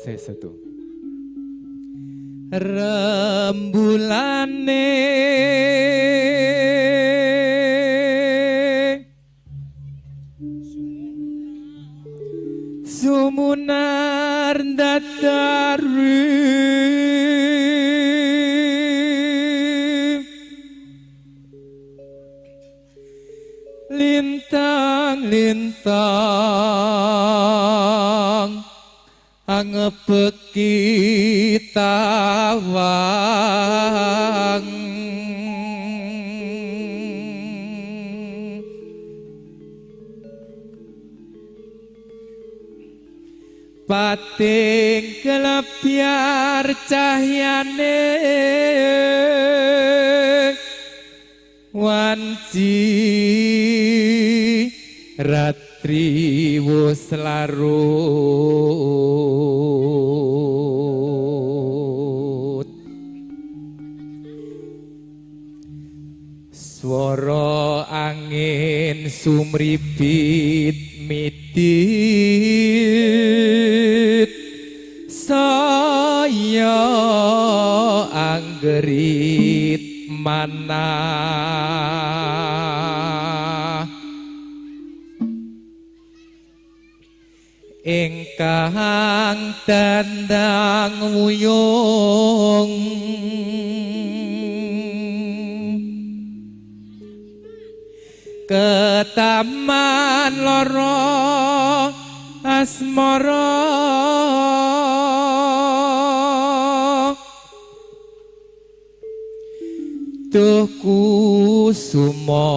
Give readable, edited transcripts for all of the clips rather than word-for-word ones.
Sesetu. Rembulane sumunar datari lintang-lintang angepeki tawang pating kelebiar cahyane wanci ratri wus larut swara angin sumribit mitit saya anggerit manah ingkang tandang wuyung ketaman lara asmara duh kusuma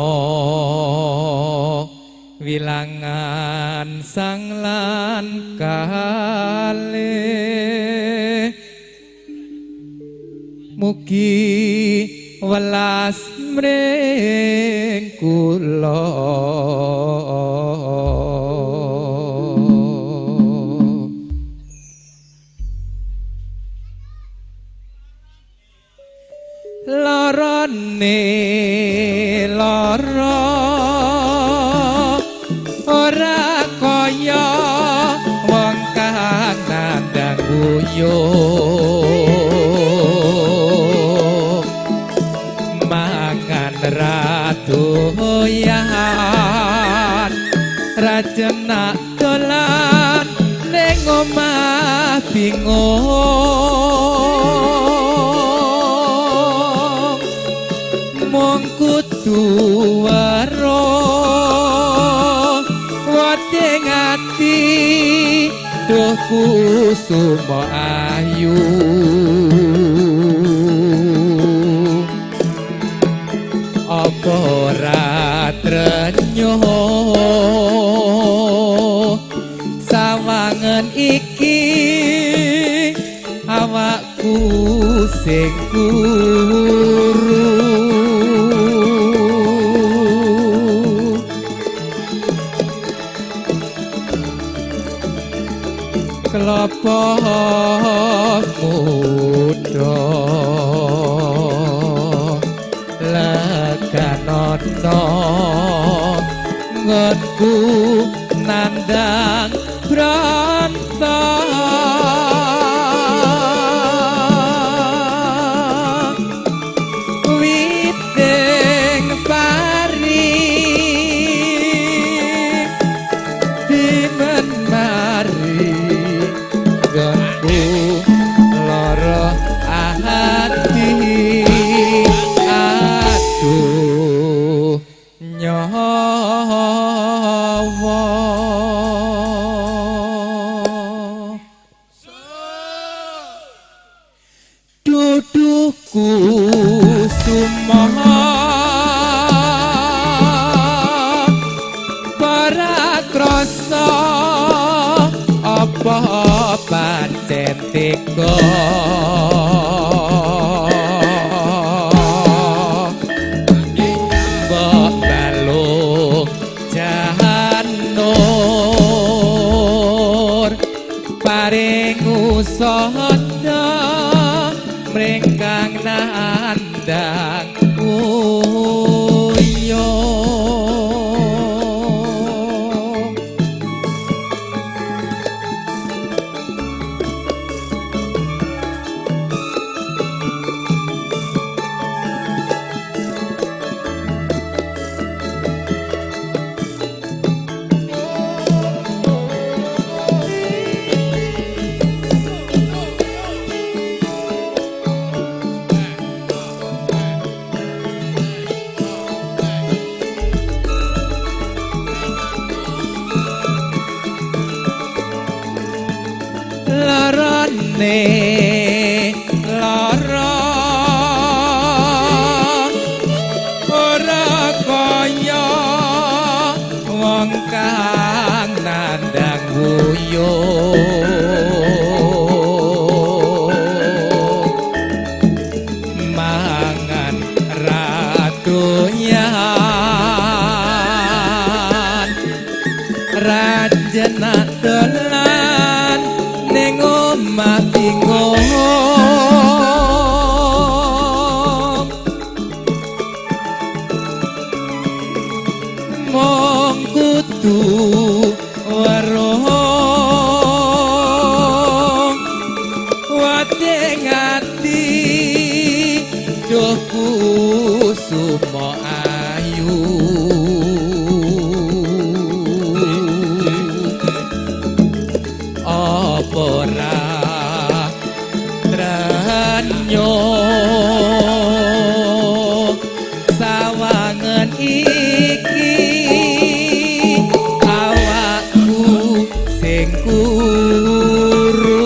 wilangan sang lan kalih mugi welas mring kula larane lara ora kaya wong kang nandhang uyuh mangan ra doyan ra jenak dolan ning omah bingung mung kudu weruh wedeng ati duh kusuma ayu apa ora trenyuh sawangen iki awakku sing kuru kelapa muda leganono nggonku nandang branta witing pari dimenari nggonku lara ati aduh nyawa duduku sumama para krasa apa pancen tega mbok balung janur paring usada mring kang nandhang uyuh. Rasane lara ora kaya wong kang nandhang wuyung mangan radonyan rajena dolan ning omah bingung mung kudu weruh wadeng ati duh kusumo ayu apa ora tranyo sawangen iki awakku sing kuru.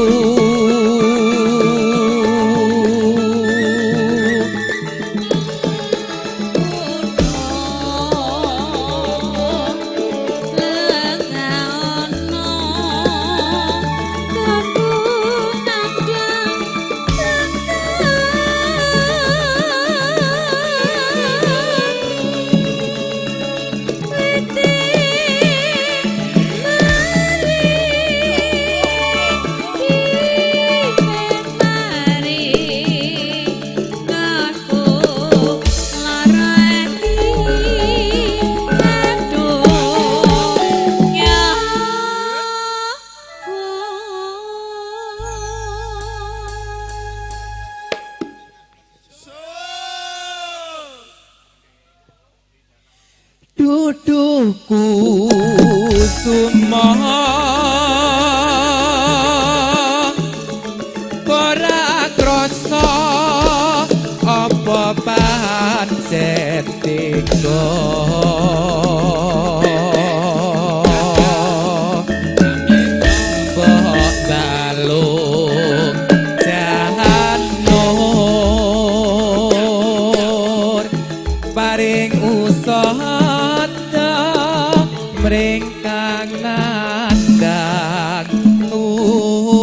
Duduku suma ora krasa apa pancen tega mbok balung janur paring usaha mring kang nandhang uyung.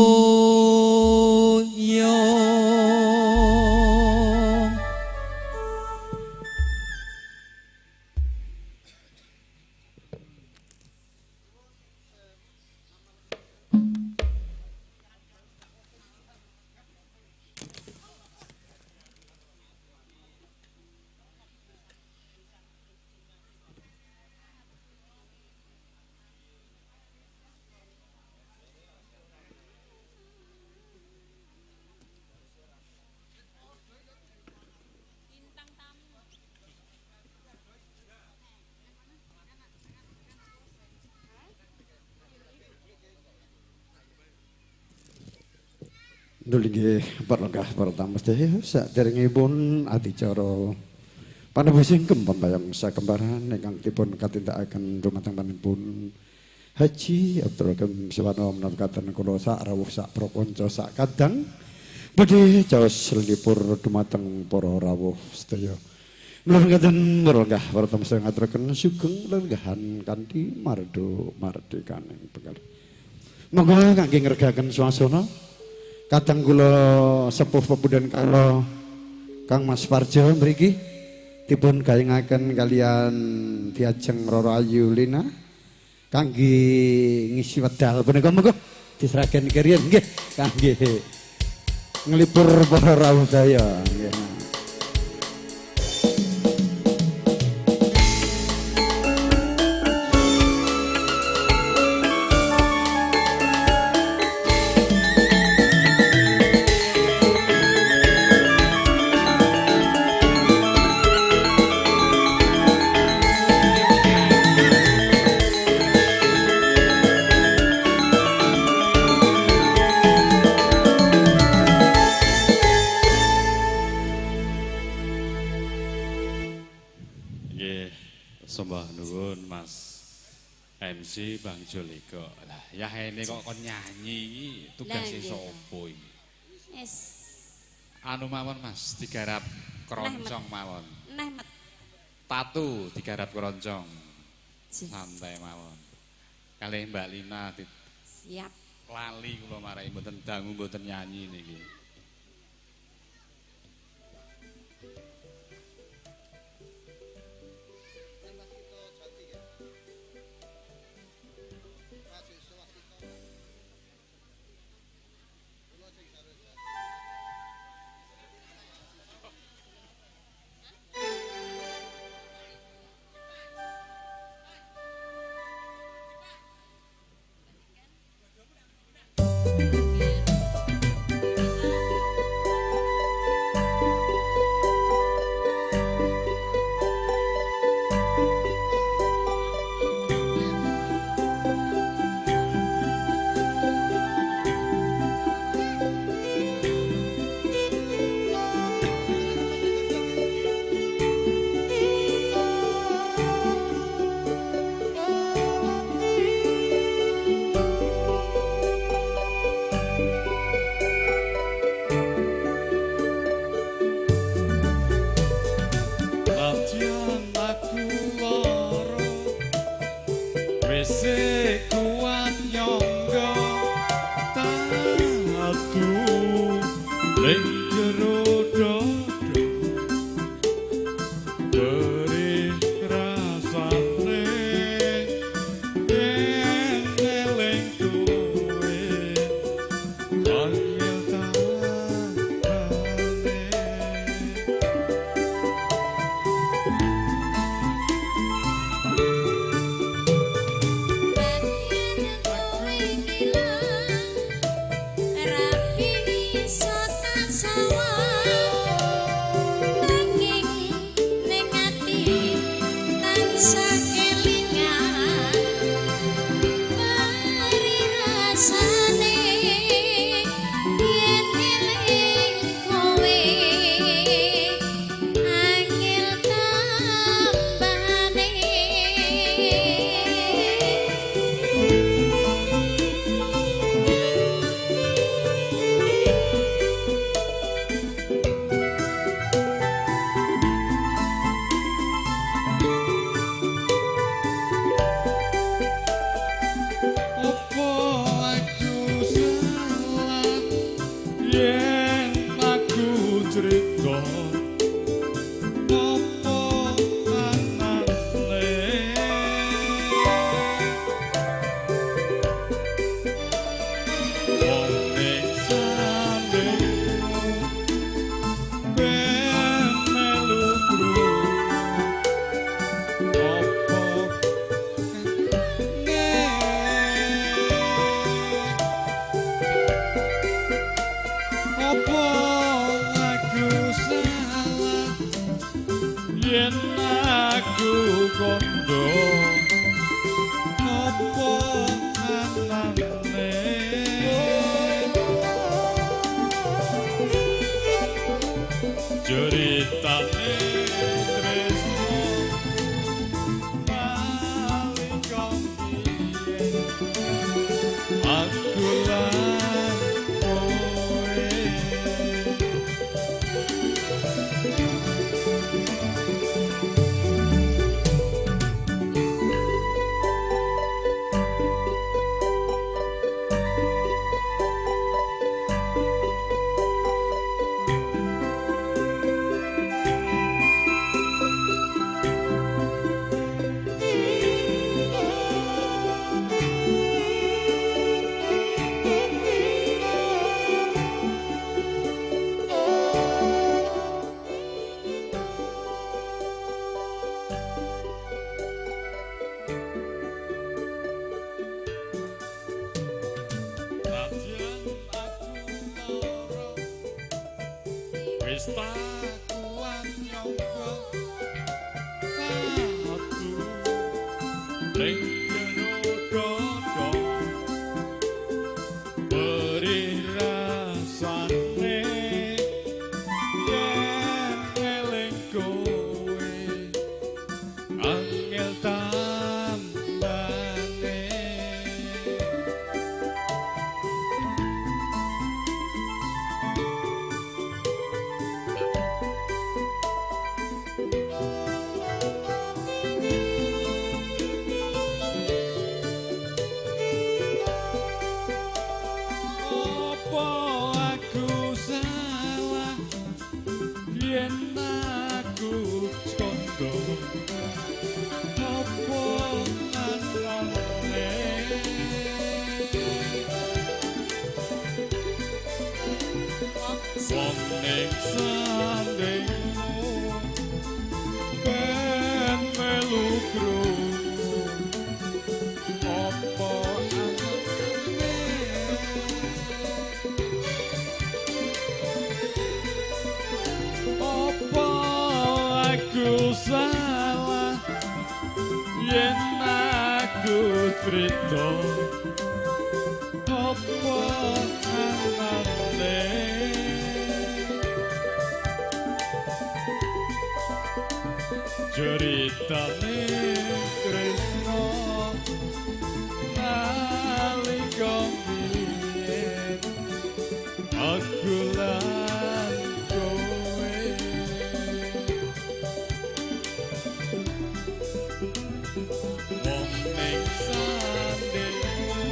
Nggih parlenggah para tamu sedaya saderengipun adicara panebusing kempambayang sakembaran ingkang dipun katindakaken dumateng panjenenganipun Haji Abdul Hakim Suwarno menawi katen kula sak rawuh sak prapanca sak kadang badhe caos lipur dumateng para rawuh sedaya. Menawi katen parlenggah para tamu sedaya ngaturaken sugeng lenggahan kanthi mardo mardikaning bekal. Monggo kangge ngregaken swasana kadang kula sepuh pepundhen kala Kang Mas Parjo mriki dipun gayengaken kalian Diajeng Roro Ayu Lina kangge ngisi wedal punika monggo diseragen keriyen nggih kangge nglipur para rawuh daya nggih. Sembah nuwun Mas MC Bang Jolego. Lah, ya ini kok kon nyanyi iki tugase sapa iki? Wis. Anu mawon Mas, digarap keroncong mawon. Neh met. Tatu digarap keroncong. Santai mawon. Kalih Mbak Lina siap. Lali kula marai mboten dangu mboten nyanyi niki. Kowe angel tambane. Apa aku salah yen aku kondo? Apa anane wong ning sandingmu ben melu krungu? Apa anane? Apa aku salah yen aku crita? Apa anane ceritane Kresna nalika biyen aku lan kowe? Wong ning sandingmu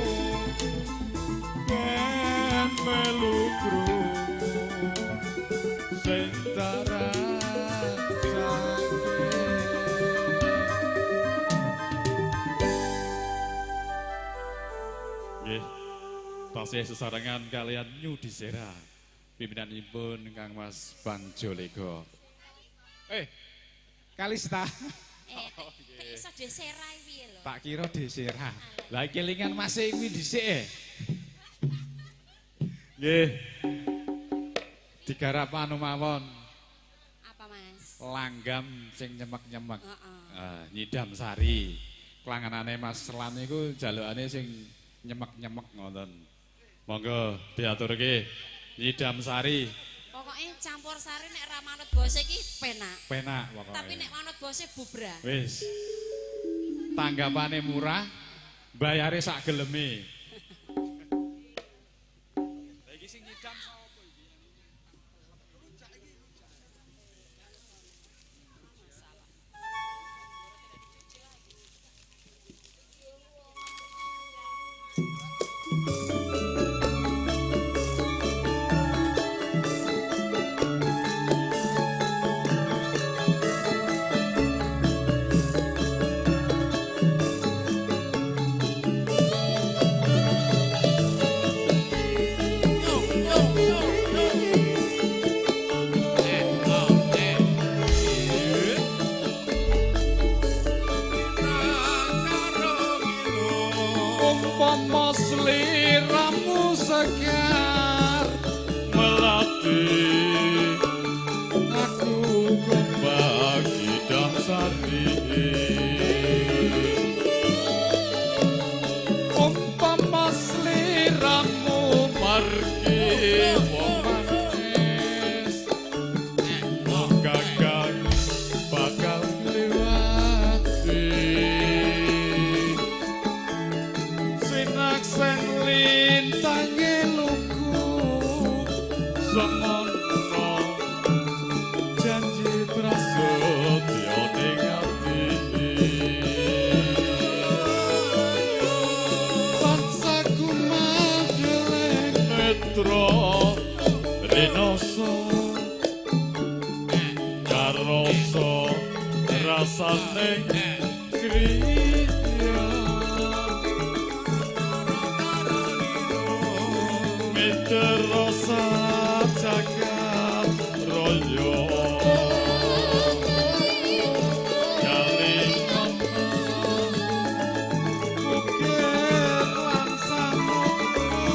ben melu krungu sing tak rasake. Nggih, tasih sesarengan kalian New Disera, pimpinanipun Kang Mas Bang Jolego. Eh, Kalista. Eh, iso Desera piye lho? Tak kira Desera. Lah kelingan Mas e kuwi dhisik e. Nggih. Digarap anu mawon. Apa Mas? Langgam sing nyemek-nyemek. Heeh. Nyidam sari. Klanganane Mas Selan niku jalukane sing nyemek-nyemek ngoten. Monggo diaturke nyidam sari. Pokoke campur sari nek ra manut bose iki penak. Penak pokoke. Tapi nek manut bose bubrah. Wis. Tanggapane murah, bayare sak geleme. Lah iki sing nyidam sapa iki? Umpama sliramu sekar melati, aku gombak idam sari. Umpama sliramu margi wong manis, gagang bakal ngliwati. Sinaksen lintange lugu semono janji prasetyo ning ati. Tansah kumageling netra rinoso karoso rasane kriya. Miterosa jagat raya kalingan bukit lan samudra.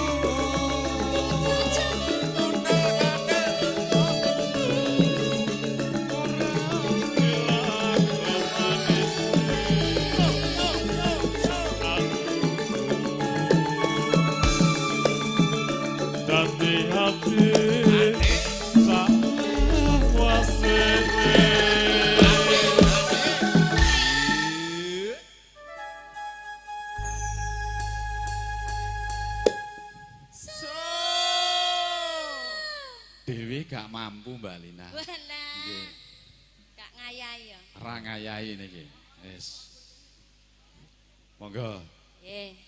Dadi hati sakwase. Dewi gak mampu Mbak Lina. Walah. Nggih. Gak ngayahi ya. Ra ngayahi niki. Wis. Monggo. Nggih.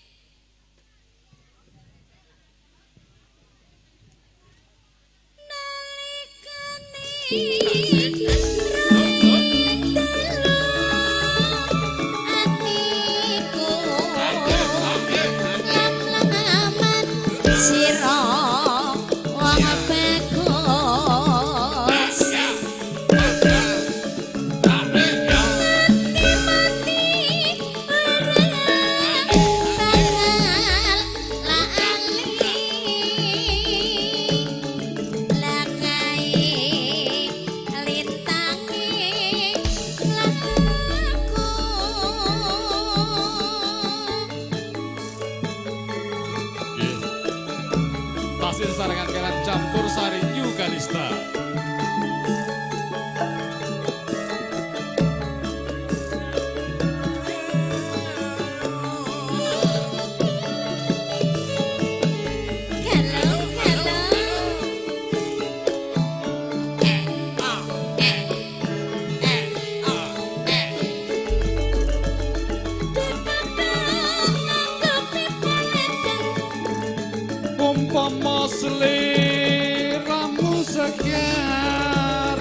Umpama sliramu segar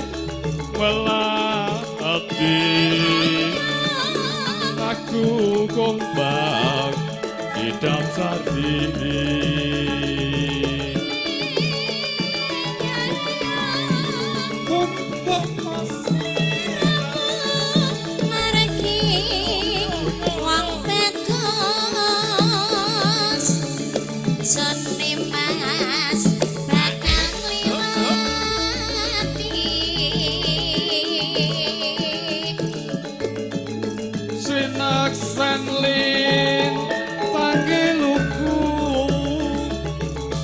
melati aku gombang idam sardini. Umpama sliramu margi wong bagus sene mas bakal liwati sinaksen lintang luku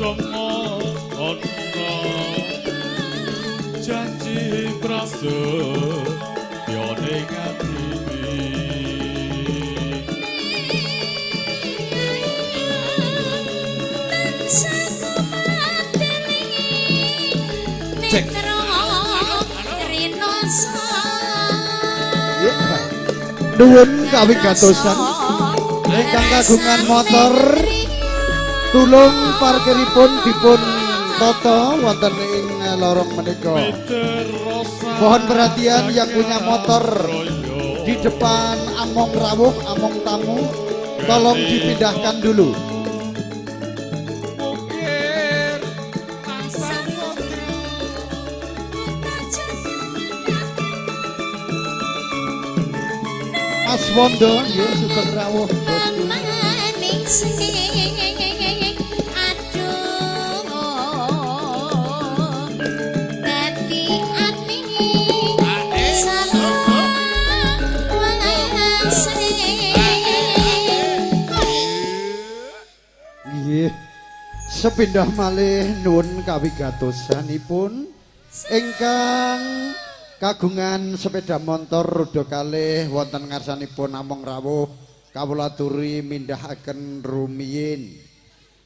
somo ono janji prasetyo ning atine. Cek. Nuwun kawigatosan ingkang kagungan motor tulung parkiripun dipun tata wonten ing lorong menika. Mohon perhatian yang punya motor di depan Among Rawuh, Among Tamu, tolong dipindahkan dulu. Mas Wondo nggih sugeng rawuh bosku. Nggih. Sepindah malih nuwun kawigatosanipun ingkang kagungan sepeda motor roda kalih wonten ngarsanipun Among Rawuh kawula aturi mindhahaken rumiyin.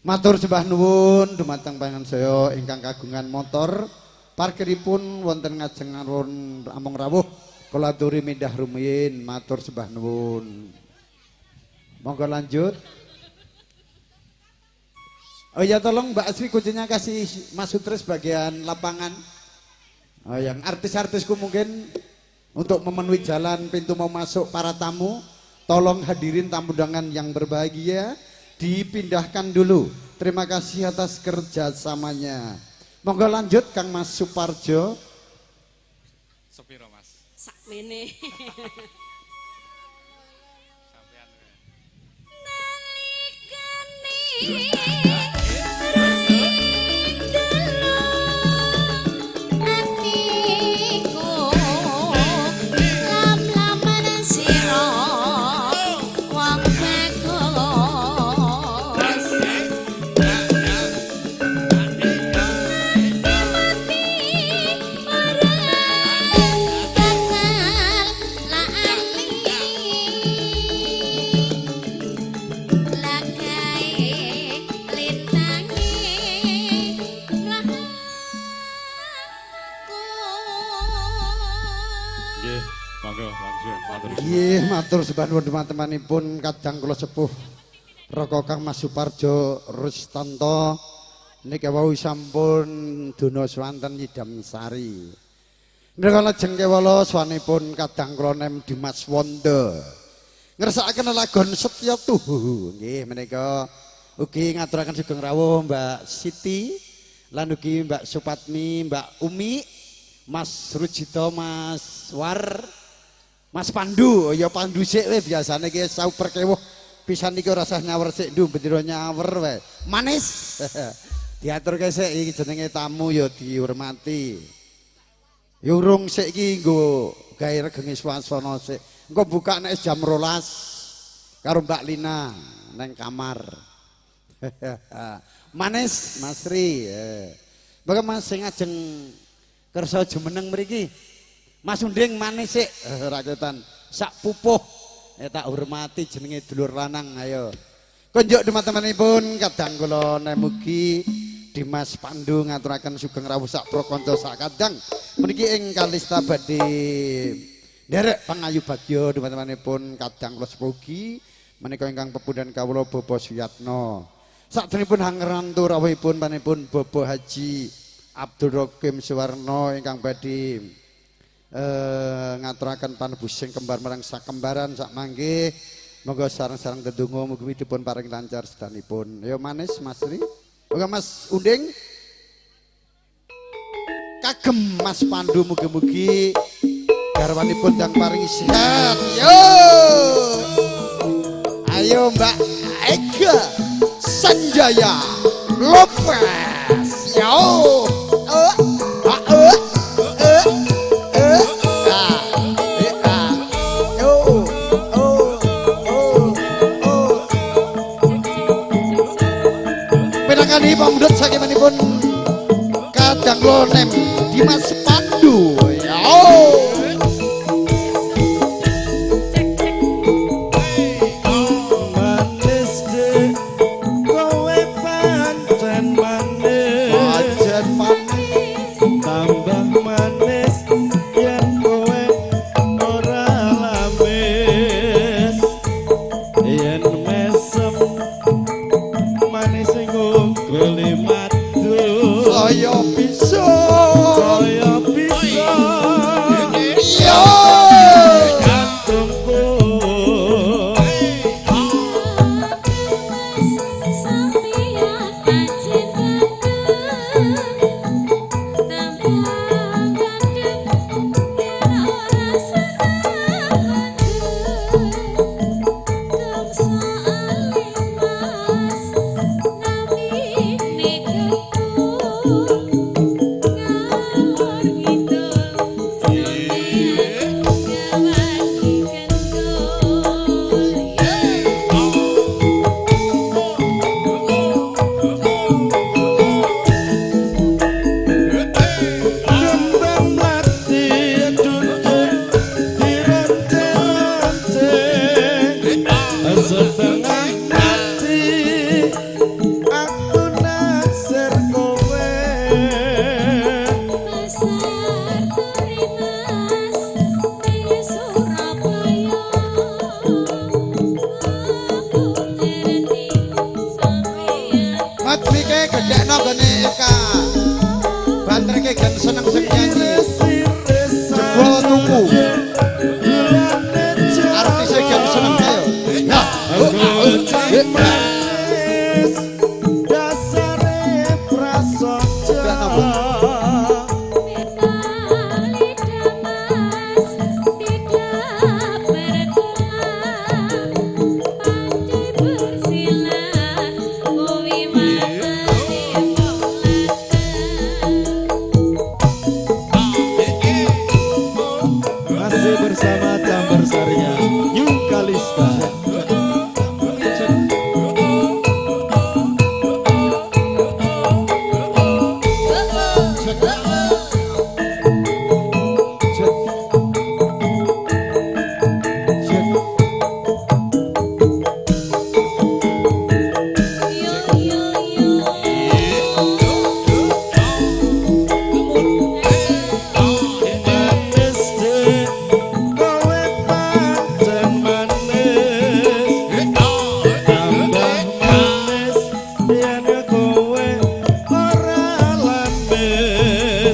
Matur sembah nuwun dumateng panjenengan sedaya ingkang kagungan motor parkiripun wonten ngajeng Among Rawuh kula aturi mindhah rumiyin. Matur sembah nuwun. Monggo lanjut. Oh ya, tolong Mbak Asri kuncinya kasih Mas Sutris bagian lapangan. Oh, yang artis-artisku mungkin untuk memenuhi jalan pintu mau masuk para tamu, tolong hadirin tamu undangan yang berbahagia dipindahkan dulu. Terima kasih atas kerjasamanya. Monggo lanjut Kang Mas Suparjo. Sepiro Mas? Sakmene. Sampean. Nggih, matur sembah nuwun teman-temanipun kadang kula sepuh Raka Kang Mas Suparjo Rustanto niki wau sampun duna swanten nyidam sari. Menika lajeng kewala swanipun kadang kula Nem Dimas Wondo. Ngersakaken lagon Setya Tuhu. Nggih menika ugi ngaturaken sugeng rawuh Mbak Siti lan ugi Mbak Supatmi, Mbak Umi, Mas Rujito, Mas War, Mas Pandu. Ya Pandu sik we biasane iki sauper kewuh pisan iki ora usah nyawer sik ndu bendera nyawer wae. Manis. Diaturke sik iki jenenge tamu ya dihormati. Ya urung sik iki nggo gawe regenge swasana sik. Engko buka nek jam 12 karo Mbak Lina neng kamar. Manis Mas Ri. Mboten Mas sing ajeng kersa jumeneng mriki. Mas Unding manis sik raketan sak pupuh. Tak hormati jenenge dulur lanang ayo. Kunjuk teman-temanipun kadang kula nemugi Dimas Pandu ngaturaken sugeng rawuh sak prakanca sak kadang meniki ing Kalista badhe nderek pangayu bagya teman-temanipun kadang kula sepugi menika ingkang pepundhen kawula Bapak Suyatno. Sakderengipun hangrantu rawuhipun panipun Bapak Haji Abdul Rokim Suwarno ingkang badhe ngaturaken panebusing kembar marang sakembaran sak mangke monggo sareng-sareng ndedonga mugi dipun paring lancar sedanipun. Ayo manis Mas Ri. Monggo Mas Unding. Kagem Mas Pandu mugi-mugi garwanipun ndang paringi sehat. Yo. Ayo Mbak Ega Sanjaya Lopez. Yo. Pinangkani pamundhut sakimanipun kadang lonem Dimas Pandu. Yo. Manis dek kowe pancen manis. Pancen manis. Tambah manis yen kowe ora lamis. Yen mesem manis sing nggone madu. Saya bisa. Kaya bisa. Yo. Jantungku. Kembang mlati duduk dironce-ronce. Setengah mati aku naksir kowe. Mat mike gedhekno gone Eka. Banterke gen seneng sing nyanyi. Jebol tuku. Artise gen seneng ayo. Ya. Manis dasare prasaja. Masih bersama Camper Saria New Kalista. Manis dek kowe pancen manis. Tambah manis yen kowe ora lamis.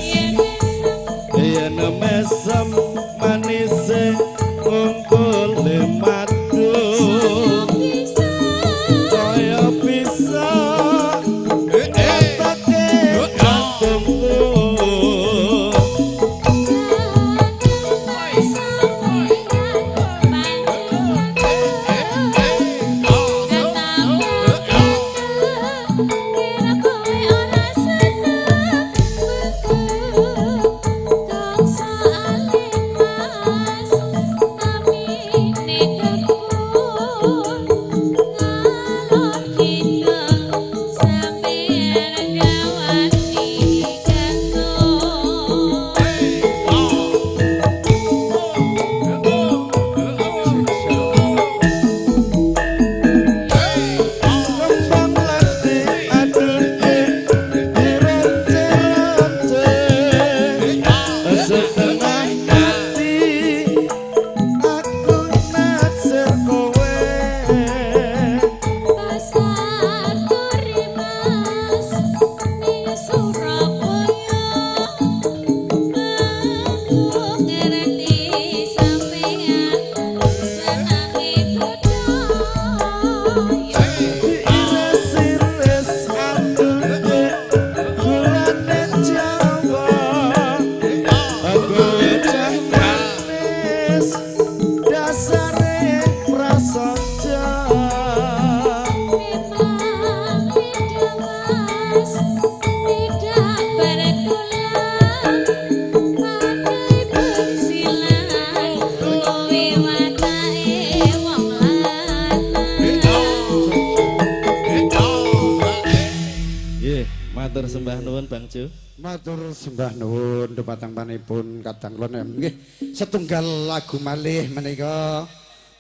nuwun Bang Jo. Matur sembah nuwun dumateng panipun kadang kula nggih setunggal lagu malih menika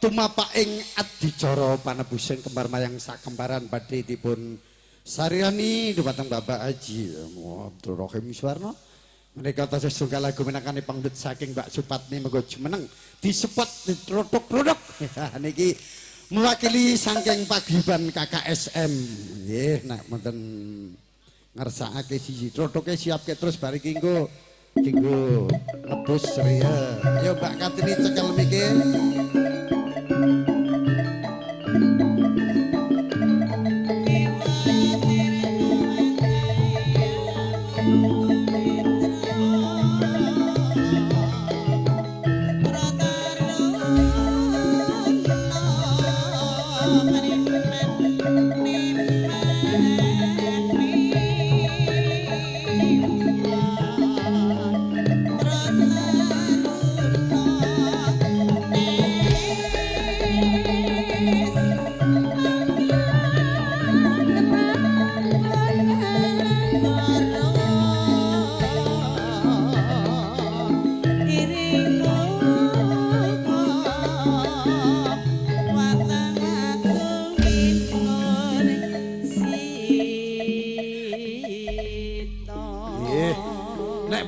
tumapaking adicara panebusing kembar mayang sakembaran badhe dipun sariyani dumateng Bapak Haji Abdul Rohim Suwarno. Menika tasih setunggal lagu minangkani pangdut saking Mbak Supatni mengko jumeneng disepot ditrotok-trotok. Niki mewakili saking paguyuban KKSM. Nggih nek wonten ngersakake siji trotoke siapke terus bar iki engko dinggo nebus riya. Ayo Mbak Kartini cekel mikir.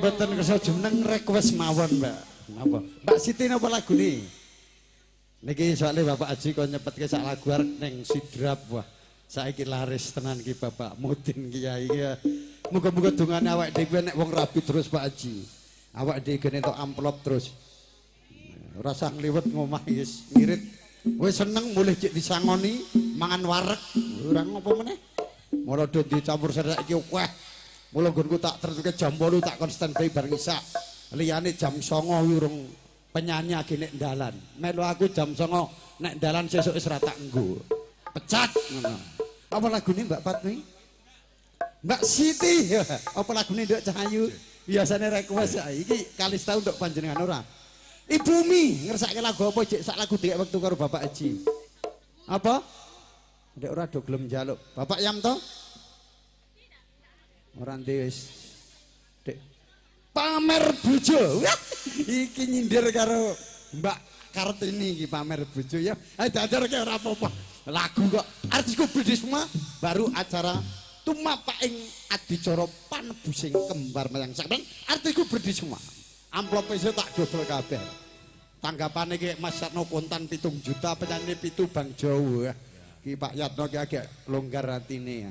Mboten kersa jumeneng request mawon, Mbak. Napa? Mbak Siti napa lagune? Niki soalé Bapak Haji kon nyepetke sak lagu arek ning Sidrap. Wah, saiki laris tenan ki Bapak Mudin Kiai ya. Muga-muga dongane awake dhewe nek wong rabi terus Pak Haji. Awake dhewe gene entuk amplop terus. Ora usah ngliwet ngomah wis ngirit. Wis seneng mulih cek disangoni mangan wareg. Ora ngopo meneh. Mula do dicampur saiki akeh. Mula nggonku tak tertuke jam 8 tak kon standby bareng isak. Liyane jam 9 urung penyanyi age nek dalan. Melu aku jam 9 nek dalan sesuk wis ra tak nggo. Pecat ngono. Apa lagune Mbak Patmi? Mbak Siti. Apa lagune Nduk Cahayu? Biasane request iki Kalista untuk panjenengan ora. Ibu Mi ngersake lagu apa jek sak lagu dikek wektu karo Bapak Haji. Apa? Ndek ora do gelem njaluk. Bapak Yamto? Ora ndi wis. Dek pamer bojo. Iki nyindir karo Mbak Kartini iki pamer bojo ya. Ayo diajarke ora apa-apa. Lagu kok artisku beli semua baru acara tumapaking adicara panebusing kembar mayang sakmen artisku berdiri semua. Amplop iso tak dodol kabeh. Tanggapane iki Mas Yatno kontan 7 juta penyanyi 7 Bang Jawa. Ki Pak Yatno ki agak longgar atine.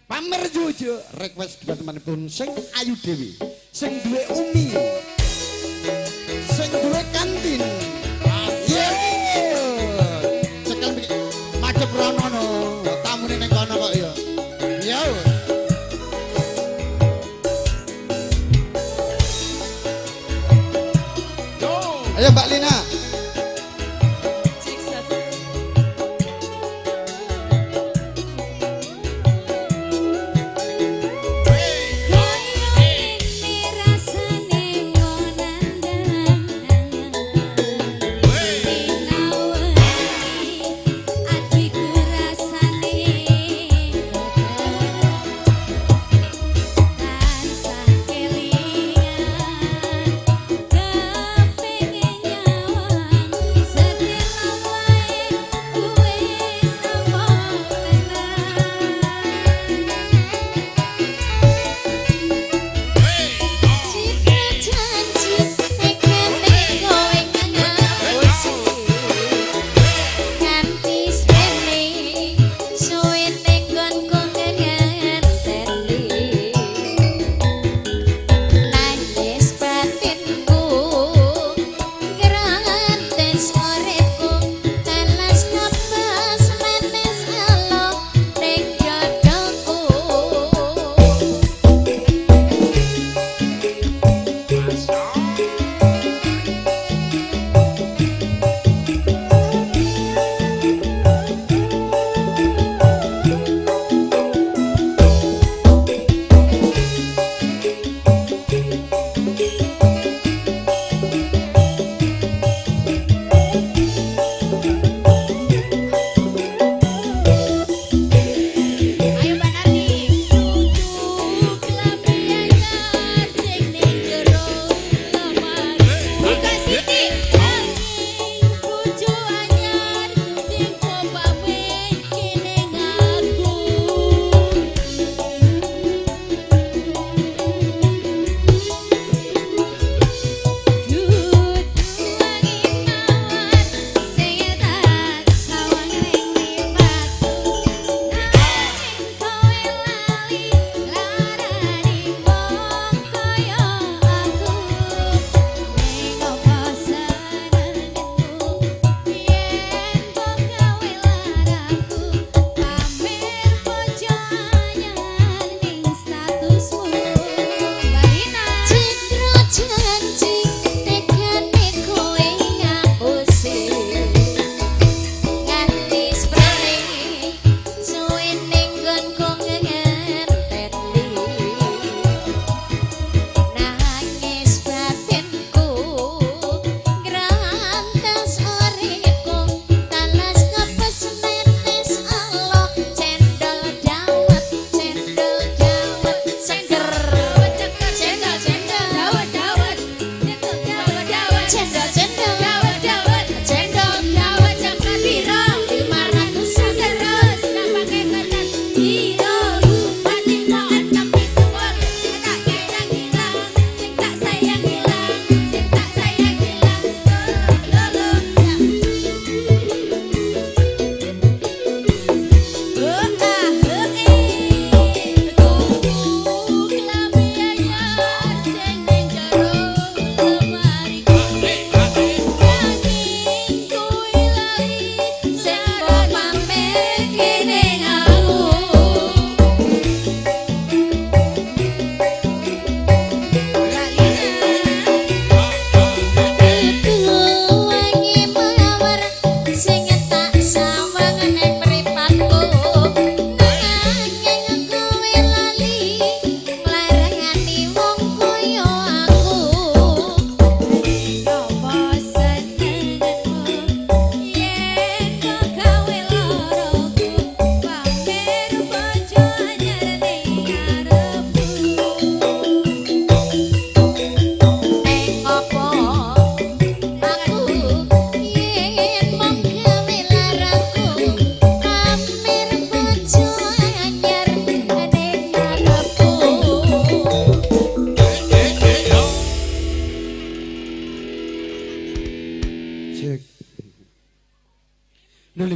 Pamer jojo request teman-teman sing Ayu Dewi, sing duwe Umi, sing duwe kantin. Yeah. Cekel madhep rono no, tamune ning kono kok ya. Yo. Ayo Mbak Lina. Kepengen nyawa.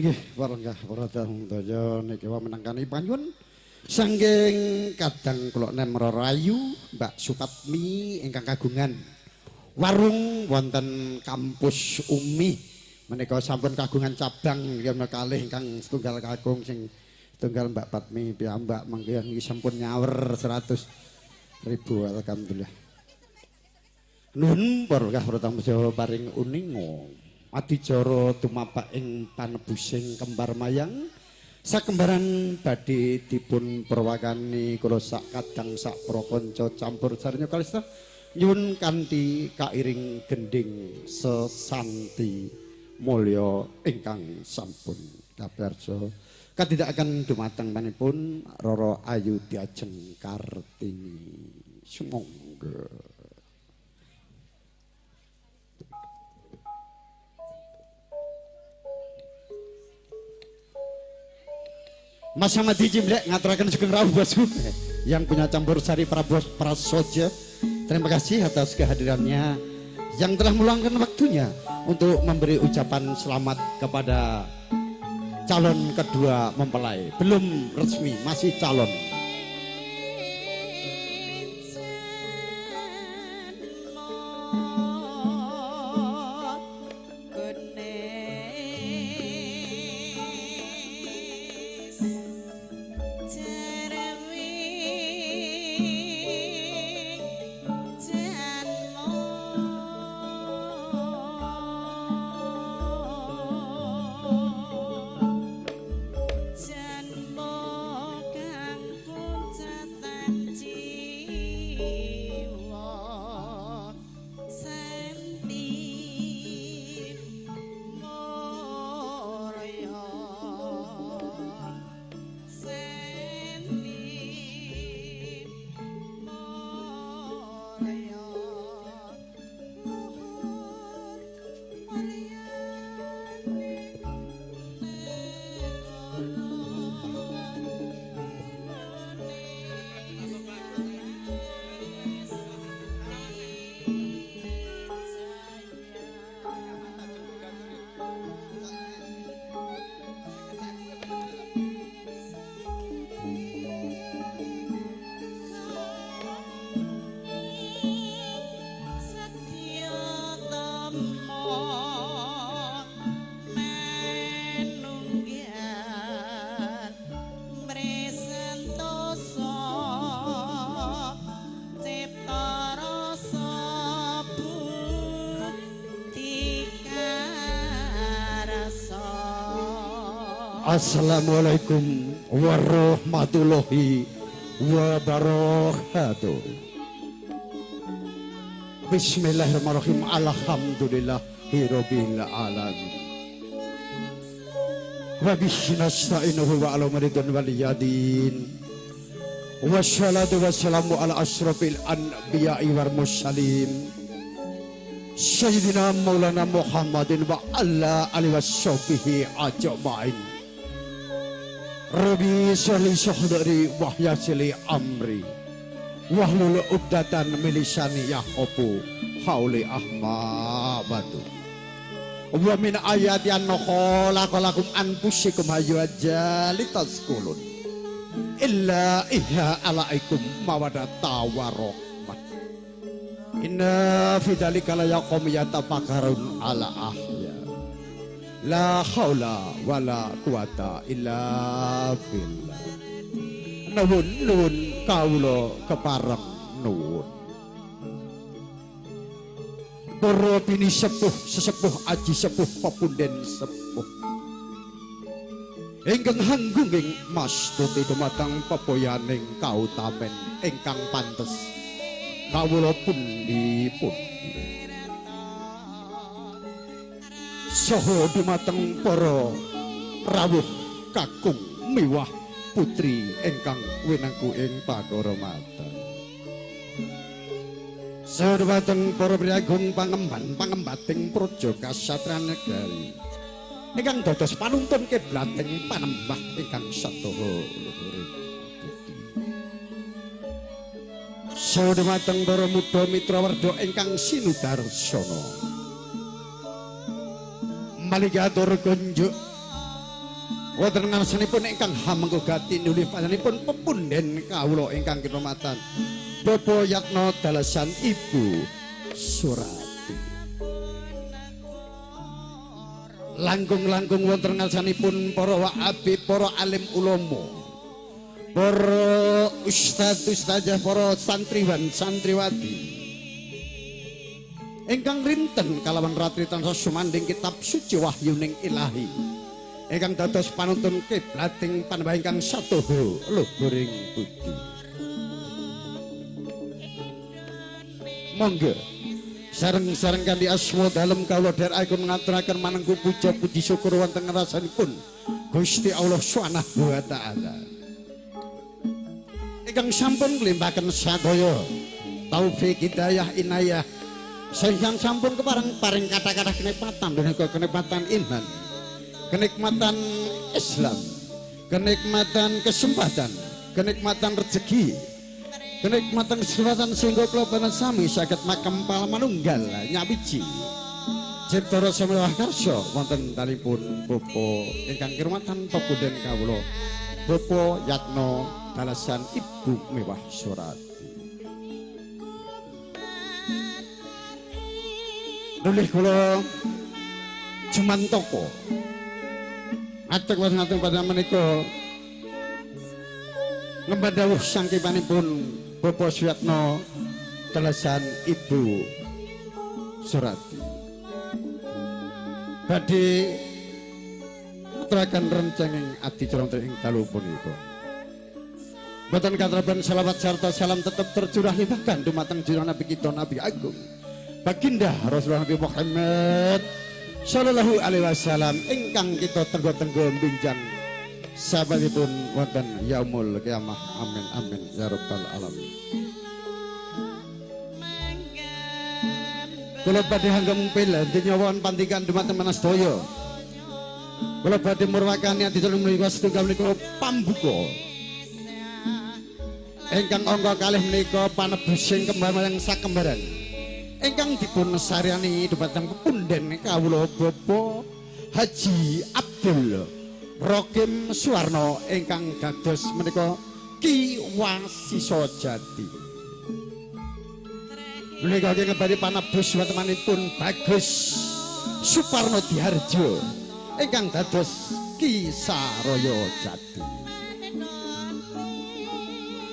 Nggih para lenggah para daya niki wau menangkani panyuwun saking kadang kula nem Rayu Mbak Supatmi ingkang kagungan warung wonten kampus Umi menika sampun kagungan cabang kalih ingkang setunggal kakung sing setunggal Mbak Patmi piyambak mangke niki sampun nyawer 100.000 alhamdulillah. Nuwun para lenggah para tamu paring uninga adicara tumapak ing panebusing kembar mayang sakembaran badhe dipun perwakani kula sak kadang sak prakanca campur sarnya kalista nyuwun kanthi kairing gendhing sesanti mulya ingkang sampun kaprsa katindakaken dumateng panipun Roro Ayu Diajeng Kartini. Sumangga. Mas Hamadi Cimlek ngaturaken sugeng rawuh bosku yang punya campur sari Prabos Prasoja. Terima kasih atas kehadirannya yang telah meluangkan waktunya untuk memberi ucapan selamat kepada calon kedua mempelai. Belum resmi, masih calon. Assalamualaikum warahmatullahi wabarakatuh. Bismillahirrahmanirrahim. Alhamdulillahirabbil alamin. Wa bihi nasta'inuhu wa ala maridun waliyadin. Wassalatu wassalamu ala asrofil anbiya'i wal mursalin. Sayyidina Maulana Muhammadin wa ala alihi washabihi ajma'in. Rabbi sholli sadri wa yassir amri wahlul 'uqdatan min lisani yafqahu qauli ahmadu. Wa min ayati anna khalaqalakum anfusikum hayyajja litaskulun illa ihya alaikum mawaddata warahmah. Inna fi dzalika laqawmin yatafakkarun ala ahya. La haula wala quwata illa billah. Nuwun nuwun kawula kepareng nuwun. Para bini sepuh sesepuh aji sepuh pepunden sepuh ingkang hanggunging mastuti dumateng pepoyaning kautamen ingkang pantes kawula pundi-pundi. Saha dumateng para rawuh kakung miwah putri ingkang winangku ing pakurmatan. Saha dumateng para priyagung pangemban pangembating praja kasatran negari ingkang dados panuntun kiblating panembah ingkang saha luhuring budi. Saha dumateng para muda mitra werda ingkang sinudarsana. Maligatur kunjuk Wonten ngarsanipun ingkang hamengku gati nuli panjenenganipun pepunden kawula ingkang kinurmatan Bapak Yatno dalasan Ibu Surati. Langkung-langkung wonten ngarsanipun para wa'abi, para alim ulama, para ustadz ustazah, para santriwan santriwati ingkang rinten kalawan ratri tansah sumanding kitab suci wahyuning ilahi ingkang dados panuntun kiblating panembah ingkang satuhu luhuring budi. Monggo sareng-sareng kanthi asma dalem kawula dherekaken ngaturaken manengku puja puji syukur wonten ngrasanipun Gusti Allah Subhanahu wa taala ingkang sampun nglimpahaken sadaya taufik hidayah inayah sehingga sampun kepareng paring kathah-kathah kenikmatan menika kenikmatan iman, kenikmatan Islam, kenikmatan kesempatan, kenikmatan rezeki, kenikmatan kesempatan sehingga kula panjenengan sami saged makempal manunggal nyawiji cipta rasa mewah karsa wonten talipun bapa ingkang kirmatan pepunden kawula Bapak Yatno dalasan Ibu Mewah Surati. Nulih kula jumantoko atek wonten pada menika ngemban dawuh sangkipanipun Bapak Suyatno dalasan Ibu Surati badhe aturaken rencenging adicara ing dalu punika. Boten katraban selawat sarta salam tetep tercurah limpahkan dumateng junjungan Nabi kita Nabi Agung Baginda Rasulullah Nabi Muhammad sallallahu alaihi wasallam ingkang kita tenggo-tenggo binjang sahabatipun wonten yaumul kiamah. Amin amin ya rabbal alamin. Kula badhe hanggem pil nyawon pantikan dumateng manastaya. Kula badhe murwakani adicara menika setunggal menika pambuka ingkang angka kalih menika panebusing kembar marang sakembaran ingkang dipun saryani dumateng pepunden kawula Bapak Haji Abdul Rokim Suwarno ingkang dados menika Ki Wasiso Jati. Menika kebari panebus wetemanipun Bagus Suparno Diharjo ingkang dados Ki Saroyo Jati.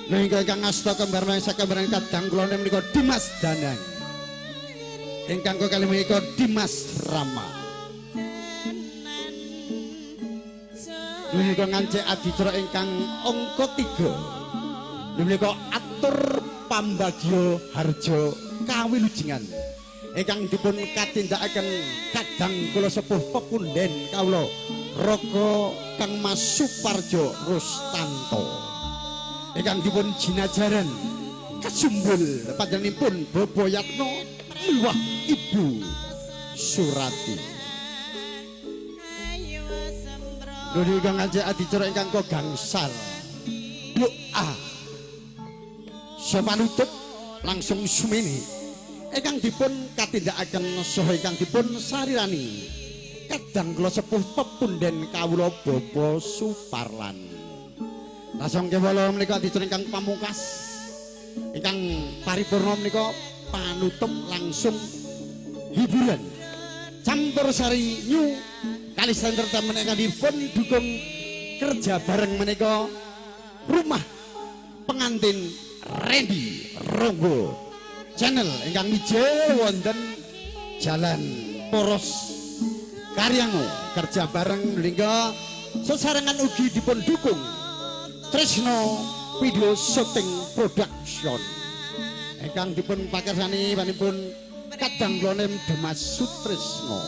Menika ingkang asta kembar menika sakembaran kadang kula menika Dimas Danang. Ingkang kali menika Dimas Rama. Menika ngancik adicara ingkang angka 3. Menika atur pambagya harja kawilujengan ingkang dipun katindakaken kadang kula sepuh pepunden kawula Raka Kang Mas Suparjo Rustanto ingkang dipun jinajaran kasumbul panjenenganipun Bapak Yatno miwah Ibu Surati. Nuli ingkang ngancik adicara ingkang gangsal doa sapanutup langsung sumene ingkang dipun katindakaken saha ingkang dipun sarirani kadang kula sepuh pepunden kawula Bapak Suparlan. Langsung kewala menika adicara ingkang pamungkas ingkang paripurna menika panutup langsung hiburan campur sari New Kalista Entertainment ingkang dipun dukung kerja bareng menika rumah pengantin Randy Ronggo Channel ingkang mijil wonten Jalan Poros Karyango kerja bareng menika sesarengan ugi dipun dukung Tresno Video Shooting Production ingkang dipun pakarsani panipun kadang klonem Demas Sutrisno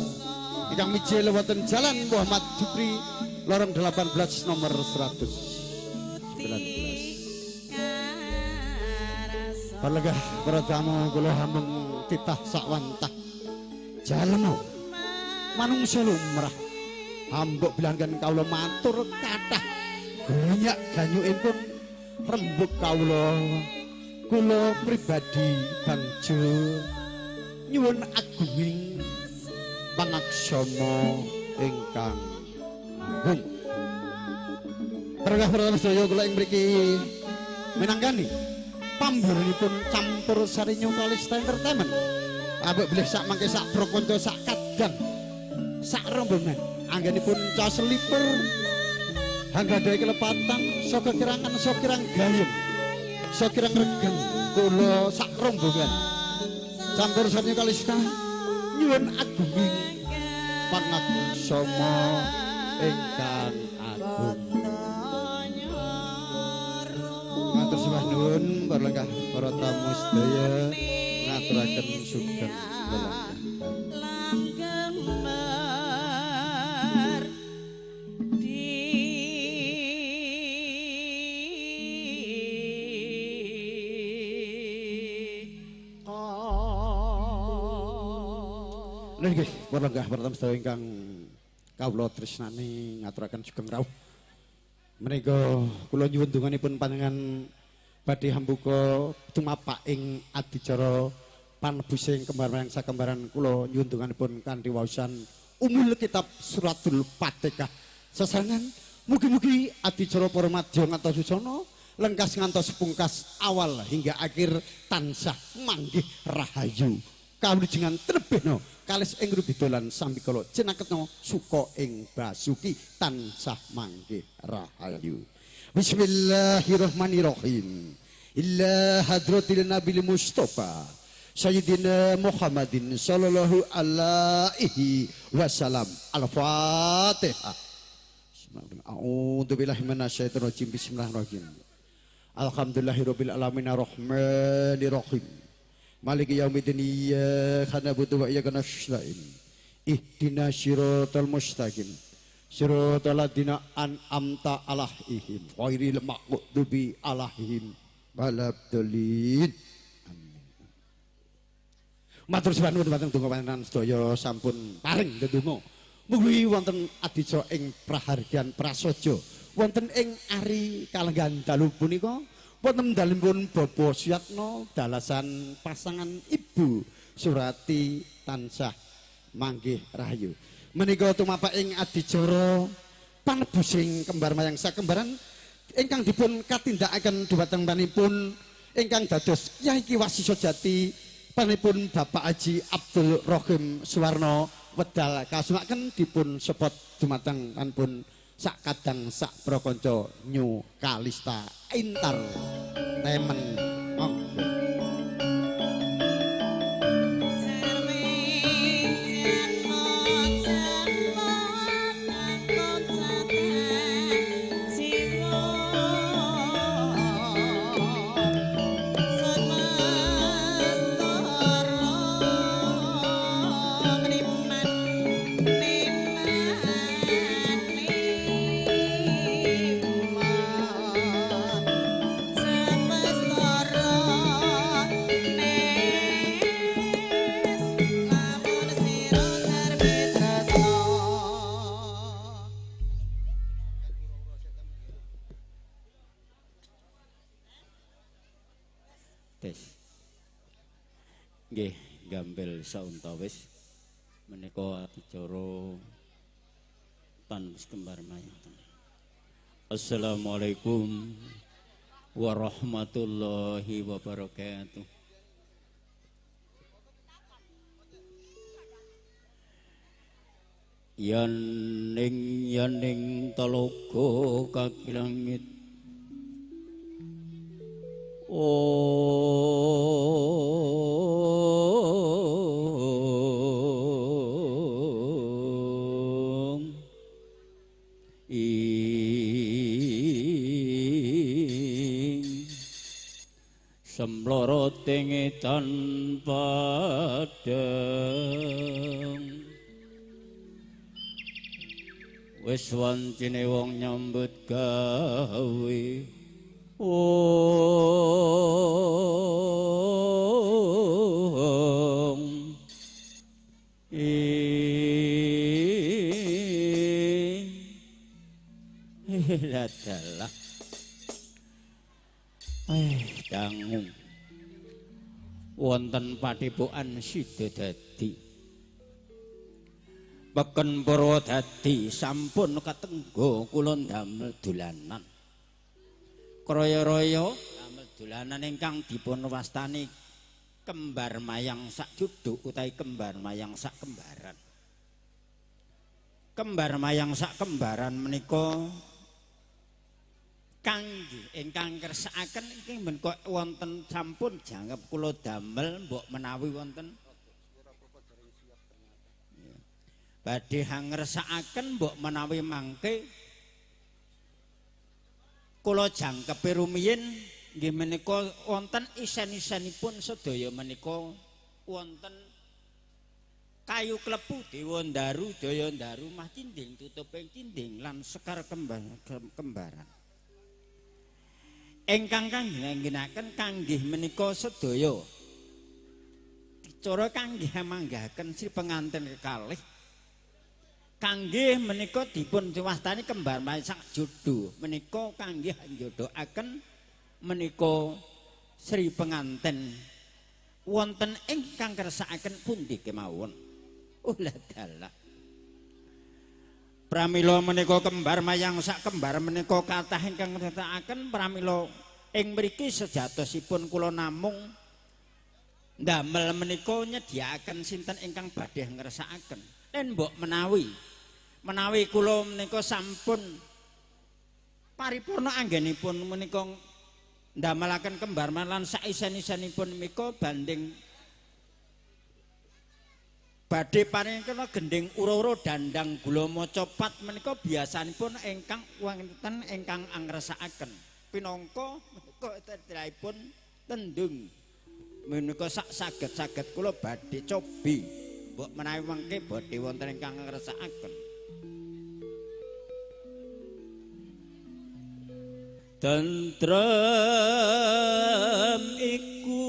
ingkang mijil wonten Jalan Muhammad Jupri lorong 18 nomor 119. Palegah para tamu kula hameng titah sakwantah jalma manungsa lumrah hambuk bilanggan kawula matur kathah gonyak ganyukipun rembug kawula. Kula pribadi Bangjo nyuwun agunging pangaksama ingkang agung. Pergah-pergah sedaya kula ing mriki minangkani pamburanipun Campur Sari New Kalista Entertainment. Ambek bilih sak mangke sak prakanca sak kadang sak rombongan anggenipun caos selipur hanggadhahi kelepatan saka kirangan saka kirang gayeng saka kirang regeng kula sak rombongan Campur Sari New Kalista nyuwun agunging pangaksama ingkang agung. Matur sembah nuwun para lenggah para tamu sedaya ngaturaken sugeng lelanggahan. Nggih, para lenggah para tamu sedaya ingkang kawula tresnani ngaturaken sugeng rawuh. Menika kula nyuwun donganipun panjenengan badhe hambuka tumapak ing adicara panebusing kembar mayang sakembaran kula nyuwun donganipun kanthi waosan Ummul Kitab Suratul Fatihah. Sesarengan mugi-mugi adicara para madya ngantos susana lengkas ngantos pungkas awal hingga akhir tansah manggih rahayu. Kawulujengan trebehna kalis ing rubidolan sambikala cinaketna suka ing basuki tansah manggih rahayu. Bismillahirrahmanirrahim. Illa hadratil Nabil Mustafa Sayyidina Muhammadin sallallahu alaihi wasallam. Al-Fatihah. A'udzubillahi minasyaitonir rajim. Bismillahirrahmanirrahim. Alhamdulillahirabbil alamin arrahmanirrahim. Maliki yaumiddin iyyaka na'budu wa iyyaka nasta'in. Ihdinas siratal mustaqim. Siratal ladzina an'amta 'alaihim ghairil maghdubi 'alaihim waladdallin. Amin. Matur suwun dhumateng donga panjenengan sedaya sampun paring ndedonga. Mugi wonten adicara ing prahargyan prasaja wonten ing ari kalenggahan dalu punika wonten dalemipun Bapak Suyatno dalasan pasangan Ibu Surati tansah manggih rahayu. Menika tumapak ing adicara panebusing kembar mayang sakembaran ingkang dipun katindakaken dhumateng panipun ingkang dados Kyai Ki Wasiso Jati panipun Bapak Haji Abdul Rohim Suwarno wedal kasumaken dipun sepot dumateng panipun sak kadang sak prakanca New Kalista Entertainment. Monggo. Nggih, gambil sauntawis menika adicara panebus kembar mayang. Assalamualaikum warahmatullahi wabarakatuh. Yaning yaning talaga kaki langit. Om ing semloroting etan padhang wis wancine wong nyambut gawe. Om adalah dangu wonten padepokan Sidodadi Peken Purwodadi sampun katenggo kula ndamel dolanan. Kroyo-royo damel dolanan ingkang dipun wastani kembar mayang sak juduk utawi kembar mayang sak kembaran. Kembar mayang sak kembaran menika kangge ingkang kersakaken iki menika wonten sampun jangkep kula damel mbok menawi wonten badhe hangersakaken mbok menawi mangke kula jangkepe rumiyin nggih menika wonten isen-isenipun sedaya menika wonten kayu klepu dewa ndaru daya ndaru mah cinding tutuping cinding lan sekar kembaran. Ingkang kangge kangge menika sedaya cara kangge manggahaken si pengantin kekalih kangge menika dipun wastani kembar mayang sak jodoh menika kangge njodohaken menika Sri penganten wonten ingkang kersakaken pundi kemawon. Oh lah dalah. Pramila menika kembar mayang sak kembar menika kathah ingkang ngersakaken pramila ing mriki sejatosipun kula namung ndamel menika nyediakaken sinten ingkang badhe ngersakaken. Nen mbok menawi kula menika sampun paripurna anggenipun menika ndamelaken kembar lan saisen-isenipun menika banding badhe paring kena gending ura-ura dandang gula macapat menika biasanipun ingkang wonten ingkang angresakaken pinangka menika tetrahipun tendung menika sak saged-saged kula badhe cobi mbok menawi mangke badhe wonten ingkang ngresakaken. Tentrem iku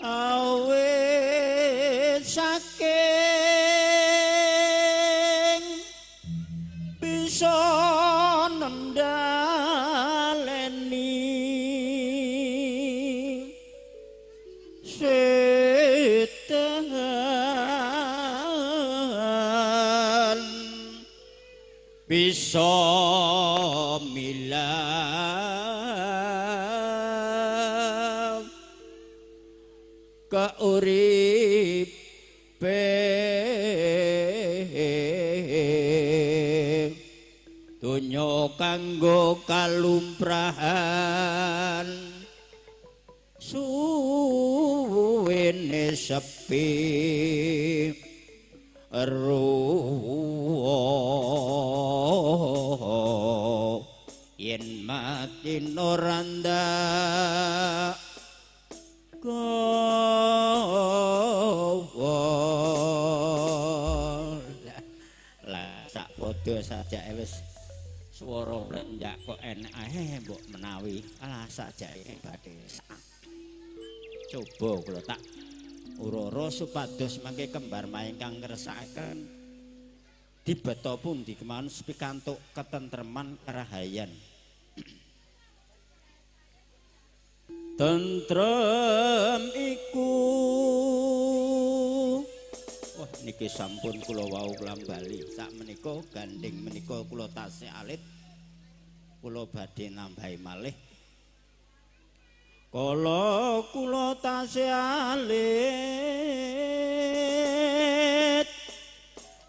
awit saking bisa nendaleni setan bisa milah kauripe donya kanggo kalumprahan suwene sepi ruwo yen mati noranda gawa. Lah sak padha sajake wis swara lenjak kok enak ae mbok menawi alah sajake badhe coba kula tak urara supados mangke kembar mayang kang ngresakaken dibeta pundi kemawon pikantuk ketentreman karahayan. Tentrem iku. Wah niki sampun kula wau klambali sak menika gandeng menika kula tasih alit kula badhe nambahi malih. Kala kula tasih alit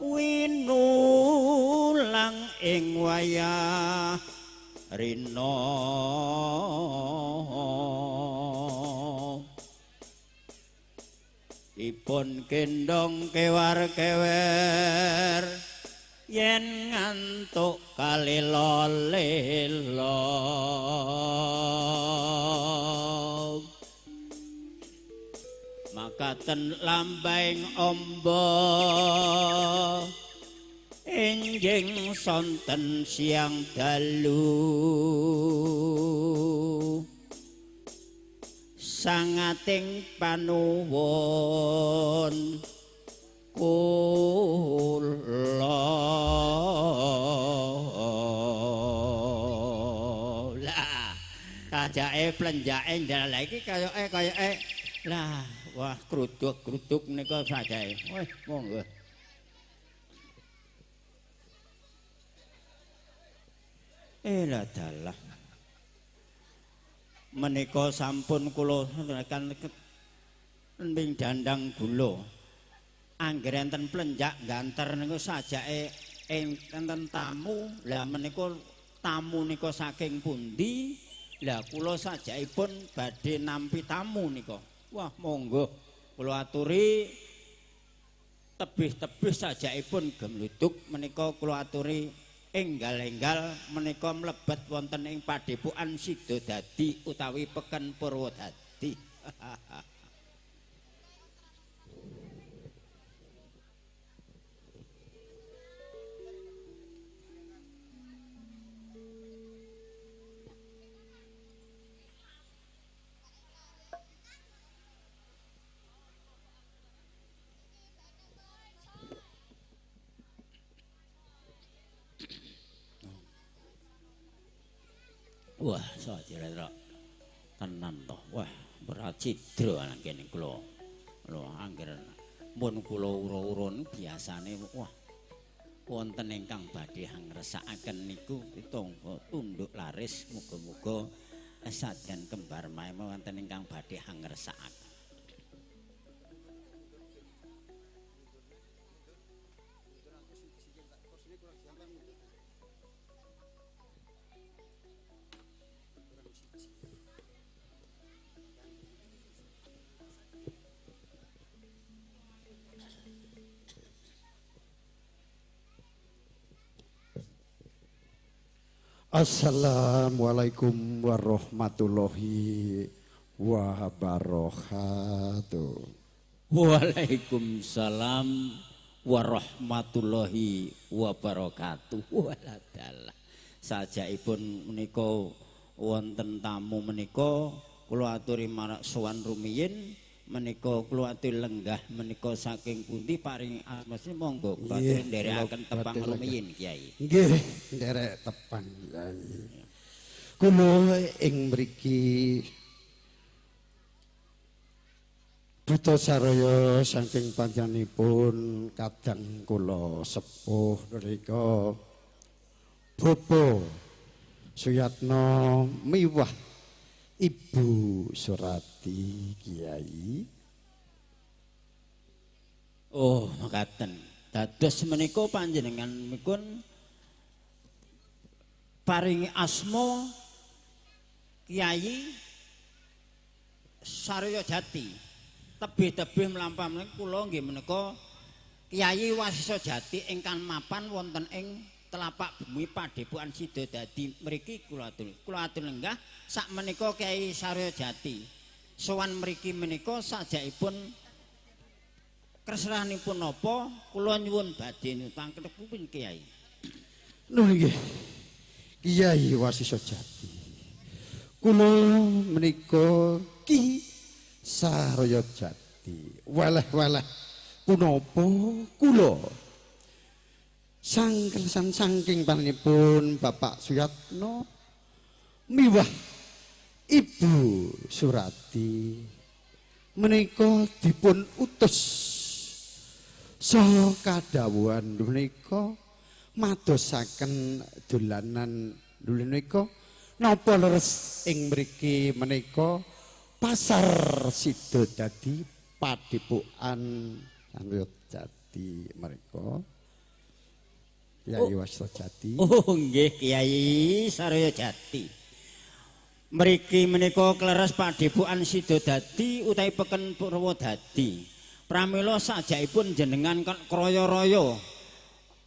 winulang ing wayah rina dipun kendhong kewar-kewer yen ngantuk kalelo-lelo makaten lambahing amba enjing sonten siang dalu sangating panuwun kula. Lah kajake plenjake ndelok iki kayake lah wah kruduk-kruduk nika sajake. Wah monggo. Lah dalah. Menika sampun kula kan ning dandang gula. Angger enten plenjak ganter niku sajake enten tamu. Lah menika tamu nika saking pundi? Lah kula sajakipun badhe nampi tamu nika. Wah, monggo kula aturi tebih-tebih sajakipun gemluduk menika kula aturi enggal-enggal menika mlebet wonten ing padepokan Sidodadi utawi Peken Purwodadi. Wah, sajere tenan toh. Wah, ora cidra nang kene kula. Lho, angger pun kula ura-urun biasane wah wonten ingkang badhe ngresakaken niku tangga tunduk laris muga-muga sajan kembar mae wonten ingkang badhe ngresakaken. Assalamualaikum warahmatullahi wabarakatuh. Waalaikumsalam warahmatullahi wabarakatuh. Waladalah. Sajakipun menika wonten tamu menika kula aturi marak sowan rumiyin menika kula aturi lenggah menika saking pundi paring asmane monggo kula aturi nderekaken tepang rumiyin Kyai. Nggih, nderek tepang Kyai. Kula ing mriki Duta Saraya saking panjenenganipun kadang kula sepuh menika Bapak Suyatno miwah Ibu Surati Kiai. Oh, mekaten. Dados menika panjenenganipun paringi asma Kiai Saraya Jati. Tebih-tebih mlampah menika kula nggih menika Kiai Wasisa Jati ingkang mapan wonten ing telapak bumi Padepokan Sidodadi mriki kula atur. Kula atur lenggah sak menika Kiai Saraya Jati. Sowan mriki menika sajakipun kresranipun napa kula nyuwun badhe nyutang ketepun Kiai. Lho nggih. Kiai Wasisa Jati. Kula menika Ki Saraya Jati. Weleh-weleh punapa kula sangkersan saking panjenenganipun Bapak Suyatno miwah Ibu Surati menika dipun utus saha kadhawuhan menika madosaken dolanan menika napa leres ing mriki menika Pasar Sidodadi Padepokan Saraya Jati mereka Kiai Wasisa Jati. Oh nggih Kiai Saraya Jati. Mriki menika kleres Padepokan Sidodadi utawi Peken Purwodadi. Pramila sajakipun jenengan kraya-raya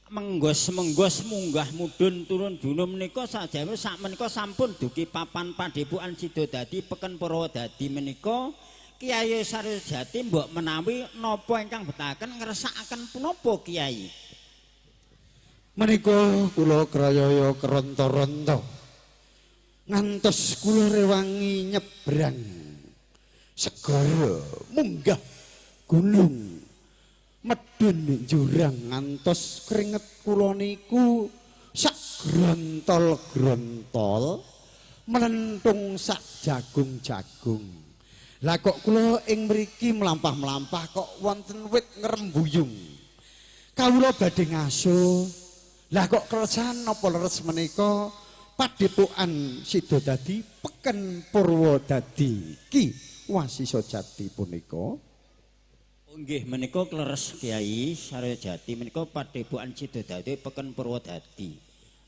menggos-menggos munggah mudhun turun dunung menika sajakipun sakmenika sampun dugi papan Padepokan Sidodadi Peken Purwodadi menika Kiai Saraya Jati mbok menawi napa ingkang betaken ngresakaken punapa Kiai? Menika kula krayaya keronto-ronto ngantos kula rewangi nyebrang segara munggah gunung medhun jurang ngantos keringet kula niku sak grontol-grontol mlentung sak jagung-jagung. Lah kok kula ing mriki mlampah-mlampah kok wonten wit ngrembuyung. Kawula badhe ngasuh. Lah kok kersan napa leres menika Padepokan Sidodadi Peken Purwodadi Ki Wasisa Jati punika? Nggih menika kleres Kyai Sarya Jati menika Padepokan Sidodadi Peken Purwodadi.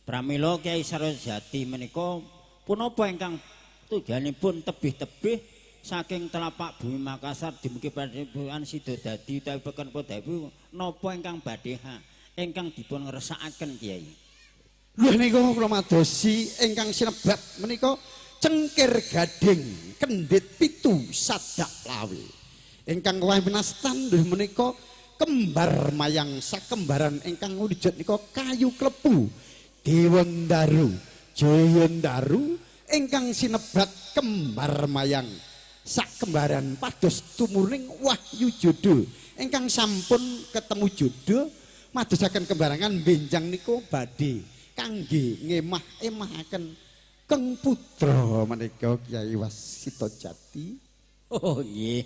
Pramila Kyai Sarya Jati menika punapa ingkang tujuanipun tebih-tebih saking telapak bumi Makassar dumugi Padepokan Sidodadi utawi Peken Purwodadi napa ingkang badhe ingkang dipun ngersakaken Kyai? Lho nika kula madosi ingkang sinebat menika cengkir gading kendhit pitu sadak lawe. Ingkang winastan lho menika kembar mayang sakembaran ingkang wujud nika kayu klepu Dewandaru Jayandaru ingkang sinebat kembar mayang sakembaran pados tumuruning wahyu jodoh ingkang sampun ketemu jodoh madosaken kembarangan benjang niku badhe kangge ngemah-emahaken Keng Putra menika Kyai Wasita Jati. Oh nggih.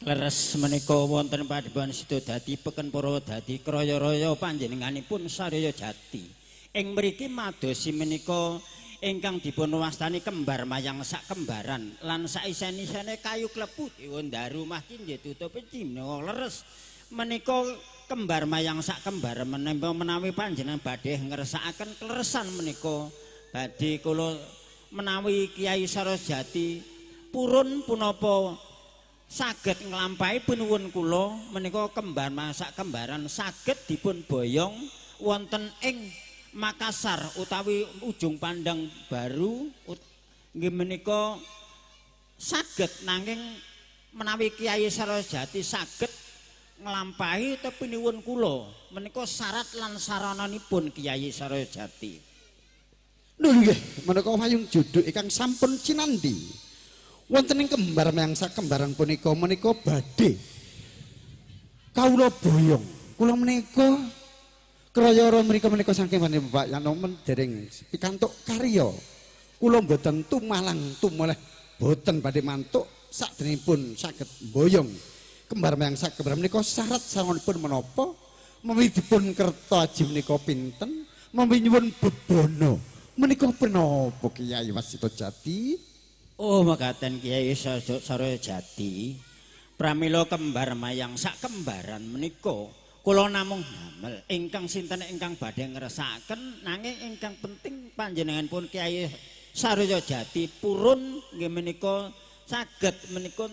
Leres menika wonten Padepokan Sidodadi Peken Purwodadi kraya-raya panjenenganipun Sarya Jati. Ing mriki madosi menika ingkang dipun wastani kembar mayang sak kembaran lan saisen-isene kayu klepu Dewandaru mah kinggih tutupe cimna leres menika kembar mayang sak kembar menapa menawi panjenengan badhe ngersakaken kleresan menika badhe kula menawi Kyai Sarya Jati purun punapa saged nglampahi pinuwun kula menika kembar mayang sak kembaran saged dipun boyong wonten ing Makassar utawi Ujung Pandang Baru nggih menika saged nanging menawi Kyai Sarya Jati saged nglampahi tepiniwun kula menika syarat lan sarananipun Kyai Sarya Jati. Lho nggih menika wayung juduk ingkang sampun cinandi wonten ing kembar mayang sakembaran punika menika badhe kawula boyong kula menika krayara mriko menika saking Bapak Yanomen dereng pikantuk karya kula mboten tumalang tumoleh boten badhe mantuk sakderengipun saged mboyong kembar mayang sakembar menika syarat saranipun menapa menawi dipun kerta aji menika pinten menawi nyuwun bebana menika menapa Kyai Wasita Jati? Oh mekaten Kyai Sarya Jati, pramila kembar mayang sak kembaran menika kula namung damel ingkang sinten ingkang badhe ngersakaken nanging ingkang penting panjenenganipun Kyai Sarya Jati purun nggih menika saged menika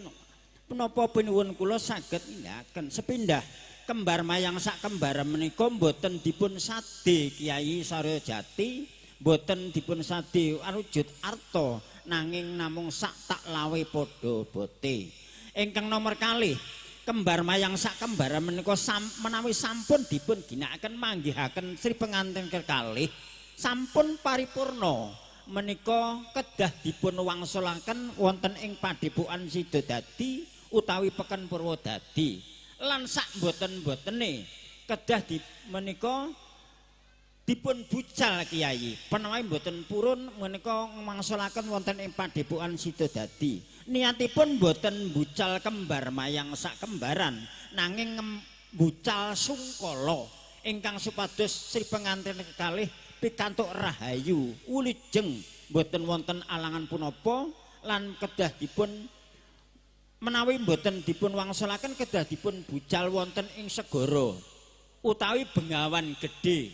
menapa pinuwun kula saged nindakaken sepindah kembar mayang sak kembar menika mboten dipun sade Kyai Sarya Jati mboten dipun sade arujud arta nanging namung sak tak lawe padha bote. Ingkang nomor kalih kembar mayang sak kembar menika menawi sampun dipun ginakaken manggihaken Sri Pengantin kekalih sampun paripurna menika kedah dipun wangsulaken wonten ing Padepokan Sidodadi utawi Peken Purwodadi lan sak mboten-mbotene kedah menika dipun bucal Kyai penawi mboten purun menika wangsulaken wonten ing Padepokan Sidodadi. Niatipun mboten bucal kembar mayang sak kembaran nanging bucal sungkala ingkang supados Sri Pengantin kekalih pikantuk rahayu wilujeng mboten wonten alangan punapa lan kedah dipun menawi mboten dipun wangsulaken kedah dipun bucal wonten ing segara utawi bengawan gedhe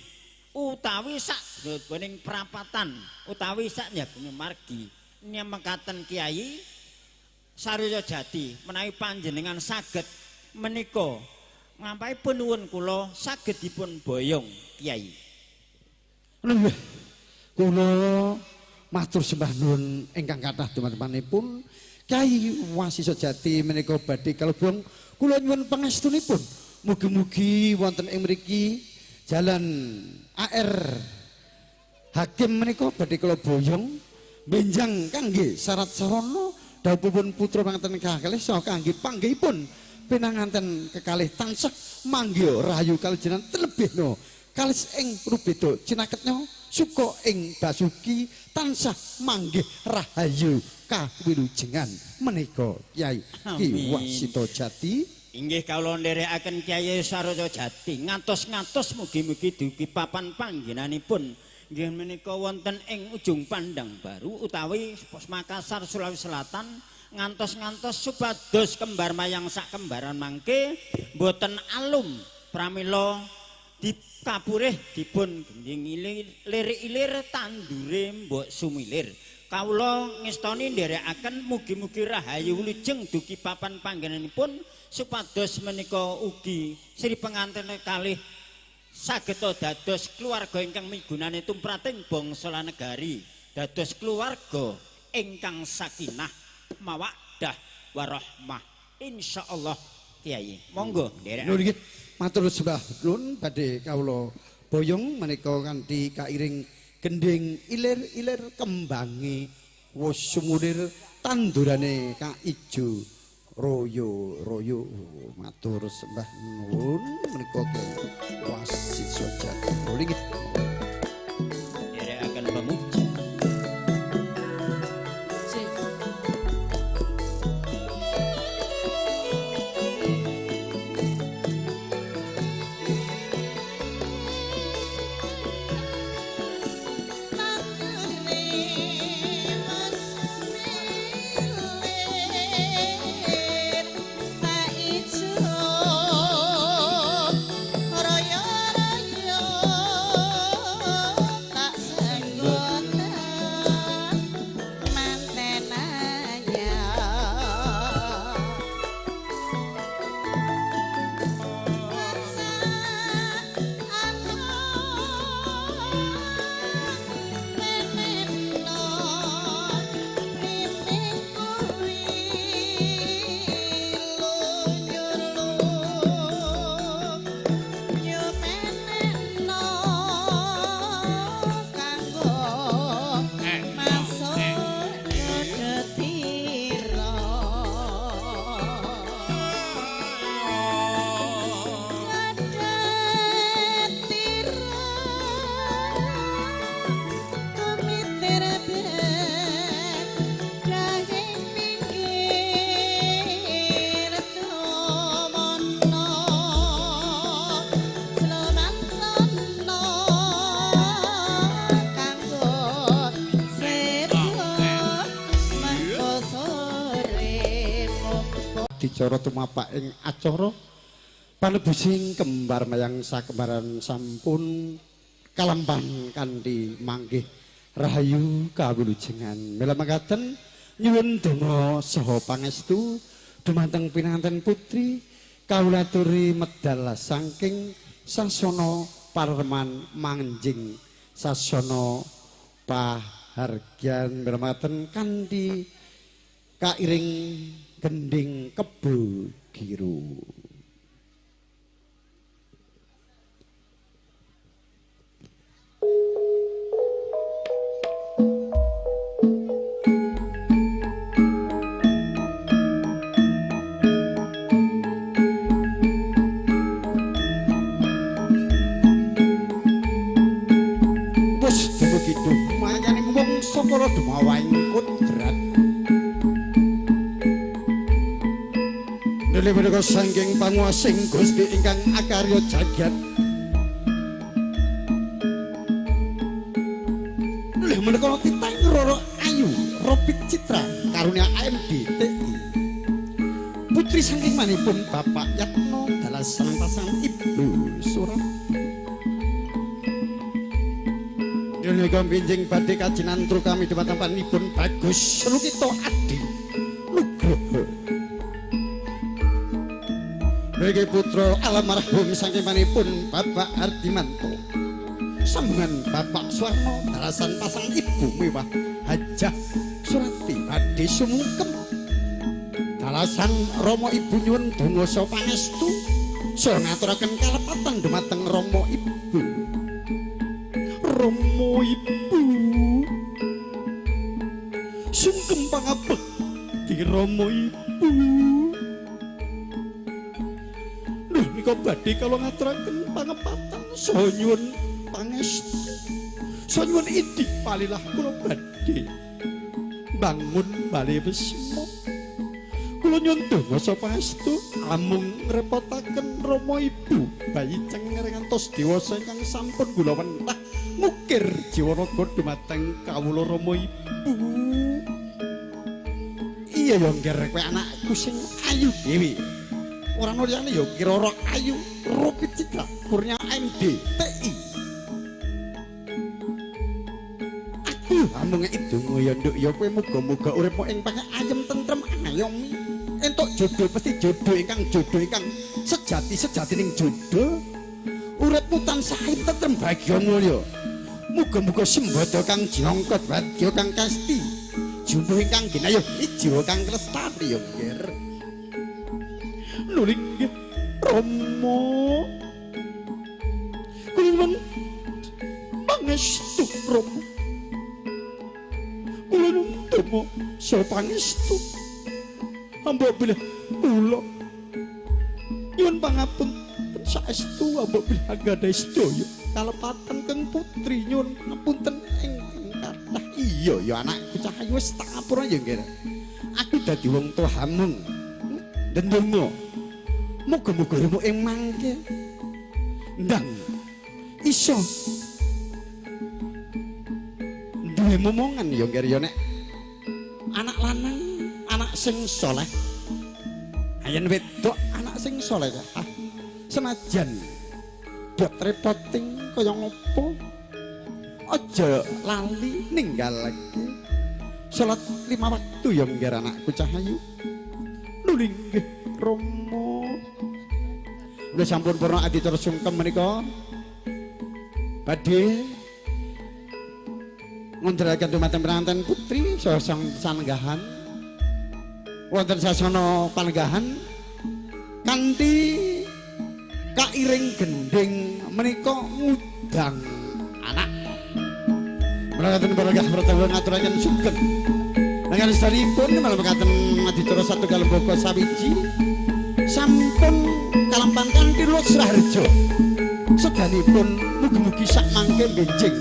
utawi sak jroning prapatan utawi sak njabene margi nyemekaten Kyai Sarya Jati menawi panjenengan saged menika nglampahi pinuwun kula saged dipun boyong Kyai. Nggih kula matur sembah nuwun ingkang kathah dumatengipun Kyai Wasisa Jati menika badhe kalebong kula nyuwun pangestunipun mugi-mugi wonten ing mriki jalan AR Hakim menika badhe kula boyong benjang kangge syarat sarana dawuhipun putra panganten kekalih saha kangge panggihipun pinanganten kekalih tansah manggih rahayu kalijenan telebihna kalis ing rubeda cinaketnya suka ing basuki tansah manggih rahayu kawilujengan menika Kyai Ki Wasita Jati. Inggih kawula nderekaken Kyai Sarya Jati ngantos-ngantos mugi-mugi dugi papan panggenanipun Nggih menika wonten ing Ujung Pandang Baru utawi Makassar Sulawesi Selatan ngantos-ngantos supados kembar mayang sak kembaran mangke mboten alum pramila dikapurih dipun gending lirik-ilir tandure mbok sumilir. Kawula ngestoni nderekaken mugi-mugi rahayu wilujeng dugi papan panggenanipun supados menika ugi sri pengantin kalih saged dados keluarga ingkang migunani tumrating bangsa lan negari, dados keluarga ingkang sakinah mawaddah warahmah. Insyaallah Kiai, monggo nderek. Nuwun nggih, matur sembah nuwun badhe kawula boyong menika kanthi kairing gending ilir-ilir kembange wus sumulir tandurane ka ijo royo-royo. Matur sembah nuwun menika wasit sojan. Nggih. Nderekaken pamuji. Adicara tumapak ing acara panebusing kembar mayang sakembaran sampun kalampan kanthi manggih rahayu kawulujengan. Mila mekaten nyuwun donga saha pangestu dumateng pinanganten putri kawula aturi medal saking sasana parman manjing sasana pahargyan. Mila mekaten kanthi kairing gending kebo giru. Wis dumugi dumayaning wong sakala dumawaing kodrat. Nuli menika saking panguwasing Gusti ingkang akarya jagat. Nuli menika titang Roro Ayu Robit Citra karunia AMD TI. Putri saking manipun Bapak Yatno dalasan pasangan Ibu Surat. Nuli menika benjing badhe kajinan kami dumateng panipun Bagus Lukito Adi Nugroho. Niki putra almarhum saking manipun Bapak Ardimanto sambungan Bapak Suwarno dalasan pasangan Ibu mewah Hajah Surati badhe sumungkem dalasan Rama Ibu nyuwun donga saha pangestu saha ngaturaken kalepatan dumateng Rama Ibu. Rama Ibu sungkem pangabekti Rama Ibu. Nika badhe kula ngaturaken pangepatan saha nyuwun pangestu saha nyuwun indik palilah kula badhe bangun bali wisma. Kula nyuwun donga saha pangestu amung ngrepotaken Rama Ibu bayi cenger ngantos dewasa ingkang sampun kula wentah Ngukir jiwa raga dumateng kawula Rama Ibu. Iya ya ngger kowe anakku sing ayu dhewe. Ora ono liyane ya kira-kira ayu Rupi Citra Kurnia MD TI. Aku amung ngeki donga ya nduk ya kowe muga-muga uripmu ing pangke ayem tentrem ayomi. Entuk jodoh pasti jodoh ingkang sejati-sejatining jodoh. Uripmu tansah tentrem bagya mulya. Muga-muga sembada kang jangka bagya kang kasti. Jumbuh ingkang ginayuh jiwa kang lestari ya nggih. Nuli nggih Rama. Kula nyuwun pangestu Rama. Kula nyuwun donga saha pangestu. Hamba bilih kula nyuwun pangapunten saestu hamba bilih anggadhahi sedaya kalepatan keng putri nyuwun pangapunten ingkang kathah. Iya ya anakku Cahayu wis tak ngapura ya nggih. Aku dadi wong tuwa hamung ndonga. Muga-muga remo ing mangke ndang iso duwe momongan ya nggih ya nek anak lanang anak sing soleh ayen wedok anak sing soleh ah senajan buat repoting kaya ngopo aja lali ninggalake salat 5 waktu ya nggih anakku Cahayu. Nuli nggih Rama. Udah sampun purna adicara sungkem menika badhe ngunduraken dumateng penganten putri saha sanggahan wonten sasana panenggahan kanthi kairing gendhing menika ngudang anak. Menawi barangkah pertama ngaturaken sugeng. Dengan sedanipun malam mekaten adicara satunggal baka sawiji sampun kalampan kanthi Losraharja. Sedanipun mugi-mugi sak mangke benjing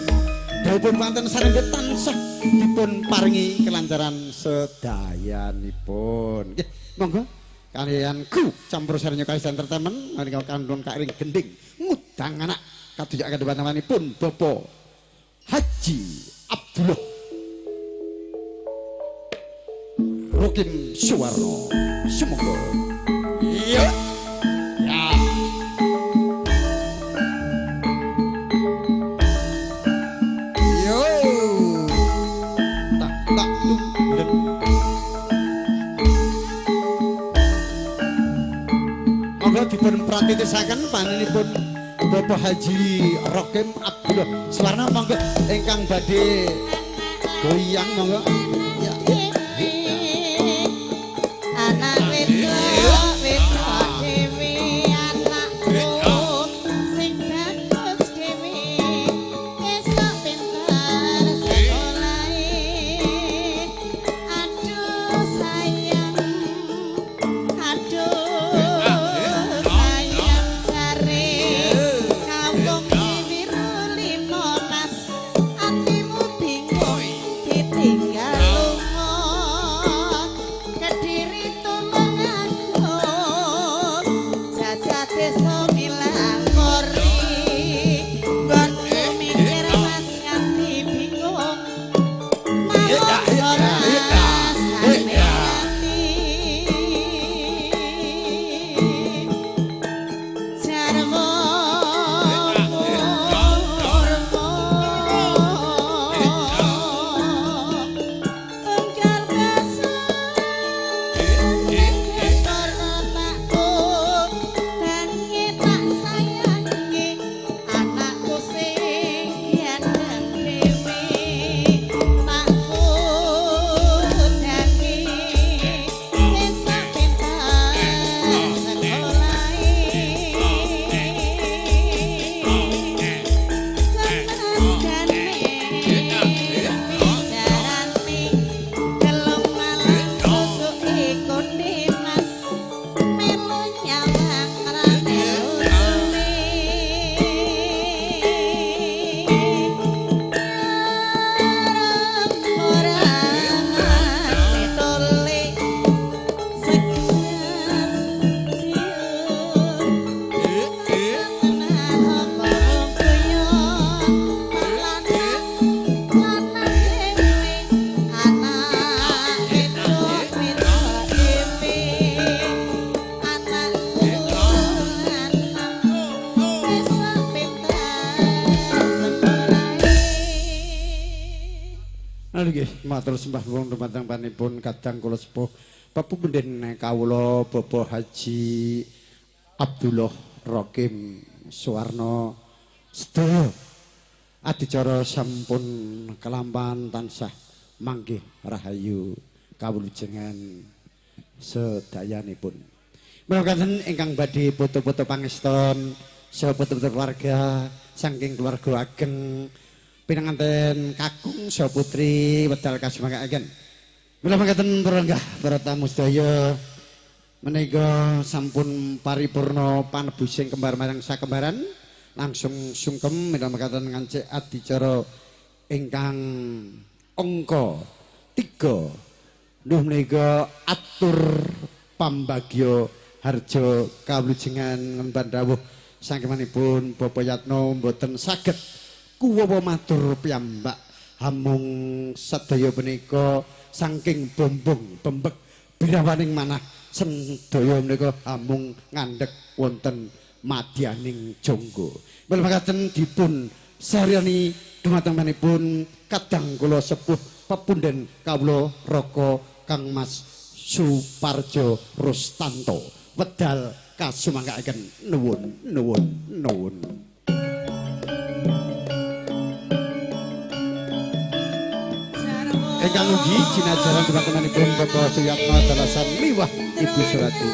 dawuhipun panten sareng tansah dipun paringi kelancaran sedayanipun. Nggih, monggo kalian ku campur sareng Kalista Entertainment menika kandhung kairing gendhing ngudang anak kadujaken dhumatengipun Bapak Haji Abdullah Rokim Suwarno. Semoga iya ya. Yo tak tak tung. Monggo dipun pratitisaken panjenenganipun Bapak Haji Rokim Abdullah Suwarno monggo ingkang badhe goyang monggo. Ya. Anak wedok wedok dhewe anakku sing bagus dhewe esuk pinter sekolahe. Aduh sayang, aduh sayang jare kampung Wiru 15 atimu bingung ditinggal. Nggih, matur sembah nuwun dumateng panipun kadang kula sepuh pepunden kawula Bapak Haji Abdullah Rokim Suwarno sedaya adicara sampun kelampahan tansah manggih rahayu kawulujengan sedayanipun. Mekaten ingkang badhe foto-foto pangeston saha foto-foto keluarga saking keluarga ageng pinanganten kakung saha putri wedal kasumanggaken. Mila mekaten para lenggah para tamu sedaya menika sampun paripurna panebusing kembar marang sakembaran langsung sungkem mila mekaten ngancik adicara ingkang angka 3 nduh menika atur pambagya harja kawulujengan ngemban dawuh sangkemanipun Bapak Yatno mboten saged kuwawa matur piyambak hamung sedaya punika saking bombong bembek birawaning manah sedaya menika hamung ngandhek wonten madyaning jangga. Mila mekaten dipun saryani dumateng manipun kadang kula sepuh pepunden kawula Raka Kang Mas Suparjo Rustanto wedal kasumanggaaken nuwun nuwun nuwun. Ingkang ugi jinajaran dumatengipun Bapak Suyatno dalasan miwah Ibu Surati.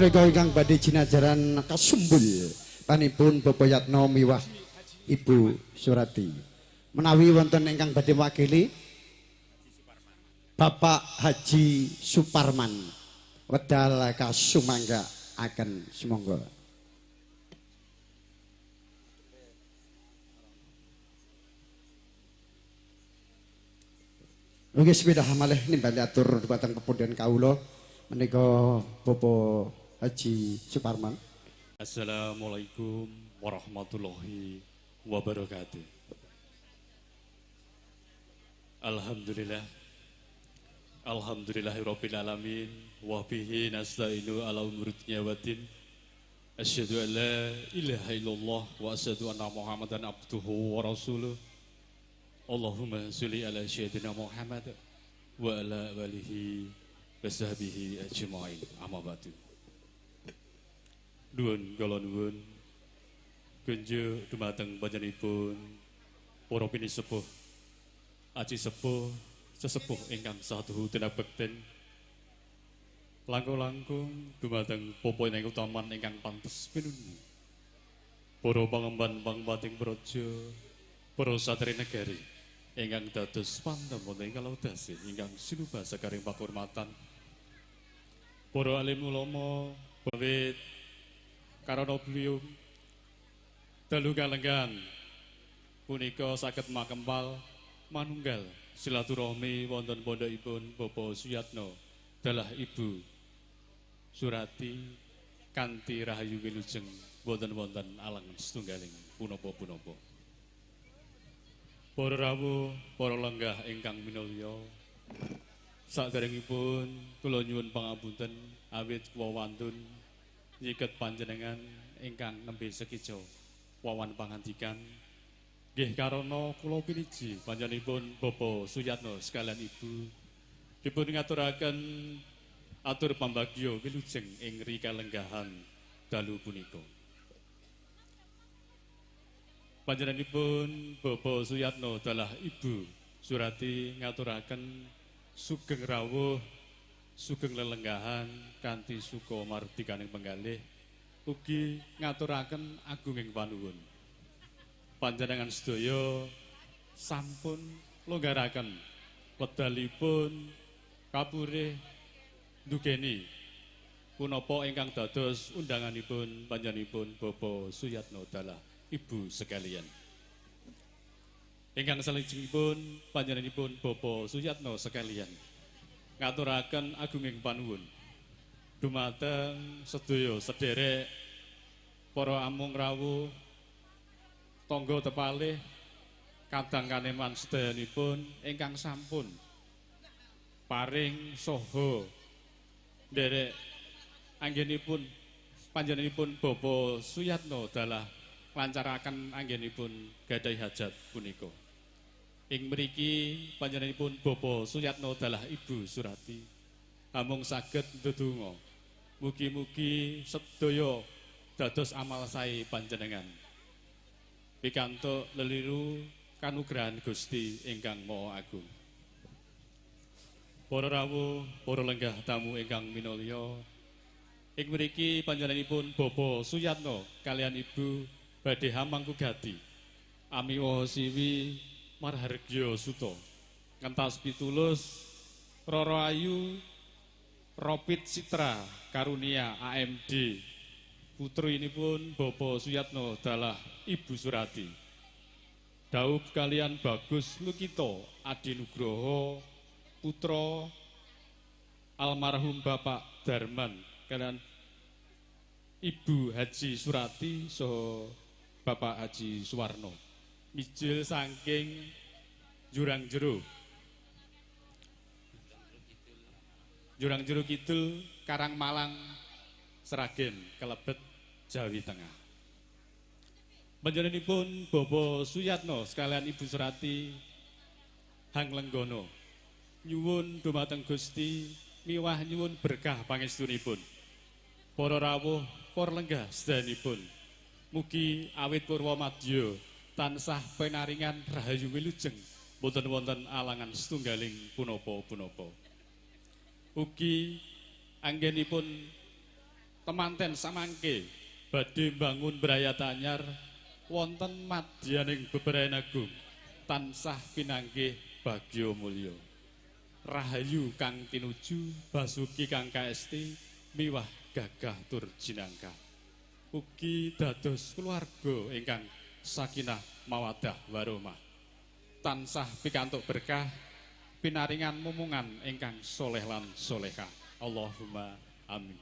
Menika ingkang badhe jinajaran kasumbul panipun Bapak Yatno miwah Ibu Surati. Menawi wonten ingkang badhe mewakili Bapak Haji Suparman wedal kasumangga akan sumangga. Nggih sepindah malih nimbali atur dhumateng pepunden kawula menika Bapak Haji Suparman. Assalamualaikum warahmatullahi wabarakatuh. Alhamdulillah. Alhamdulillahirabbil alamin wa bihi nasta'inu ala umuri dunya waddin. Asyhadu an la ilaha illallah wa asyhadu anna Muhammadan abduhu wa rasuluh. Allahumma sholli ala sayyidina Muhammad wa ala alihi wa sahbihi ajmain. Amma ba'du. Nuwun kula nuwun kunjuk dumateng panjenenganipun para pinisepuh aji sepuh sesepuh ingkang satuhu tinabekten langkung-langkung dumateng popo ingkang utaman ingkang pantes pinunung para pangemban pangpating praja para satri negari ingkang dados pandhem wonten ing kalaudasi ingkang sinubah sekaring pakurmatan para alim ulama bawit karana beliau dalu kalenggan punika saged makempal manunggal silaturahmi wonten pondokipun Bapak Suyatno dalah Ibu Surati kanthi rahayu wilujeng wonten-wonten alang setunggaling punapa-punapa. Para rawuh, para lenggah ingkang minulya, saderengipun kula nyuwun pangapunten awit kula wantun nyiket panjenengan ingkang nembe sekica wawan pangandikan nggih karana kula piniji panjenenganipun Bapak Suyatno sekalian Ibu dipun ngaturaken atur pambagya wilujeng ing rikalenggahan dalu punika. Panjenenganipun Bapak Suyatno dalah Ibu Surati ngaturaken sugeng rawuh sugeng lelenggahan kanthi suka mardikaning penggalih ugi ngaturaken agunging panuwun. Panjenengan sedaya sampun longgaraken wedalipun kapurih ndugeni punapa ingkang dados undanganipun panjenenganipun Bapak Suyatno dalah Ibu sekalian. Ingkang salajengipun panjenenganipun Bapak Suyatno sekalian Ngaturaken agunging panuwun dumateng sedaya sederek para amung rawuh tangga tepalih kadang kaneman sedayanipun ingkang sampun paring saha nderek anggenipun panjenenganipun Bapak Suyatno dalah lancaraken anggenipun gadhahi hajat punika. Ing mriki panjenenganipun Bapak Suyatno dalah Ibu Surati amung saged ndedonga mugi-mugi sedaya dados amal sae panjenengan pikantuk leliru kanugrahan Gusti ingkang Maha Agung. Para rawuh, para lenggah tamu ingkang minulya, ing mriki panjenenganipun Bapak Suyatno kalian Ibu badhe hamangku gati amiwaha siwi marhargya suta ngentas pitulus Roro Ayu Ropit Citra Karunia AMD putrinipun Bapak Suyatno dalah Ibu Surati daup kalian Bagus Lukito Adinugroho putra almarhum Bapak Darman kalian Ibu Haji Surati saha Bapak Haji Suwarno mijil saking Jurang Jero Jurang Jero Kidul Karangmalang Sragen kelebet Jawi Tengah. Panjenenganipun Bapak Suyatno sekalian Ibu Surati Hanglenggono nyuwun dumateng Gusti miwah nyuwun berkah pangestunipun. Para rawuh, para lenggah sedayanipun mugi awit purwa madya tansah penaringan rahayu wilujeng boten wonten alangan setunggaling punapa-punapa. Ugi anggenipun temanten samangke badhe mbangun brayat anyar wonten madyaning beberayan agung tansah pinanggih bagya mulya. Rahayu kang tinuju basuki kang kaesti miwah gagah tur jinangkah. Ugi dados keluarga ingkang sakinah mawadah warahmah. Tansah pikantuk berkah pinaringan mumungan ingkang soleh lan solehah. Allahumma amin.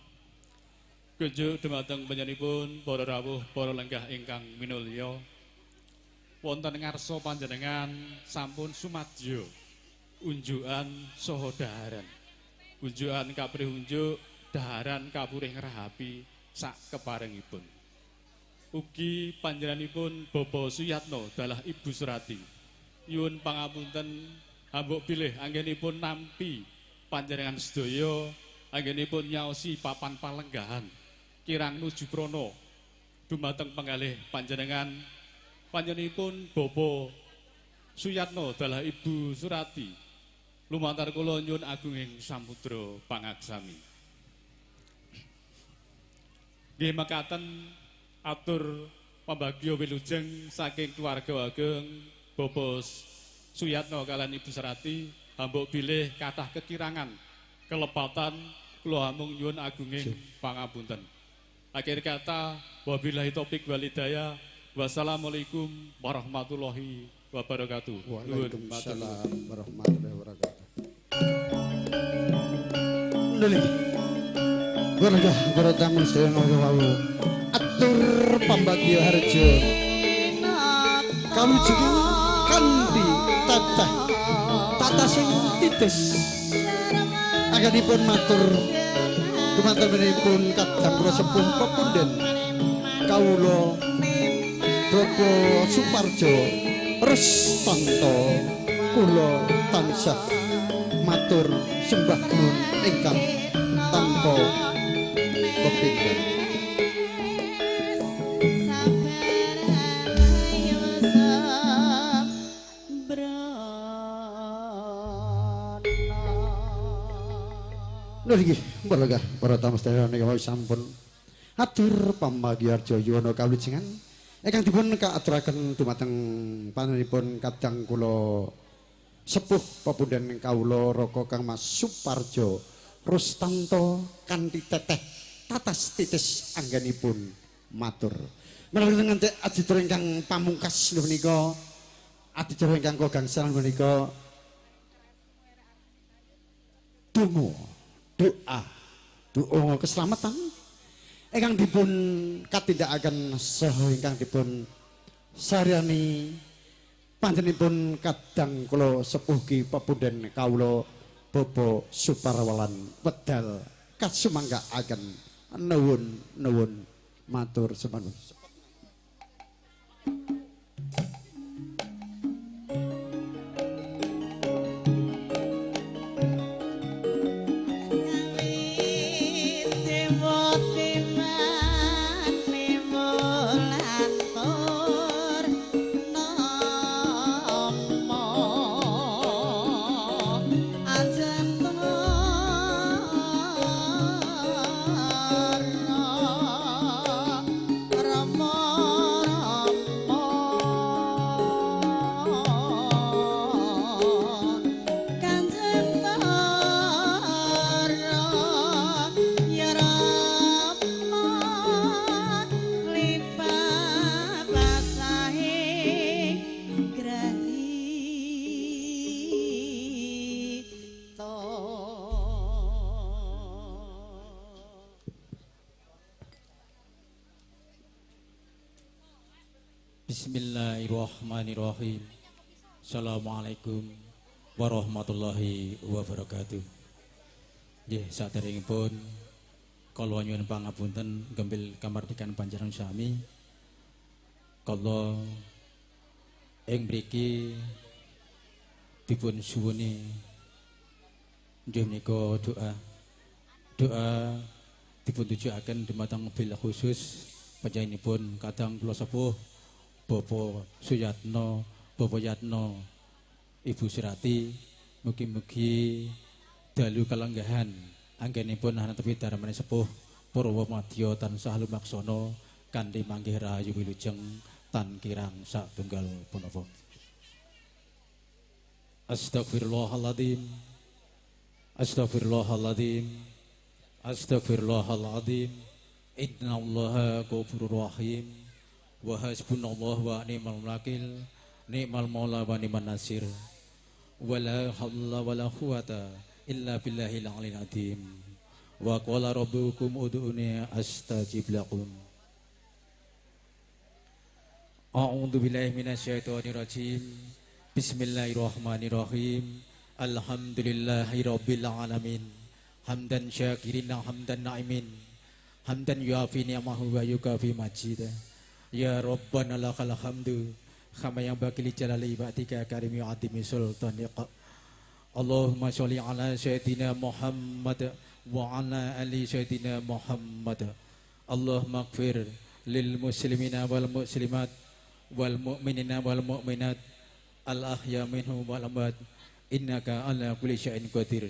Kunjuk dumateng panjenenganipun para rawuh, para lenggah ingkang minulya. Wonten ngarsa panjenengan sampun sumadyo unjukan saha daharan. Unjukan kaprih unjuk, daharan kapurih ngrahapi sak keparengipun. Ugi panjenenganipun Bapak Suyatno dalah Ibu Surati. Nyuwun pangapunten hambuk bilih anggenipun nampi panjenengan sedaya anggenipun nyaosi papan palenggahan kirang nuju prana dumateng penggalih panjenengan panjenenganipun Bapak Suyatno dalah Ibu Surati lumantar kula nyuwun agunging samudra pangaksami. Nggih mekaten atur pambagya wilujeng saking keluarga ageng Bapak Suyatno kalian Ibu Surati hambuk bilih kathah kekirangan kelepatan kula amung nyuwun agunging pangapunten. Akhir kata wabillahi taufik wal hidayah. Wassalamualaikum warahmatullahi wabarakatuh. Waalaikumsalam warahmatullahi wabarakatuh. Nuli. Warga para tamu sedaya wau atur pambagya harja kawujud kanthi tatah tata sing titis anggenipun matur dumateng kadang kula sepuh pepunden kawula Bapak Suparjo Rustanto kula tansah matur sembah nuwun ingkang tanpa pepindhan. Lho iki mboten para tamu sedaya nika sampun atur pambagiyarja yuwana kawilujengan ingkang dipun kaaturaken dumateng panjenenganipun kadang kula sepuh pepunden kawula Raka Kang Mas Suparjo Rustanto kanthi teteh tatas titis anggenipun matur. Menawi nganti adicara ingkang pamungkas menika adicara ingkang kagangsal menika donga doa doa keselamatan ingkang dipun katindakaken saha ingkang dipun saryani panjenenganipun kadang kula sepuh ki pepunden kawula Bapak Suparwalan wedal kasumanggaaken nuwun nuwun matur sembah. Bismillahirrahmanirrahim. Assalamualaikum warahmatullahi wabarakatuh. Nggih, saderengipun kula nyuwun pangapunten gembil kamardikan panjenengan sami. Kula ing mriki dipun suwuni nggih menika doa. Doa dipun tujuaken dumateng bil khusus panjenenganipun kadang kula sepuh Bapak Suyatno, Bapak Yatno, Ibu Surati, mugi-mugi dalu kalenggahan anggenipun anetepi darmane sepuh purwa madya tansah lumaksana kanthi manggih rahayu wilujeng tan kirang satunggal punapa. Astagfirullahaladzim, astagfirullahaladzim, astagfirullahaladzim, innallaha ghafurur rahim. Wa hasbunallah wa ni'mal wakil, ni'mal maula wa ni'man nasir. Wala haula wala quwata illa billahil aliyil azim. Wa qala rabbukum ud'uni astajib lakum. A'udzu billahi minasyaitonir rajim. Bismillahirrahmanirrahim. Alhamdulillahi rabbil alamin. Hamdan syakirin hamdan na'imin. Hamdan yuafi ni'amahu wa yukafi majidah. Ya Rabbana lakal hamdu kama yang bagi li jalali ba'dika karimi adimi sultaniqa. Allahumma sholli ala sayyidina Muhammad wa ala ali sayyidina Muhammad. Allahumma ighfir lil muslimina wal muslimat wal mu'minina wal mu'minat al ahya minhum wal amwat innaka ala kulli syai'in qadir.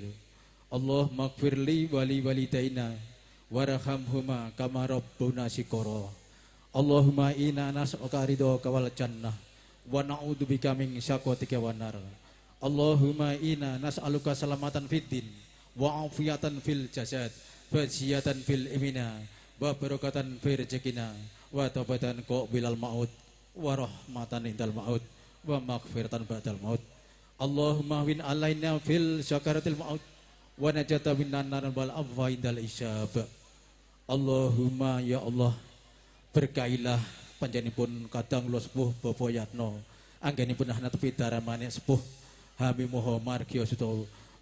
Allahumma ighfir li wa li walidayna warhamhuma kama rabbuna shighara. Allahumma inna nas'aluka ridhaka wal jannah wa na'udzubika min syaqatika wan nar. Allahumma inna nas'aluka salamatan fid din wa afiyatan fil jasad wa ziyatan fil imina wa barakatan fi rezekina wa taubatan qabilal maut wa rahmatan indal maut wa maghfiratan ba'dal maut. Allahumma win alaina fil syakaratil maut wa najata minan nar wal afwa indal isyab. Allahumma ya Allah, berkailah panjenenganipun kadang kula sepuh Bapak Yatno anggenipun anetepi daramane sepuh hami moho margya suta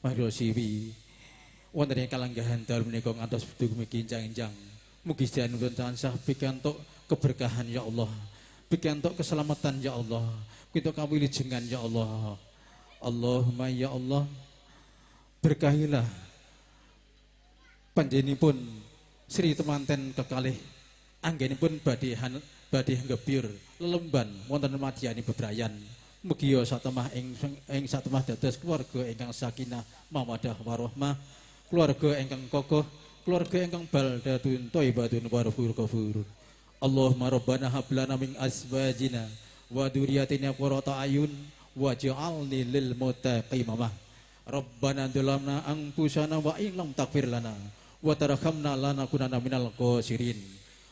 margya siwi wonten ing kalenggahan dalu menika ngantos dumugi injang-injang. Mugi sedaya tansah pikantuk keberkahan ya Allah, pikantuk keselamatan ya Allah, kita kawilujengan ya Allah. Allahumma ya Allah, berkahilah panjenenganipun Sri temanten kekalih anggenipun badhe nggebyur lelemban wonten madyani bebrayan. Mugi satemah ing satemah dados keluarga ingkang sakinah mawaddah warahmah, keluarga ingkang kokoh, keluarga ingkang baldatun thayyibatun wa rabbul ghafur. Allahumma rabbana hab lana min azwajina wa dzurriyyatina qurrata a'yun waj'alni lil muttaqin imama. Rabbana dzalamna anfusana wa in lam taghfir lana wa tarhamna lanakunanna minal khasirin.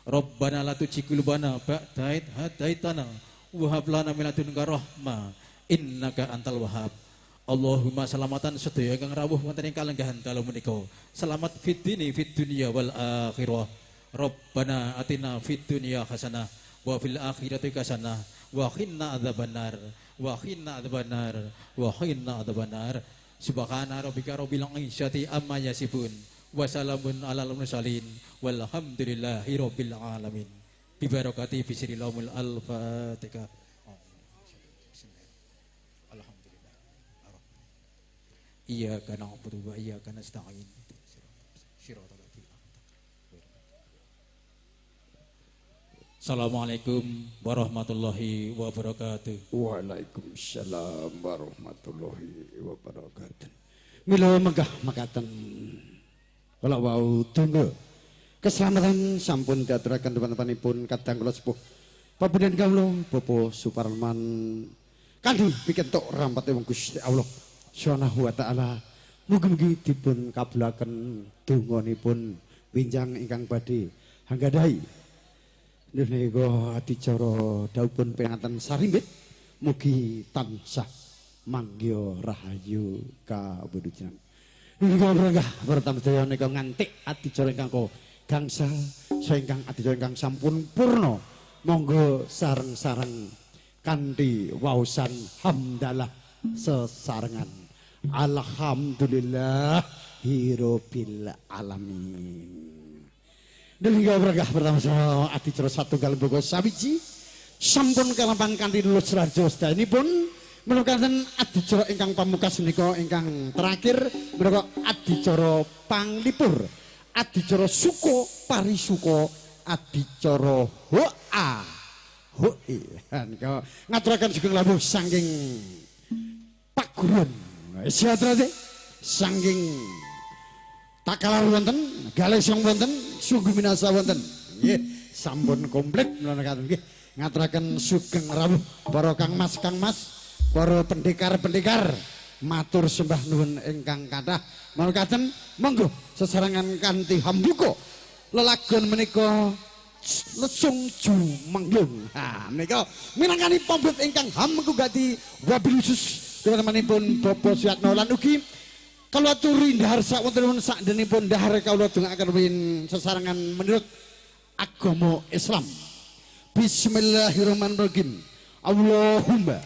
Rabbana la tuzigh qulubana ba'da idh hadaitana wa hab lana min ladunka rahmah innaka antal wahhab. Allahumma salamatan sedaya ingkang rawuh wonten ing kalenggahan dalu menika. Selamat fid dini fid dunya wal akhirah. Rabbana atina fid dunya hasanah wa fil akhirati hasanah wa qina adzabannar wa qina adzabannar wa qina adzabannar. Subhana rabbika rabbil izzati amma yasifun wa salamun alal mursalin walhamdulillahi rabbil alamin. Bi barakati fi sirrilahumul al-fatihah. Alhamdulillah. Iyyaka na'budu wa iyyaka nasta'in. Assalamualaikum warahmatullahi wabarakatuh. Waalaikumsalam warahmatullahi wabarakatuh. Mila megah makaten kala wau tunggu keselamatan sampun diaturaken teman-temanipun kadang kula sepuh pabudan kawula Bapak Suparman kanthi pikentuk rampate wong Gusti Allah Subhanahu wa taala. Mugi-mugi dipun kabulaken donganipun winjang ingkang badhe hanggadhahi menika adicara dhawuhipun pinanten sarimbit mugi tansah manggiha rahayu kawujudan. Menika lenggah pertama sedaya nika ngantik adicara ingkang gangsal saha ingkang adicara ingkang sampun purna. Monggo sareng-sareng kanthi waosan hamdalah sesarengan. Alhamdulillah hirobil alamin. Hingga berkah pertama sama adicara satunggal boga sawiji sampun kalampahan kanthi lulus raja sedayanipun menukaken adicara ingkang pamungkas menika ingkang terakhir menika adicara panglipur, adicara suko parisuko, adicara hoa hoi. Menika ngaturaken sugeng lawuh saking paguron sejahtera saking Takalar wonten, Galesong wonten, Sungguh Minasa wonten. Nggih, sampun komplit menawi nggih. Ngaturaken sugeng rawuh para kang mas, para pendekar-pendekar, matur sembah nuwun ingkang kathah. Mangkaten monggo sesarengan kanthi hambuka lelagon menika lesung jumenglung. Ha menika minangkani pambut ingkang hamengku gati wabil khusus teman-temanipun Bapak Suyatno lan ugi kula aturi ndahar sakwontenipun sakdenipun ndahar kula dongaaken win sesarengan menurut agama Islam. Bismillahirrahmanirrahim. Allahumma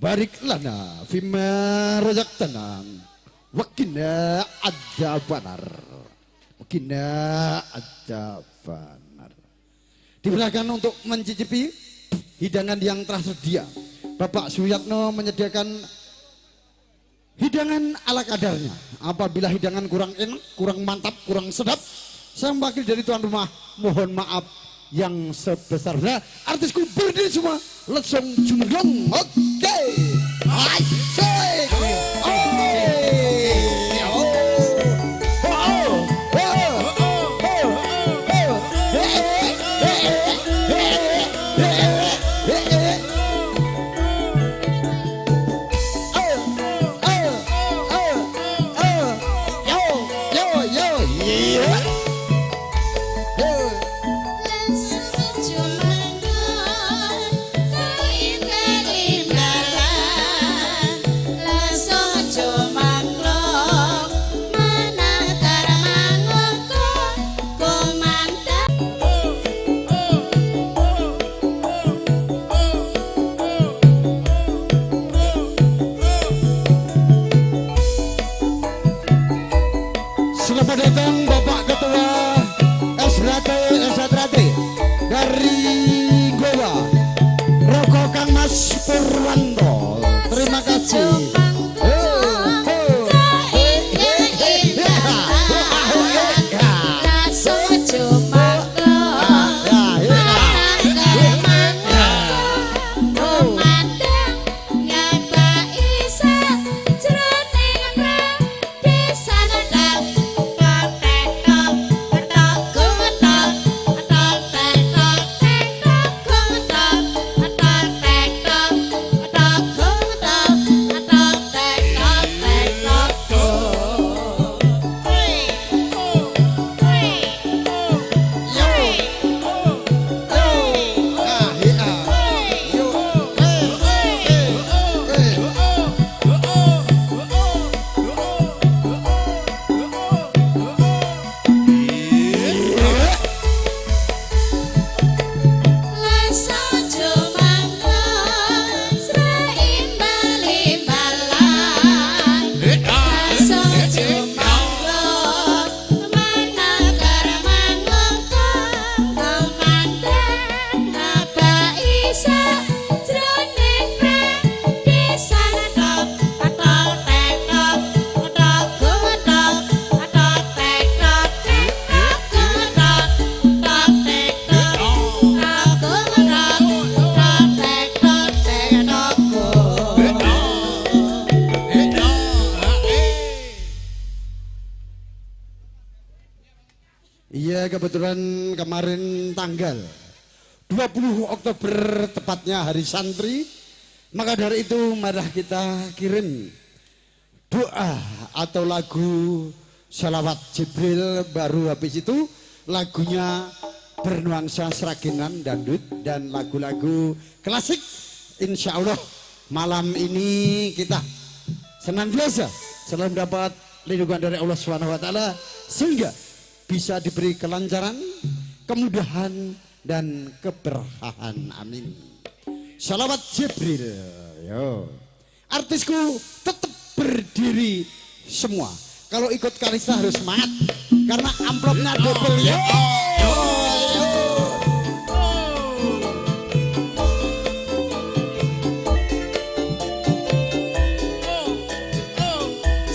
barik lana fima razaqtana wa qina adzabannar. Wa qina adzabannar. Dipersilakan untuk mencicipi hidangan yang telah tersedia. Bapak Suyatno menyediakan hidangan ala kadarnya. Apabila hidangan kurang enak, kurang mantap, kurang sedap, saya wakil dari tuan rumah mohon maaf yang sebesar-besarnya. Artisku berdiri semua, langsung jumenglong. Oke, asik. Selamat datang Bapak Ketua SHT dari Gowa, Roko Kang Mas Purwanto. Terima kasih. Tok, kebetulan kemarin tanggal 20 Oktober tepatnya hari santri. Maka dari itu marilah kita kirim doa atau lagu Shalawat Jibril, baru habis itu lagunya bernuansa sragenan dandut dan lagu-lagu klasik. Insya Allah malam ini kita senantiasa selalu mendapat lindungan dari Allah Subhanahu wa taala sehingga bisa diberi kelancaran, kemudahan dan keberkahan. Amin. Shalawat Jibril. Yo. Artisku tetap berdiri semua. Kalau ikut Kalista harus semangat karena amplopnya double ya. Yo.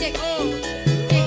Cek. Cek.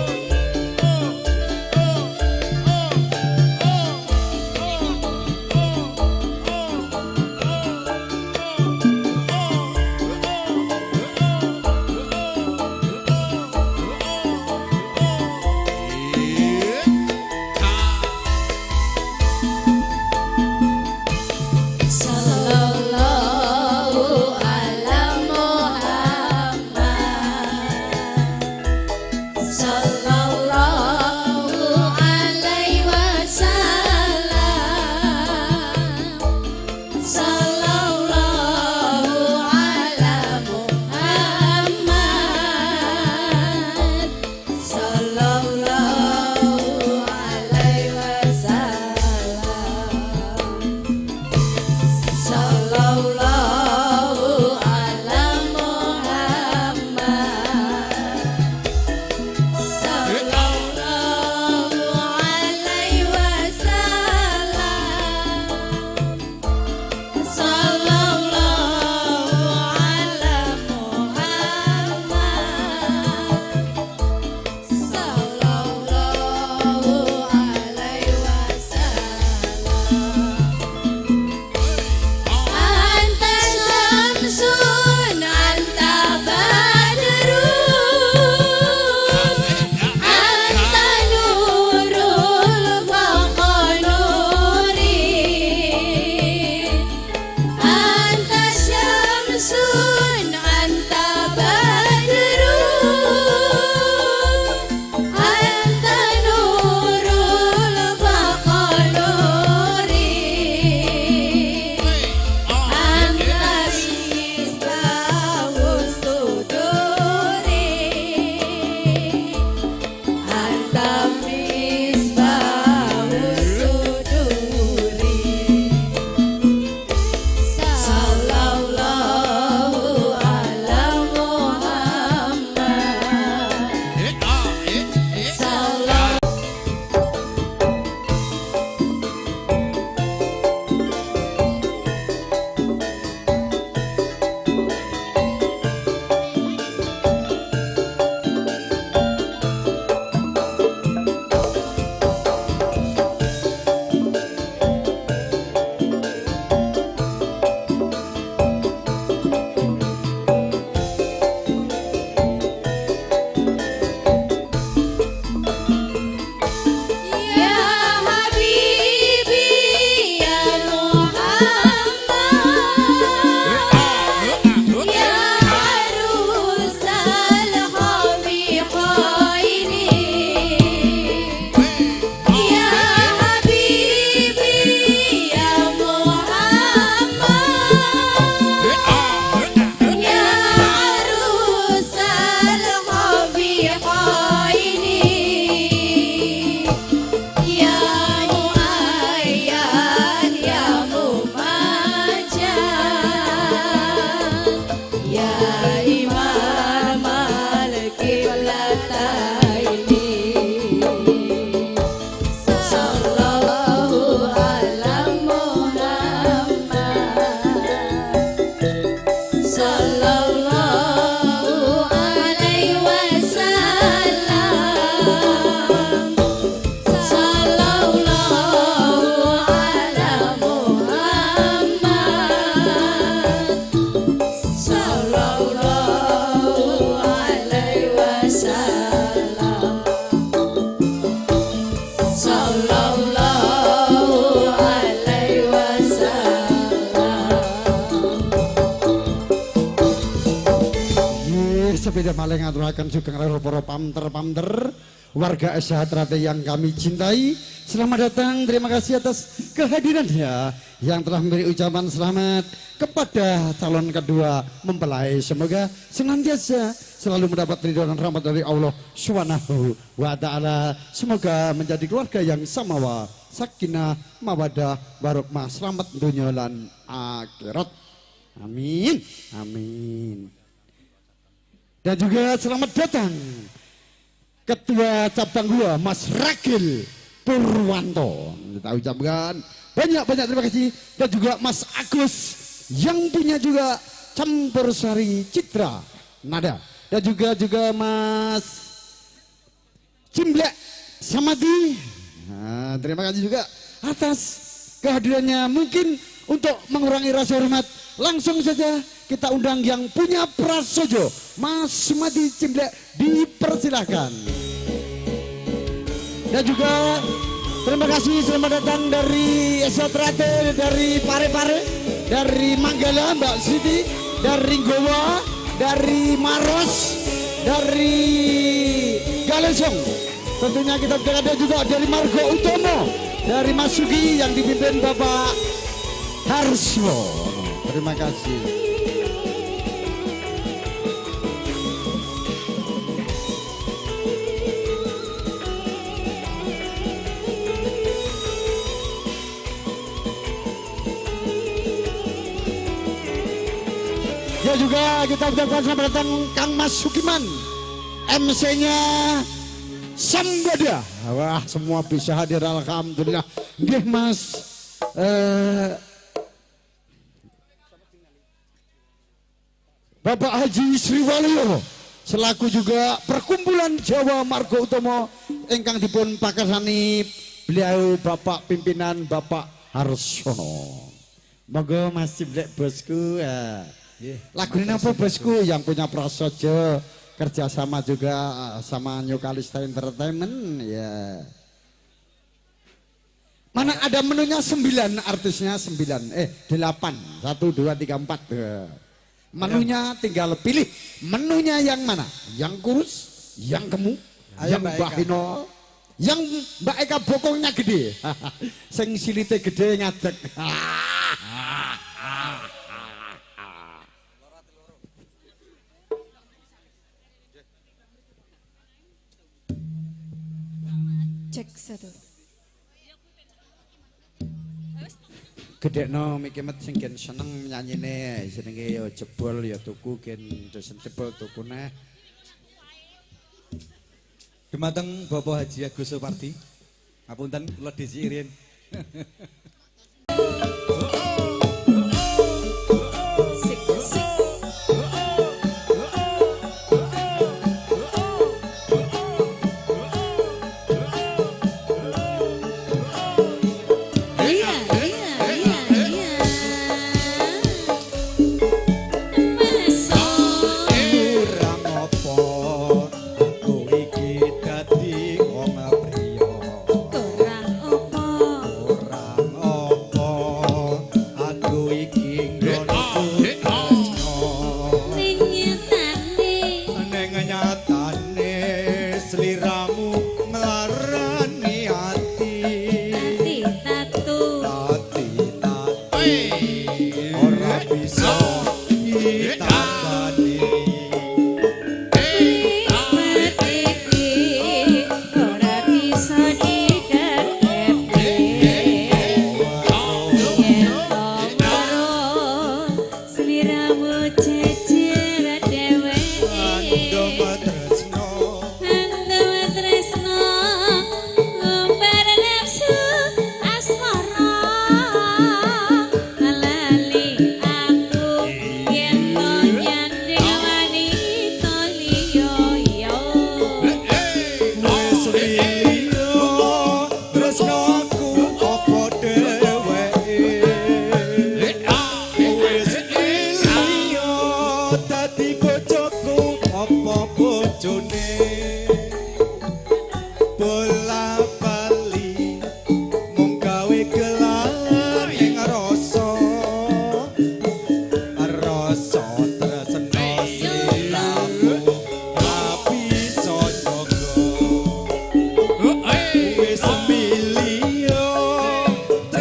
Sepindah malih ngaturaken sugeng rawuh para pamter-pamter warga SH Terate yang kami cintai. Selamat datang, terima kasih atas kehadirannya yang telah memberi ucapan selamat kepada calon kedua mempelai. Semoga senantiasa selalu mendapat ridho dan rahmat dari Allah Subhanahu wa Ta'ala. Semoga menjadi keluarga yang samawa, sakinah, mawadah, warahmah, selamat dunia lan akhirat. Amin, amin. Dan juga selamat datang Ketua Cabang Gua Mas Ragil Purwanto. Kita ucapkan banyak-banyak terima kasih. Dan juga Mas Agus yang punya juga Campur Sari Citra Nada. Dan juga Mas Cimblek Samadi. Nah, terima kasih juga atas kehadirannya. Mungkin untuk mengurangi rasa hormat, langsung saja kita undang yang punya prasojo, Mas Sumadi Cimblek, dipersilahkan. Dan juga terima kasih, selamat datang dari SH Terate, dari Pare-Pare, dari Manggala Mbak Siti, dari Gowa, dari Maros, dari Galesong. Tentunya kita berada juga dari Margo Utomo, dari Mas Sugi yang dipimpin Bapak Harswo. Terima kasih. Ya juga kita ucapkan selamat datang Kang Mas Sukiman, MC-nya Samboda. Wah, semua bisa hadir, alhamdulillah. Nggih Mas Bapak Haji Sriwalyo selaku juga perkumpulan Jawa Margo Utomo ingkang dipun pakarsani beliau Bapak pimpinan Bapak Harsono. Monggo Mas Cimblek bosku. Lagu ini apa bosku yang punya prasojo kerjasama juga sama New Kalista Entertainment ya. Mana ada menunya 9 artisnya 9 8 1 2 3 4. Menunya tinggal pilih menunya yang mana, yang kurus, yang gemuk, yang Mbak Hino, yang Mbak Eka bokongnya gede, sing silite gede ngadeg. Cek satu. Gedekno mikimet sing gen seneng nyanyine, jenenge ya jebol ya tuku gen dosen jebol tuku neh. Dumateng Bapak Haji Agus Supardi. Ngapunten kula dhisik riyin. Kurang apa? Kurang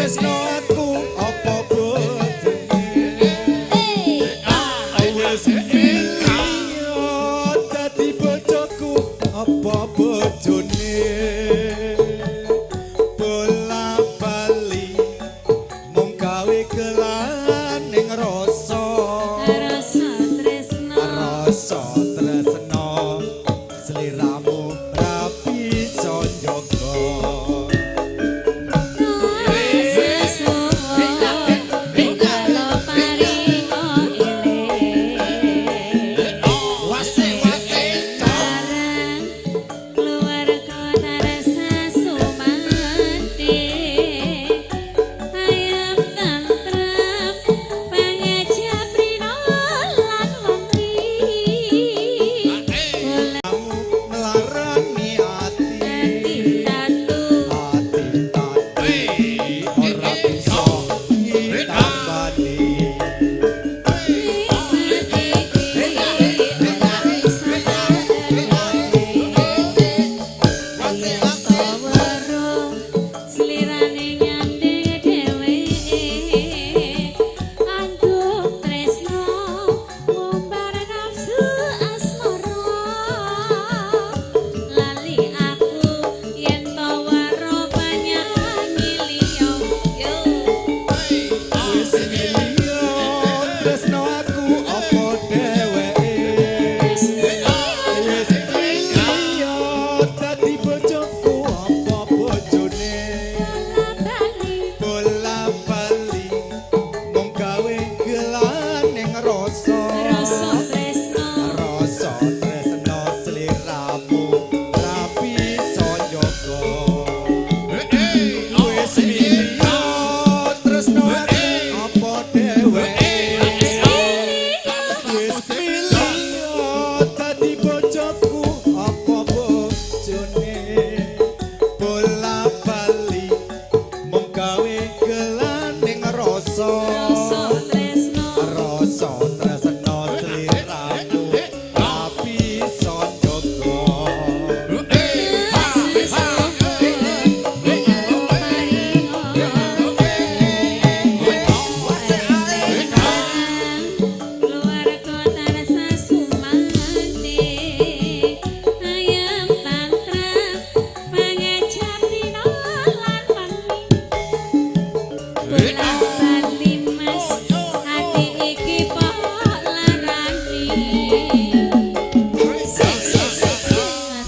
tresno aku apa bojone wis milih dadi bojoku apa bojone bola bali mung gawe gelaning rasa Rasa tresno rasa tresno sliramu ra bisa njaga. Melarani ati ati tati ora bisa ditambani. Slirane nyanding dheweke anduk tresno ngumbar nafsu asmara lali aku yen to waro panyanyi liya yo. Wis milih tresno aku apa dheweke wis milih dadi bojoku apa bojone bola bali mung gawe gelaning rasa Rasa tresno rasa tresno sliramu ra bisa njaga wis milih tresno aku apa dheweke wis milih dadi bojoku apa bojone bola bali mung gawe gelaning rasa rasa tresno rasa tresno sliramu ra bisa njaga.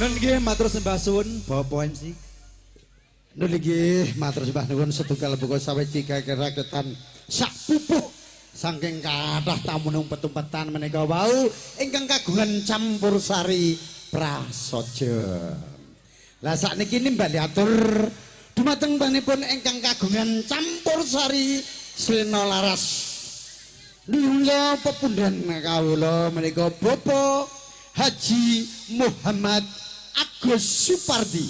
Nun nggih matur sembah suwun Bapak MC. Nun nggih matur sembah nuwun setunggal buka sawiji raketan sak pupuh saking kathah tamu petumpetan menika wau ingkang kagungan campur sari prasaja. Lah sakniki nimbali atur dumateng panipun ingkang kagungan campur sari Sena Laras. Nula pepundhen kawula menika Bapak Haji Muhammad Agus Supardi.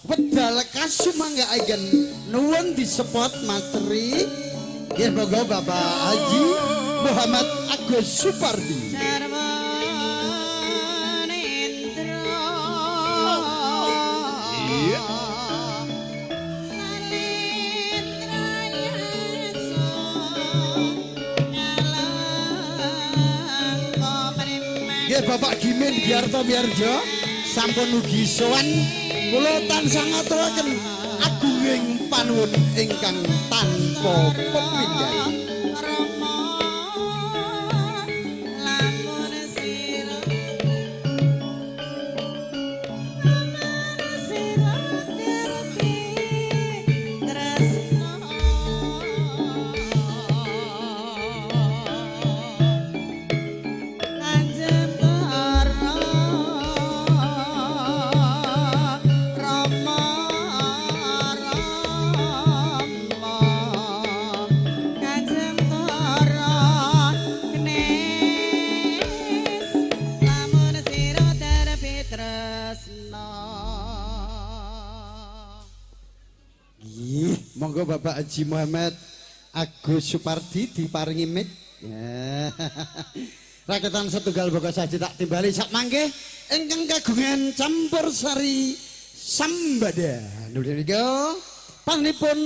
Wedal kasumangga aigen nuwun disepot materi. Nggih monggo Bapak Haji Muhammad Agus Supardi. Nggih Bapak Gimin Giarto Miarjo sampun ugi sowan kula tansah ngaturaken agunging panuwun ingkang tanpa pepindhan. Monggo Bapak Haji Muhammad Agus Supardi diparingi mic. Raketan setunggal boga saji tak timbali sak mangke ingkang kagungan campur sari sambada. Nuli nika panipun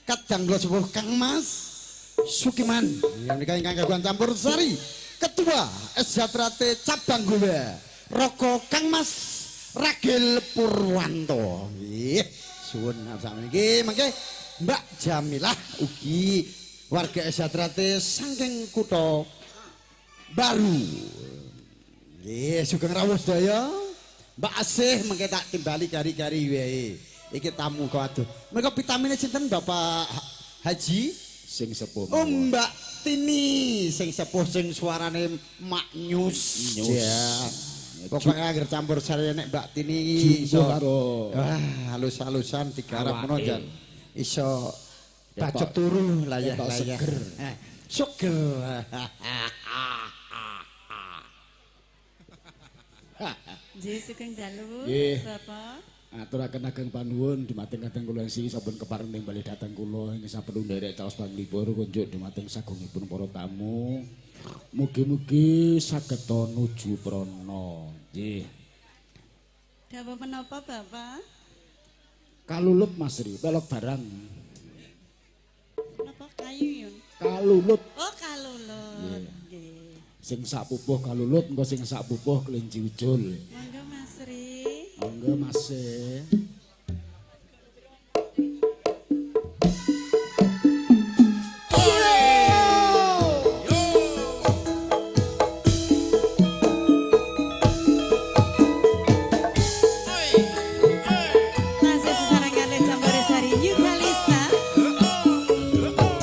Kadang kula sepuh Kang Mas Sukiman. Menika ingkang kagungan campur sari Ketua SH Cabang Gowa Roko Kang Mas Ragil Purwanto. Nggih, suwun sakmeniki mangke Mbak Jamilah ugi warga SH saking Kutha Baru. Nggih, sugeng rawuh sedaya. Mbak Asih mangke tak timbali kari-kari wae. Iki tamu kok aduh. Mereka vitamine sinten Bapak Haji? Sing sepuh. Oh, Mbak Tini sing sepuh sing suarane maknyus. Ya. Pokoke anggere campur sari nek Mbak Tini iso wah halus-halusan digarap ngono jan. Iso bacot turu layah-layah. Seger. Seger. Nggih sugeng dalu Bapak. Aturaken ageng panuwun dumateng kadang kula sing sampun kepareng timbali dhateng kula ing saperlu nderek caos panglipur kunjuk dumateng sagungipun para tamu. Mugi-mugi saged nuju prana. Nggih. Dawuh menapa Bapak? Kalulut Mas Ri, pelok barang. Napa kayu yun? Kalulut. Oh, kalulut. Nggih. Sing sak pupuh kalulut, engko sing sak pupuh kelinci ucul. Monggo Mas Ri. Monggo Mas. Masih sesarengan Campur Sari New Kalista.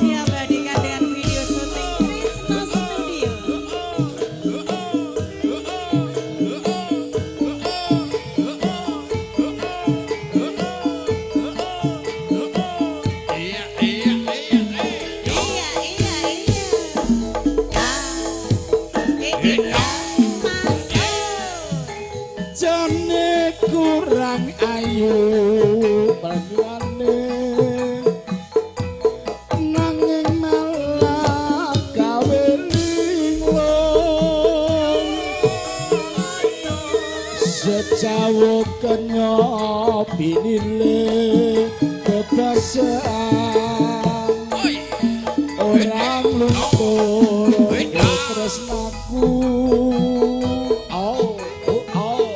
Diabadikan dengan video syuting Trisno Studio. Iya iya iya Iya iya iya. Iya. Masuk. Jane kurang ayu panjenengane nanging malah gawe linglung secawo kenya pinile kebasan orang luntur tresnaku. Oh oh oh.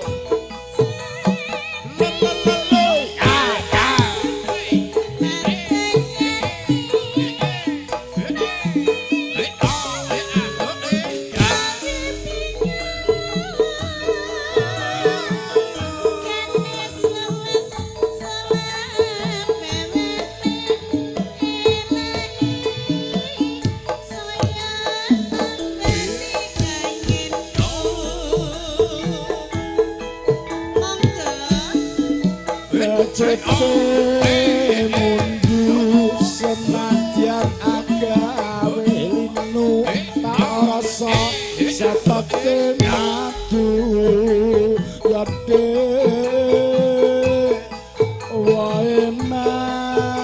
Becete mundu senadyan agawe linu tak rasa sepeke madu ya dek wae mauni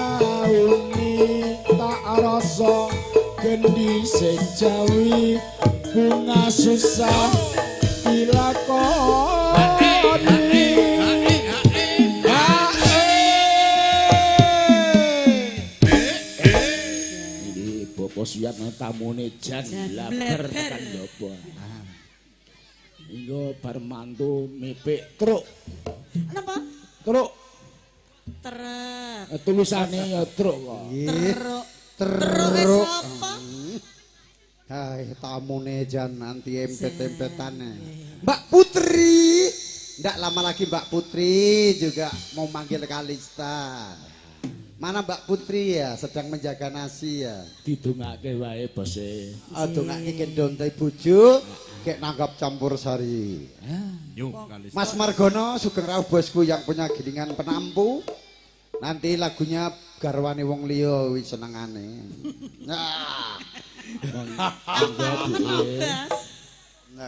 tak rasa gendi sing jawi bunga susah dilakoni. Bapak Suyatno tamune jan blaber tekan njaba. Engko bar mantu mipik truk. Napa? Truk. Truk. Tulisane ya truk kok. Truk. Truk sapa? Hai tamune jan anti empet-empetane. Mbak Putri. Ndak lama lagi Mbak Putri juga mau manggil Kalista. Mana Mbak Putri ya sedang menjaga nasi ya. Didongake wae bose. Dongake kendonte bojo kek nanggap campur sari. Mas Margono sugeng rawuh bosku yang punya gilingan penampu. Nanti lagunya garwane wong liya wis senengane. Nah. Nah,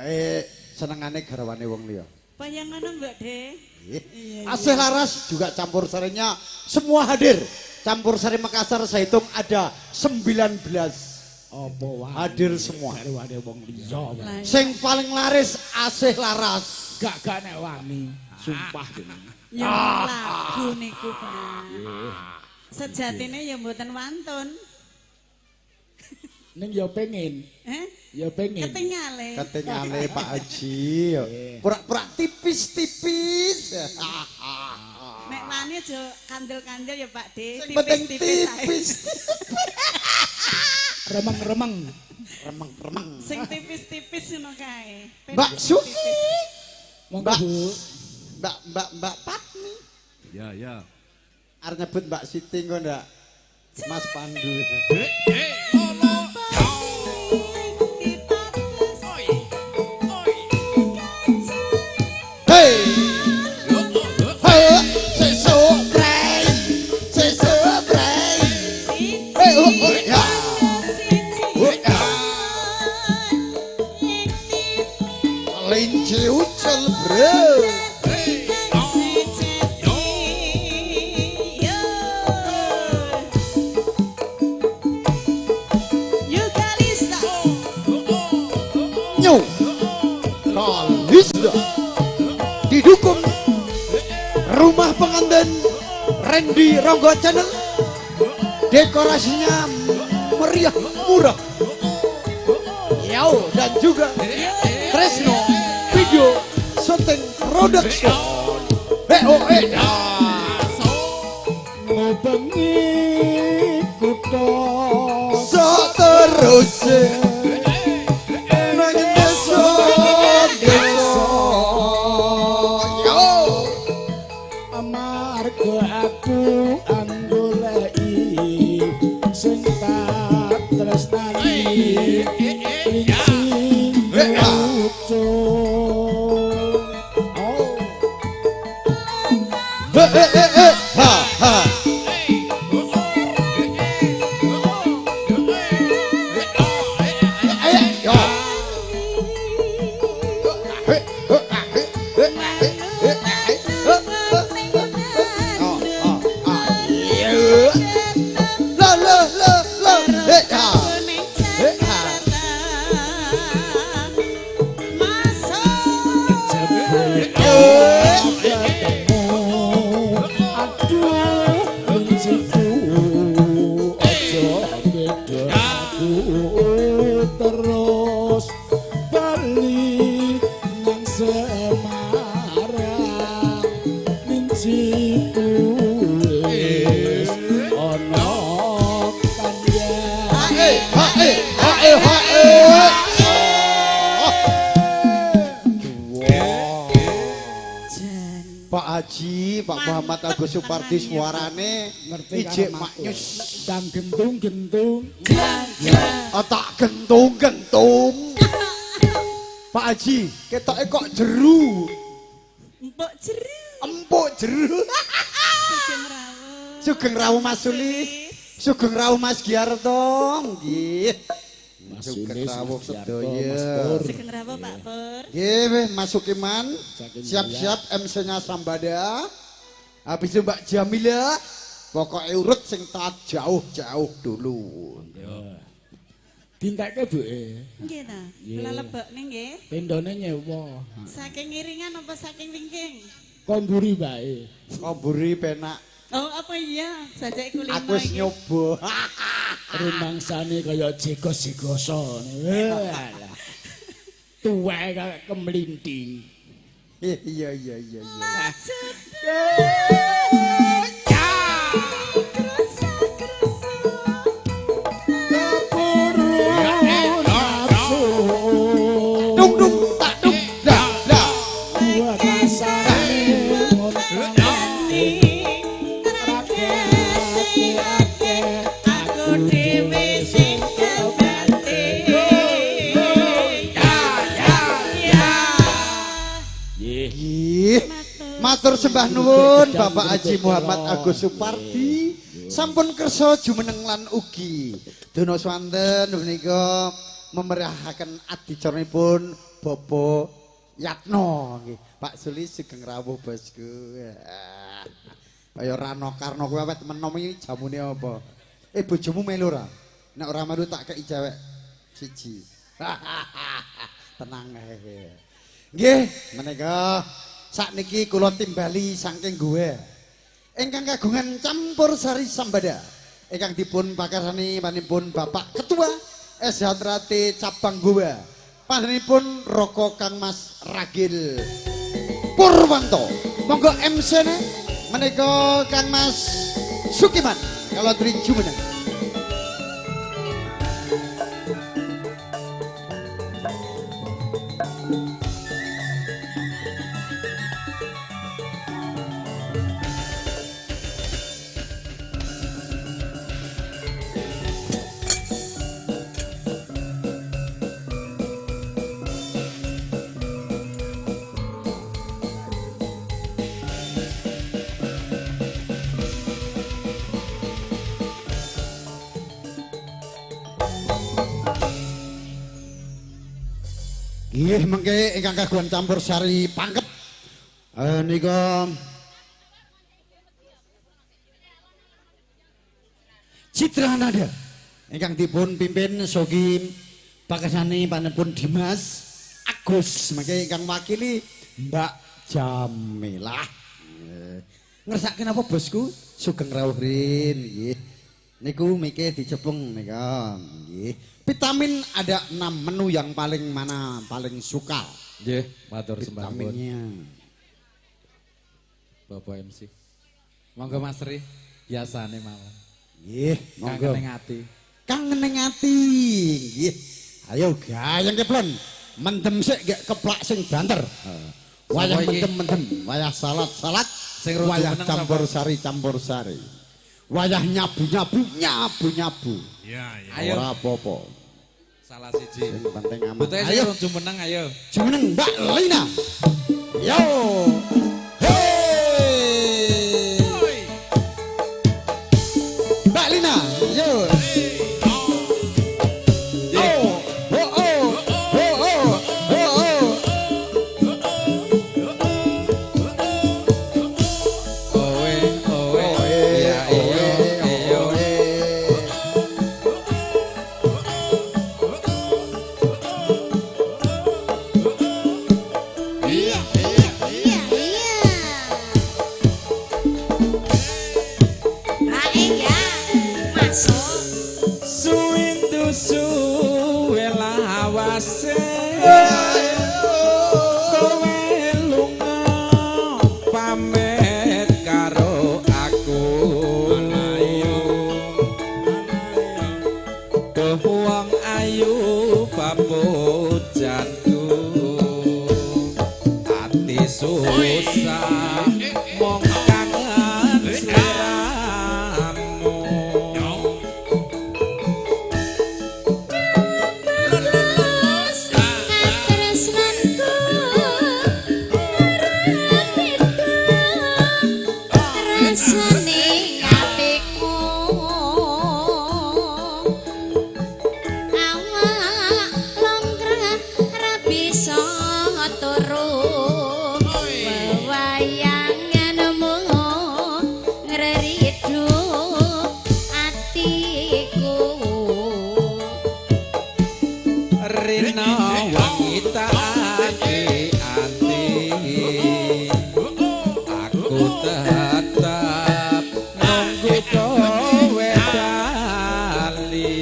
senengane garwane wong liya. Bayangane Mbak De. Asih Laras juga campur sarinya semua hadir. Campur sari Makassar saya hitung ada 19. Apa wae hadir semua. Garwane wong liya. Sing paling laris Asih Laras. Gak nek wani, sumpah gini. Ya lagu niku Pak. Sejatine ya mboten wantun. Ning ya pengen. Eh? Ya pengen. Ketingale. Ketingale Pak Haji. Pura-pura tipis-tipis. Nek wani aja kandel-kandel ya Pak D. Tipis-tipis. Tipis. Remeng-remeng. Remeng-remeng. Sing tipis-tipis ngono kae. Mbak Suki. Mbak Mbak Mbak Mbak Patmi. Ya, ya. Arep nyebut Mbak Siti engko ndak? Mas Pandu. Hey. Hey, sesuk prei. Sesuk prei. Hey, oh, oh, ya. Oh, ya. Kelinci ucul, bro. Kalista didukung Rumah Pengantin Randy Ronggo Channel. Dekorasinya meriah murah. Yau dan juga Tresno Video Shooting Production. BOE. Ngubengi kutha sok terus. Amarga aku anggoleki sing tak tresnani linci ucul. Oh. Ha ha. Terus bali nang Semarang linciku wis ana kandhane. Hae hae hae hae. Pak Haji, Pak Muhammad Agus Supardi suarane ijek maknyus. Dang gentung-gentung. Tak gentung-gentung. Pak Haji, ketoke kok jeru. Empuk jeru. Empuk jeru. Sugeng rawuh. Sugeng rawuh Mas Sulis. Sugeng rawuh Mas Giarto. Nggih. Sugeng rawuh sedaya. Sugeng rawuh Pak Pur. Nggih, Mas Sukiman. Siap-siap MC-nya Sambada. Habis itu Mbak Jamila. Pokoknya urut sing taat jauh-jauh dulu. Dintekke Bu e. Nggih ta. Kula lebokne nggih. Tendone nyewa. Saking ngiringan apa saking wingking? Komburi wae. Komburi penak. Oh, apa iya? Sajake kulino. Aku wis nyoba. Rumangsane kaya jegos-jegoso. Walah. Tuwek kaya kemlinting. Iya iya iya iya. Matur sembah nuwun Bapak Haji Muhammad Agus Supardi sampun kersa jumeneng lan ugi dono swanten menika memeriahaken adicaranipun Bapak Yatno nggih. Pak Sulis sugeng rawuh bosku. Kaya Rano Karno kuwi awet menom iki jamune apa? Bojomu melu ora? Nek ora melu tak kei cewek siji. Tenang ae. Nggih, menika sakniki kula timbali saking gue. Ingkang kagungan campur sari sambada ingkang dipun pakarsani panipun Bapak Ketua SH Cabang Gowa panjenenganipun Roko Kang Mas Ragil Purwanto. Monggo MC ne menika Kang Mas Sukiman Kalodri Jumeneng. Nggih mengke ingkang kagungan campur sari pangkep nika Citra Nada ingkang dipun pimpin Sogi pakasani panjenenganipun Dimas Agus mengke ingkang wakili Mbak Jamilah. Ngersake napa bosku sugeng rawuh rin nggih. Niku mike dicepung nika nggih. Vitamin ada 6 menu yang paling mana paling suka. Nggih, matur sembah nuwun. Vitaminnya. Bapak MC. Monggo Mas Ri, biasane mawon. Nggih, monggo. Kangen ning ati. Kangen ning ati. Nggih. Ayo gayeng keplon. Mendem sik gek keplak sing banter. Wayah mendem-mendem, wayah salat-salat, wayah campur sari campur sari. Wayah nyabu-nyabu, nyabu-nyabu. Iya, iya. Ayo. Ora apa-apa. Salah siji. Sing penting aman. Butuhe sing jumeneng ayo. Jumeneng Mbak Lina. Yo. Hey. Mbak Lina, yo. Oh, oh, oh, oh, oh, oh. Owe, owe. Ya, iyo, iyo. Iya, iya, iya, iya. Ae ya, masuk. Suwindu suwe lawase kowe lunga pamit karo aku. Duh wong ayu papujanku ati susah mung kangen sliramu. Terus katresnanku ora beda rasane atiku awak longkrah ra bisa turu wewayanganmu ngreridu atiku. Rina wangi tak ati-ati aku tetap nunggu kowe bali.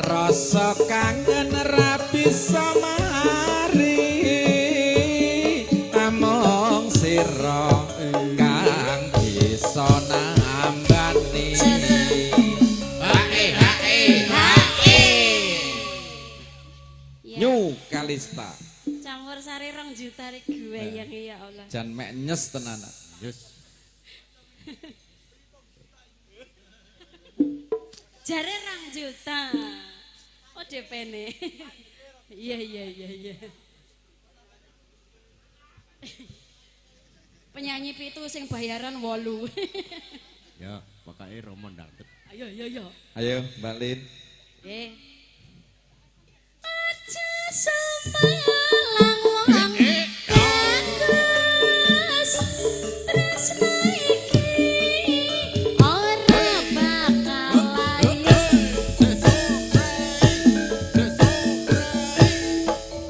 Rasa kangen ra bisa mari among sira kang bisa nambani. New Kalista. Campur sari 2 juta rek gue yang ya Allah. Jan mek nyes tenanan. Yes. Jare 2 juta. Oh DP ne. Iya iya iya iya. Penyanyi pitu sing bayaran 8. Ya, pokoke romo ndangdut. Ayo ayo ayo. Ayo Mbak Lin. Nggih. Aja semalang wong bagus tresno iki ora bakal layu.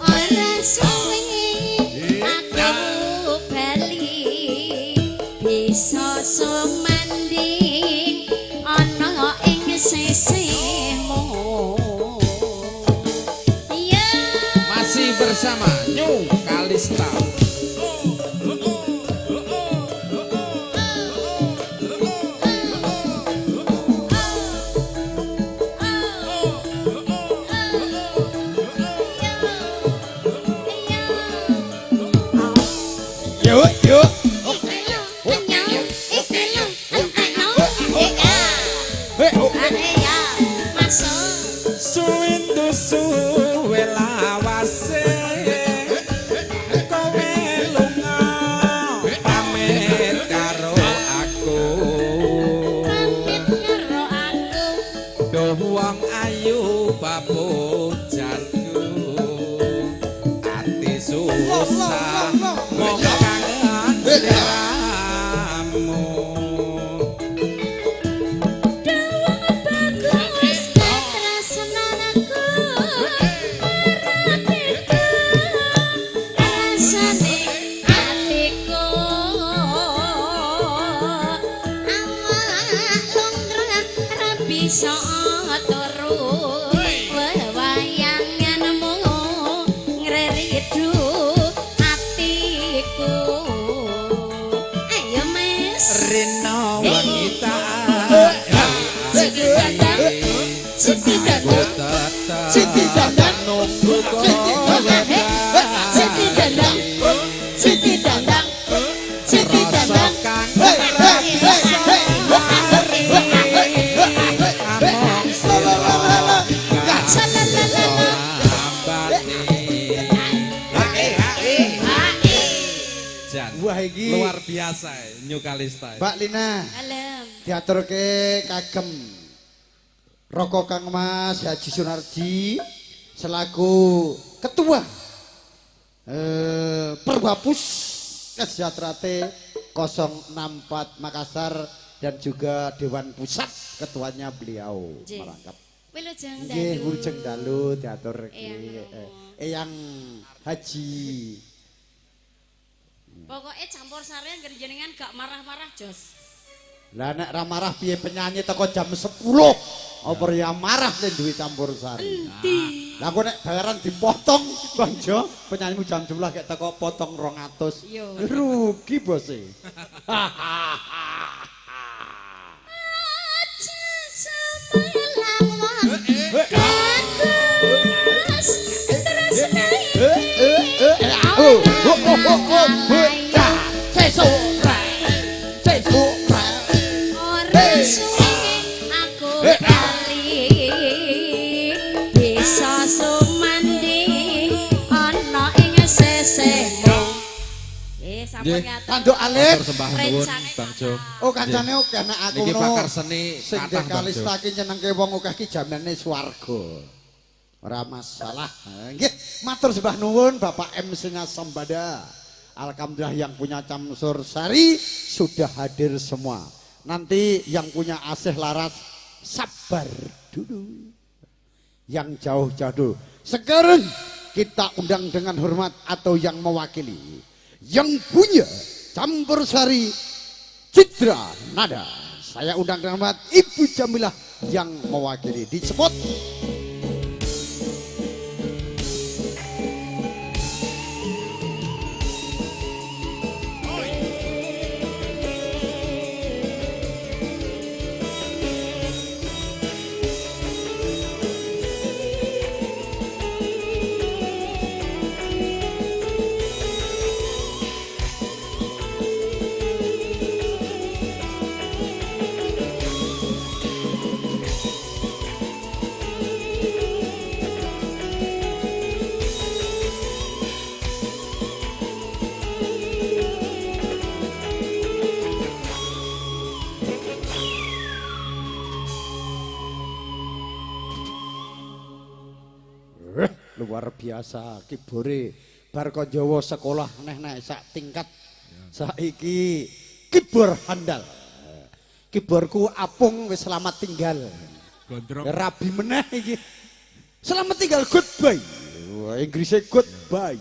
Ora suwe aku bali. Kalista. Yuk, yuk. Suwindu suwe lawase kowe lunga pamit karo aku, pamit karo aku. Duh wong ayu papujanku, ati susah mung kangen sliramu. Bisa turu wewayanganmu ngreridu atiku. Ayo Mas Rina wengi tak Siti dandang, Siti dandang, Siti dandang, nunggu Siti dandang, Siti dandang, Siti dandang, Siti dandang. Wah iki luar biasa New Kalista. Mbak Lina. Dalem. Diaturke kagem Roko Kang Mas Haji Sunarji selaku ketua Perwapus Kesejahteraan 064 Makassar dan juga Dewan Pusat ketuanya beliau merangkap. Wilujeng dalu. Nggih, wilujeng dalu diaturke Eyang Haji. Pokoknya campur sari angger jenengan gak marah-marah jos. Lah nek ra marah piye penyanyi teko jam 10. Apa ya marah nek duwe campur sari. Endi? Lah kok nek bayaran dipotong Bang Jo, penyanyimu jam 11 kek teko potong 200. Rugi bose. Ora suwe aku bali bisa sumandi ana ing sesehmu. Sampun ngatur. Tanduk alit sembah nuwun Bang Jo. Oh kancane akeh nek aku niki pakar seni sing Kalista ki nyenengke wong akeh ki jamane swarga. Ora masalah. Nggih, matur sembah nuwun Bapak MC-nya Sambada. Alhamdulillah yang punya Camsur Sari sudah hadir semua. Nanti yang punya Asih Laras sabar dulu. Yang jauh-jauh dulu. Sekarang kita undang dengan hormat atau yang mewakili yang punya Campur Sari Citra Nada. Saya undang dengan hormat Ibu Jamilah yang mewakili di spot. Luar biasa kibore bar kon Jawa sekolah neh nek sak tingkat saiki kibor handal. Kiborku apung wis selamat tinggal. Gondrong. Rabi meneh iki. Selamat tinggal goodbye. Wah, Inggrisnya goodbye.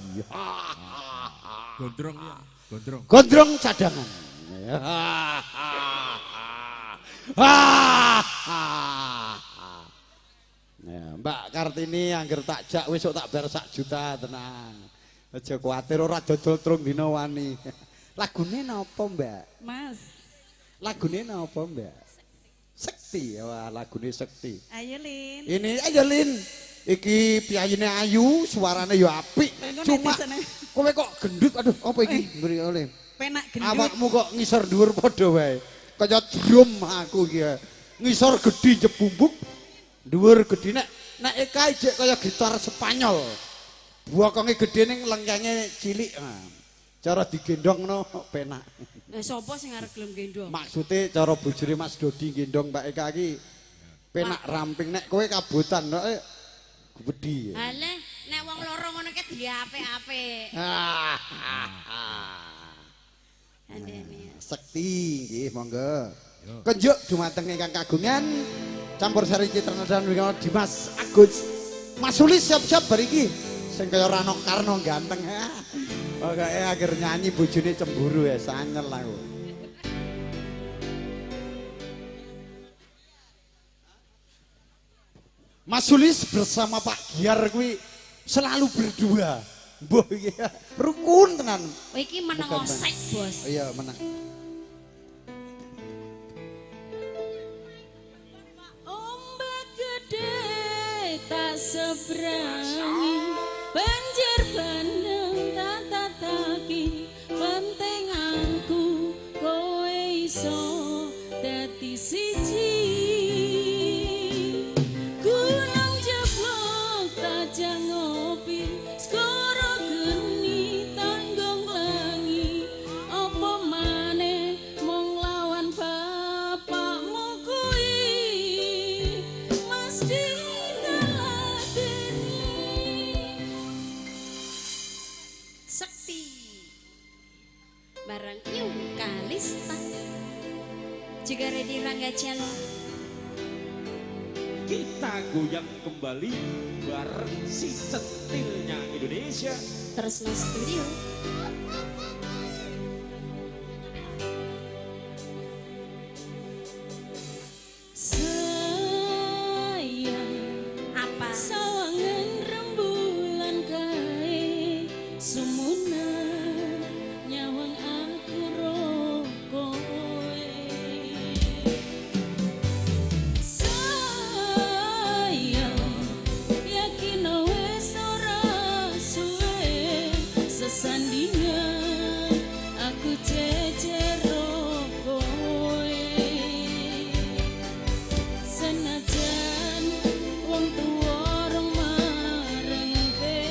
Gondrong ya, gondrong. Gondrong cadangan. Ya, Mbak Kartini angger tak jak wis tak bayar 1 juta tenang. Aja kuwatir ora dodol trung dina wani. Lagune napa, Mbak? Mas. Lagune napa, Mbak? Sekti. Wah, lagune Sekti. Ayo, Lin. Ini ayo Lin. Iki piyayine ayu, suarane ya apik. Cuma kowe kok gendut, aduh, apa iki? Mbri oleh. Penak gendut. Awakmu kok ngisor dhuwur padha wae. Kaya drum aku iki. Ngisor gedhi jebumbuk, dhuwur gedhi nek nek Eka ijek kaya gitar Spanyol. Bokonge gedhe ning lengkenge cilik. Cara digendong ngono penak. Lah sapa sing arep gelem gendong? Maksude cara bojone Mas Dodi gendong Mbak Eka iki penak ramping nek kowe kabotan nek gedhi. Alah, nek wong loro ngono ki diapik-apik. Sekti nggih monggo. Kunjuk dumateng ingkang kagungan campur sari Citra dan Wingana Dimas Agus. Mas Sulis siap-siap bar iki. Sing kaya Rano Karno ganteng. Pokoke akhir nyanyi bojone cemburu ya sanyel aku. Mas Sulis bersama Pak Giar kuwi selalu berdua. Mbuh iki rukun tenan. Oh iki meneng osek, Bos. Iya, menang. Ombak gede tak seberangi, banjir bandang tak tataki, penting aku kowe iso dadi siji. Gunung jeblok tajang ngopi, skoro geni tanggung lengi, apa maneh mung lawan bapakmu kuwi mesti ngeladeni. Sekti bareng New Kalista juga ready Rangga Channel. Kita goyang kembali bareng si setilnya Indonesia. Tresno Studio. Sayang apa sawangan rembulan kae sumunan nyawang aku ro kowe. Sayang yakin wis ora suwe sesandingan aku jejer ro kowe. Senajan wong tuwa rong marengke.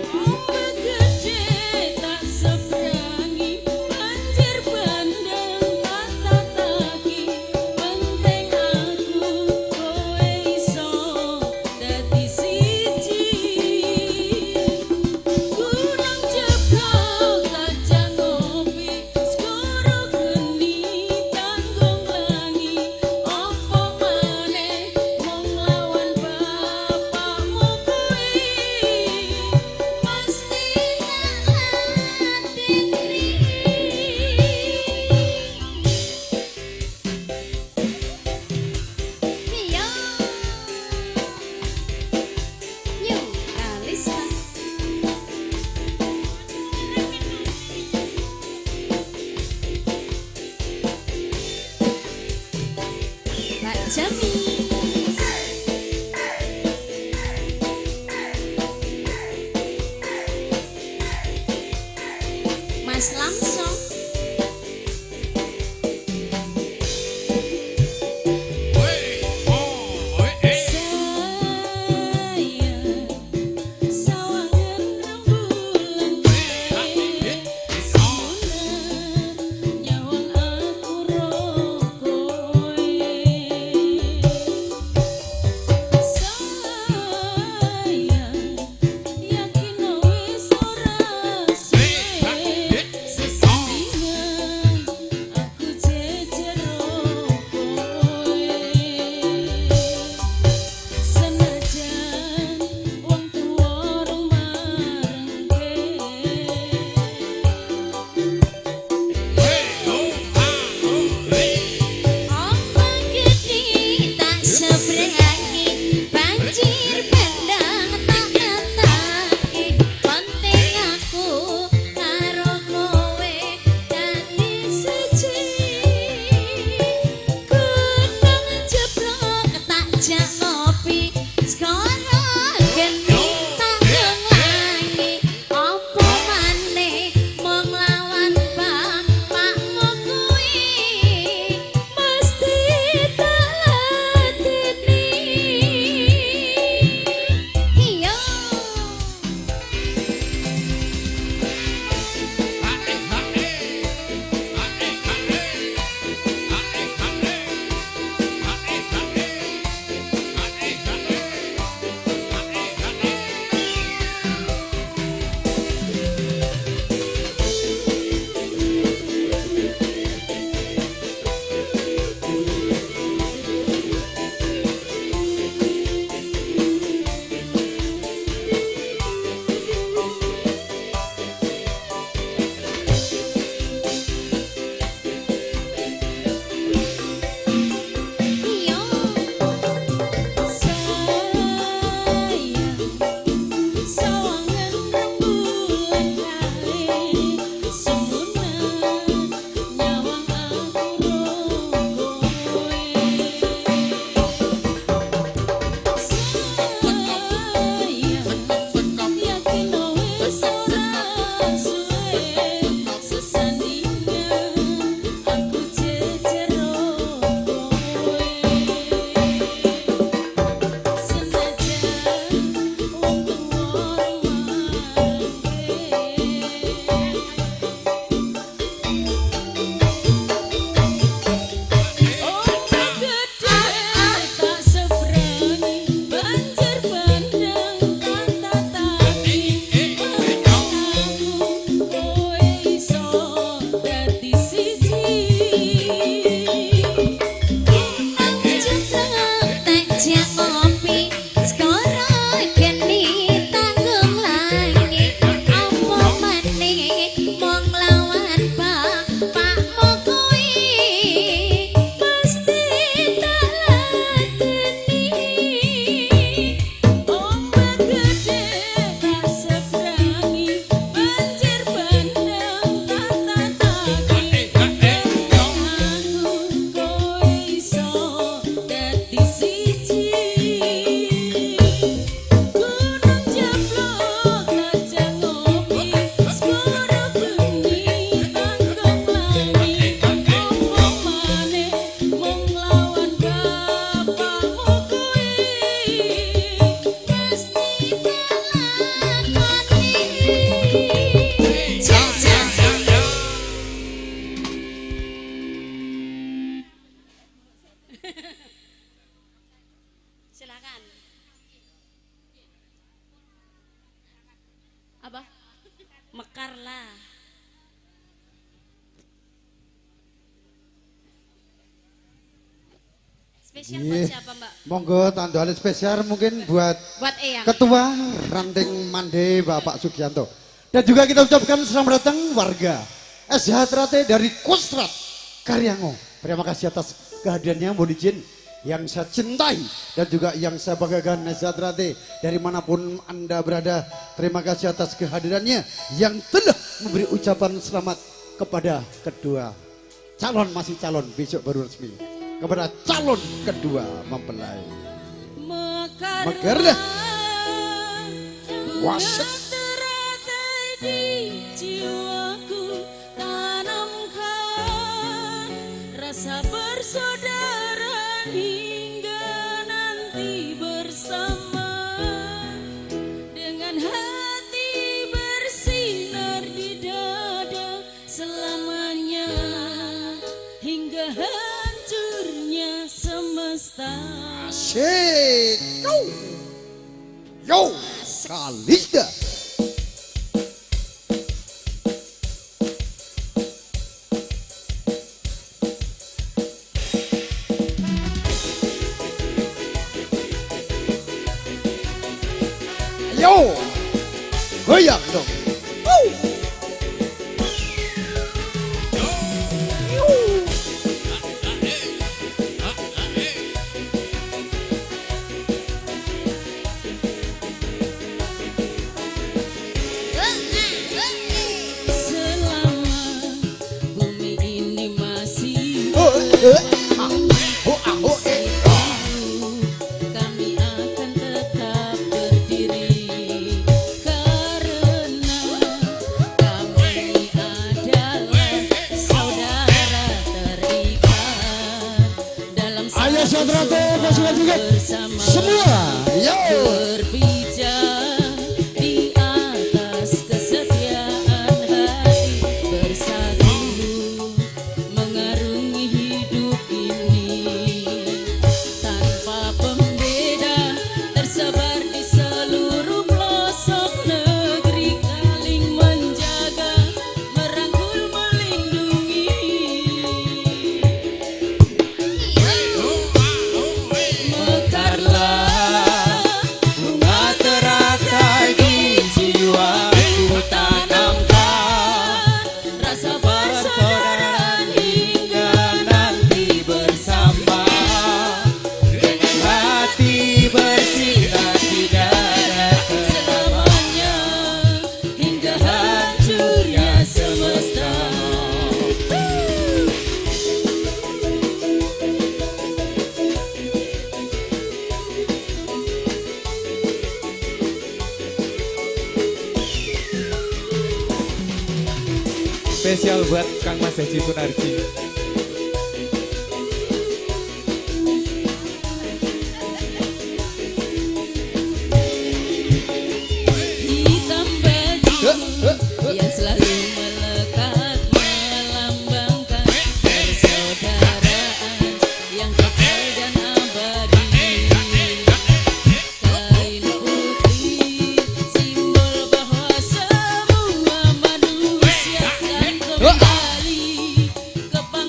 Ombak gede tak seberangi, banjir bandang tak tataki, penting aku kowe iso dadi siji. Gunung jeblok tajang ngopi, skoro geni tanggung lengi, apa maneh mung lawan bapakmu kuwi mesti tak ladeni. Iya. New Kalista. Pak Jamis. Mas Lamsong. Sayang sawangan rembulan kae sumunan nyawang aku ro kowe. Sayang yakin wis ora suwe. Apa? Mekarlah. Spesial buat siapa, Mbak? Monggo tanduane spesial mungkin buat Buat Eyang. Ketua Ranting Mande Bapak Sugianto. Dan juga kita ucapkan selamat datang warga SH Terate dari Kostrad Karyango. Terima kasih atas kehadirannya, mohon izin yang saya cintai dan juga yang saya banggakan SH Terate dari manapun Anda berada. Terima kasih atas kehadirannya yang telah memberi ucapan selamat kepada kedua calon, masih calon besok baru resmi, kepada calon kedua mempelai. Mekarlah. Wasit. Di jiwaku tanamkan rasa persaudaraan hingga nanti bersama, dengan hati bersinar di dada selamanya hingga hancurnya semesta. Asyik. Yo. Yo. Kalista. Yo, goyang dong. Selama bumi ini masih kami akan tetap berdiri, karena kami adalah saudara terikat dalam Ayo saudara pasukan juga bersama semua. Yo. Berpijak di atas kesetiaan hati, bersatu mengarungi hidup ini tanpa pembeda, tersebar di seluruh pelosok negeri, saling menjaga, merangkul, melindungi. Mekarlah bunga teratai di jiwaku, tanamkan rasa persaudaraan hingga nanti bersama, dengan hati bersinar di dada selamanya hingga hancurnya semesta. Spesial buat Kang Mas Haji Sunarji. Hitam baju yang selalu melekat melambangkan persaudaraan yang kekal dan abadi. Kain putih simbol bahwa semua manusia akan kembali ke pangkuan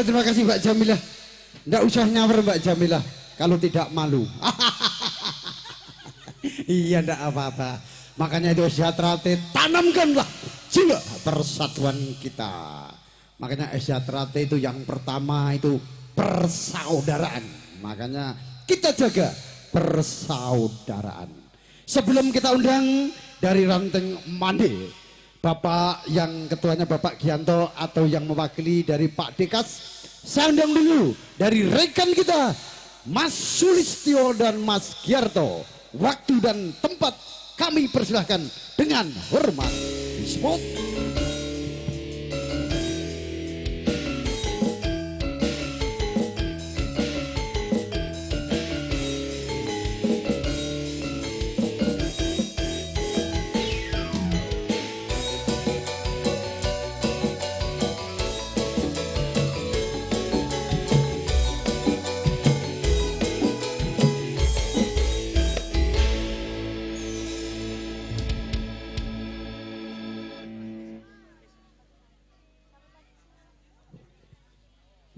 Iya, terima kasih Mbak Jamilah. Nggak usah nyawer Mbak Jamilah kalau tidak malu. Iya, ndak apa-apa. Makanya itu SH Terate, tanamkanlah jiwa persatuan kita. Makanya SH Terate itu yang pertama itu persaudaraan. Makanya kita jaga persaudaraan. Sebelum kita undang dari Ranting Mande, Bapak yang ketuanya Bapak Gianto atau yang mewakili dari Pak Dekas, saya undang dulu dari rekan kita Mas Sulistyo dan Mas Giarto. Waktu dan tempat kami persilahkan dengan hormat. Spot.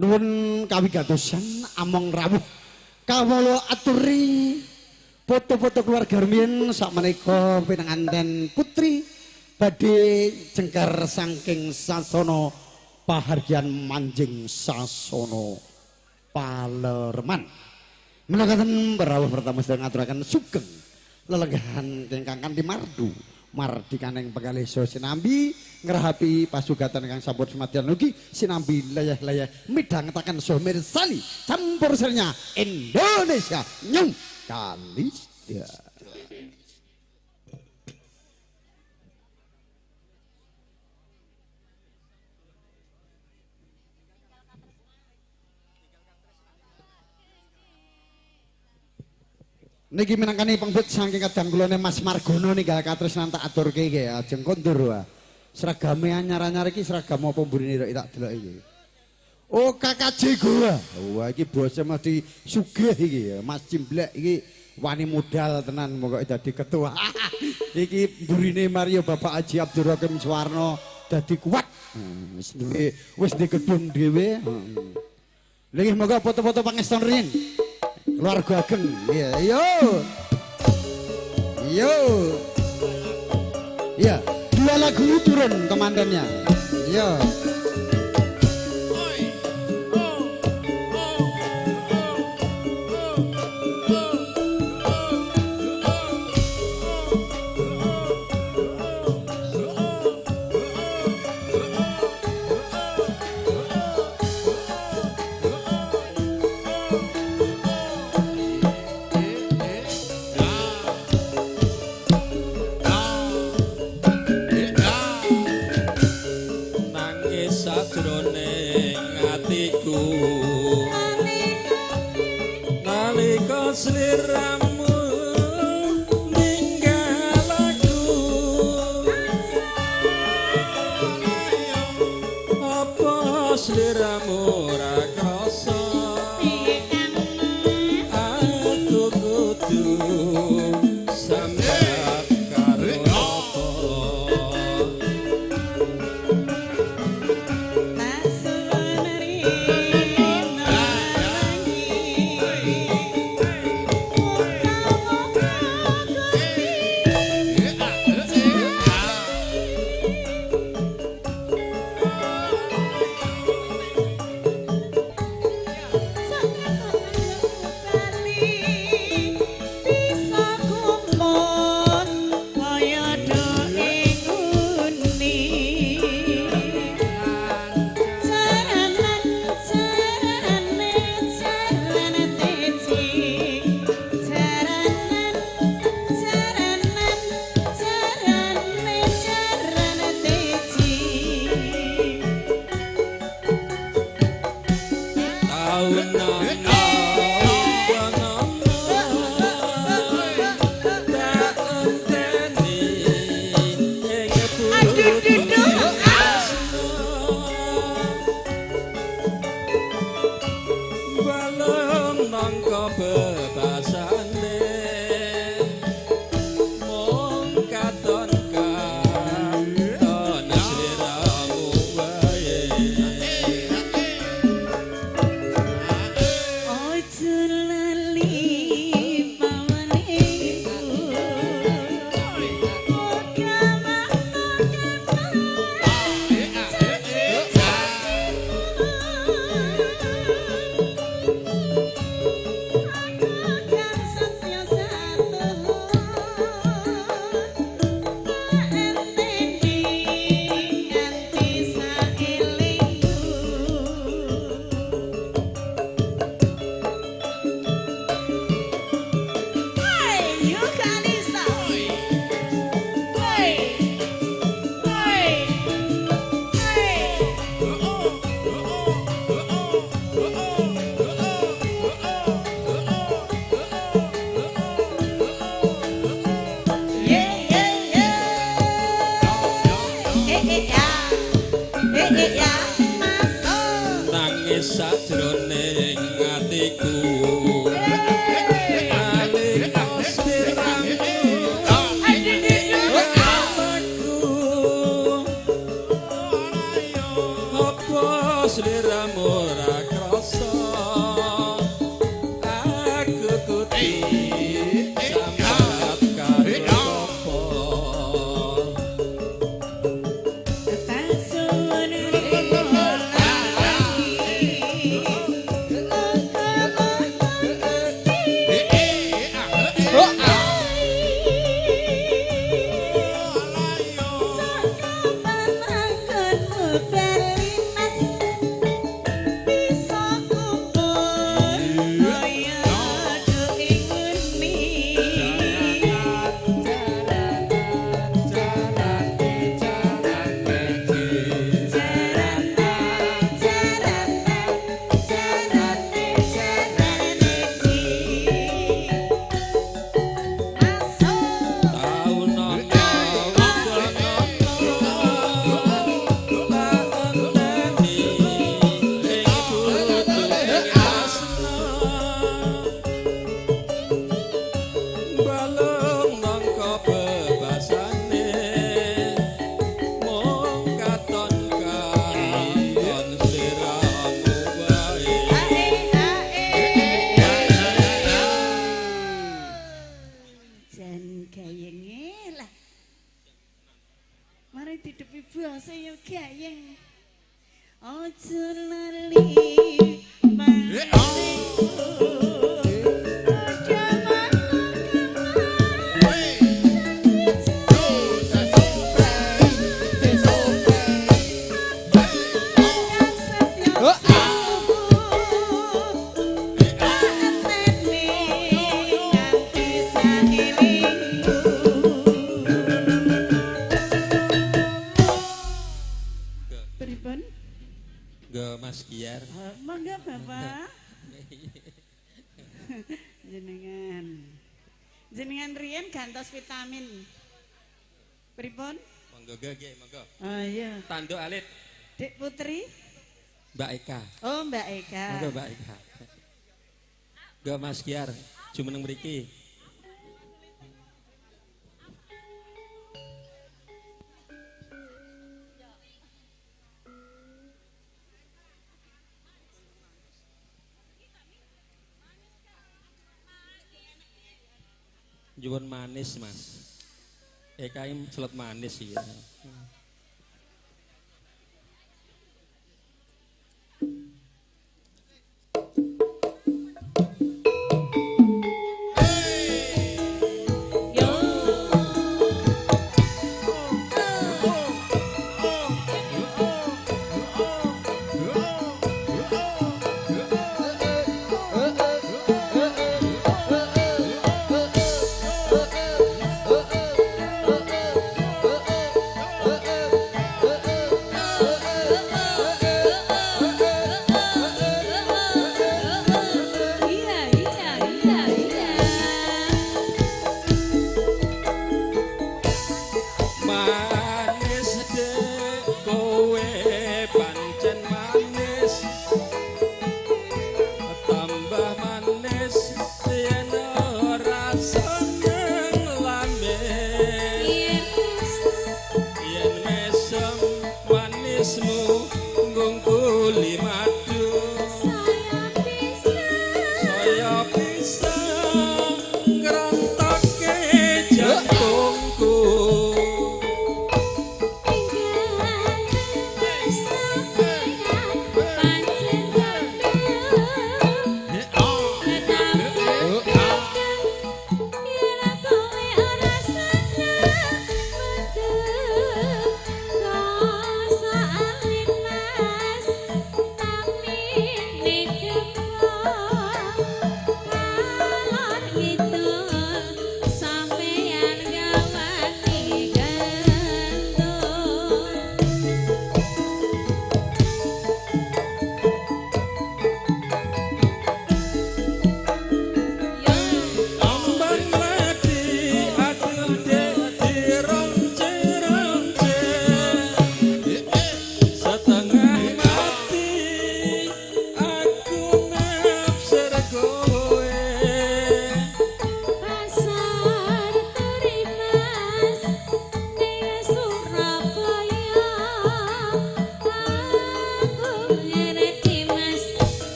Nuwun kawigatosan among rawuh kawula aturi foto-foto keluarga rumiyin sakmenika pinanganten putri badhe jengkar saking sasana pahargyan manjing sasana Palereman. Menika rawuh pertama sedaya ngaturaken sugeng lelenggahan ingkang kanthi mardu mardikaning penggalih saha sinambi ngrahapi pasugatan ingkang sampun sumadyan ugi sinambi leyeh-leyeh midhangetaken saha mirsani campur sarinya Indonesia nyung Kalista. Niki minangkani pengbut saking kadang kulone Mas Margono ninggal katresnan tak aturke iki ajeng kondur wae. Seragame anyar-anyar iki seragam apa mburine rek tak delok iki. Oh KKJ gua. Wah iki bose mesti sugih iki Mas Cimblek iki wani modal tenan pokoke dadi ketua. Iki mburine Mario Bapak Haji Abdul Rokim Suwarno dadi kuat. Wis duwe wis di gedung dhewe. Lha iki monggo foto-foto pangeston riyin. Keluarga ageng, iya, yo, yo, iya, dua lagu turun komandannya, yo. Sliramu ninggal aku, apa sliramu ora krasa aku kudu sambat karo apa. Sajroning atiku nalika sliramu aku apa sliramu ora krasa aku kudu sambat karo sapa. Jenengan riyen gantos vitamin. Pripun? Monggo nggih, monggo. Oh iya. Tanduk alit. Dik Putri. Mbak Eka. Oh, Mbak Eka. Monggo Mbak Eka. Monggo Mas Giar, jumeneng mriki. Nyuwun manis, Mas. Eka iki selet manis iki. Oh.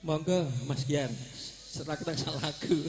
Monggo Mas Gian, setelah kita salah lagu.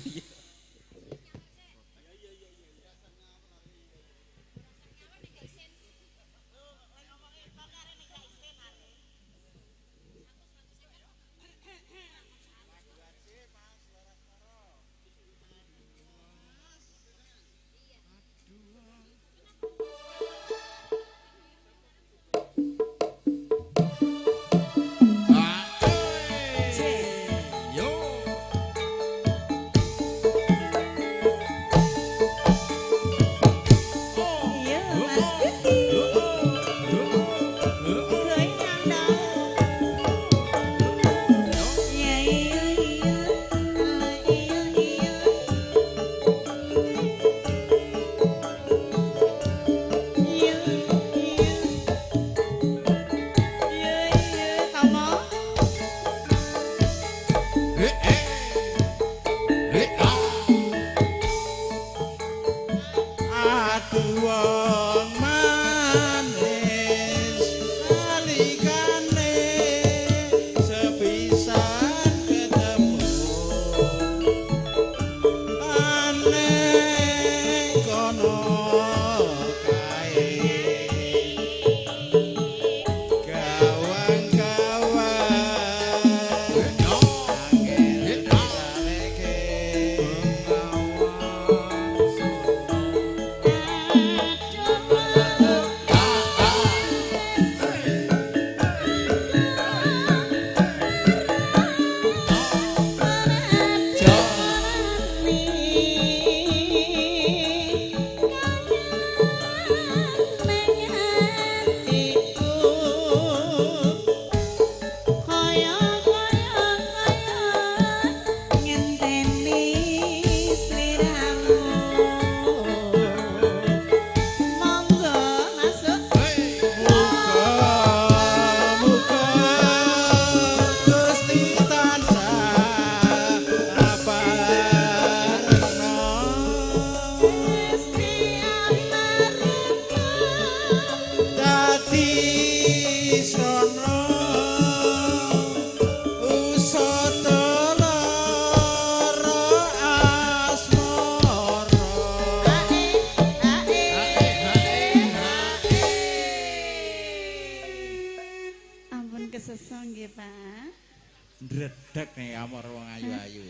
Ndredeg nih amor wong ayu-ayu.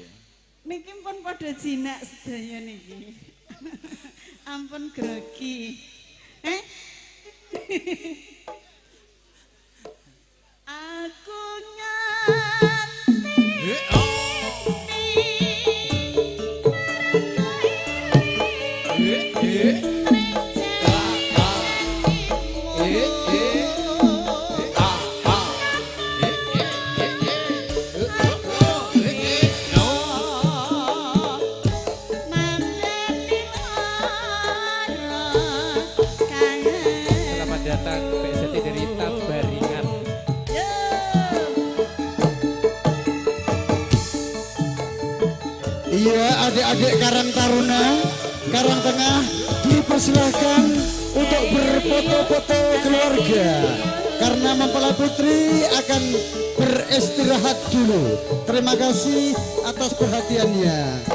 Niki pun padha jinak sedaya niki. Ampun grogi. Aku nganti. Datang PST dari Tabaringan. Iya, adik-adik Karang Taruna, Karang Tengah dipersilahkan untuk berfoto-foto keluarga. Karena mempelai putri akan beristirahat dulu. Terima kasih atas perhatiannya.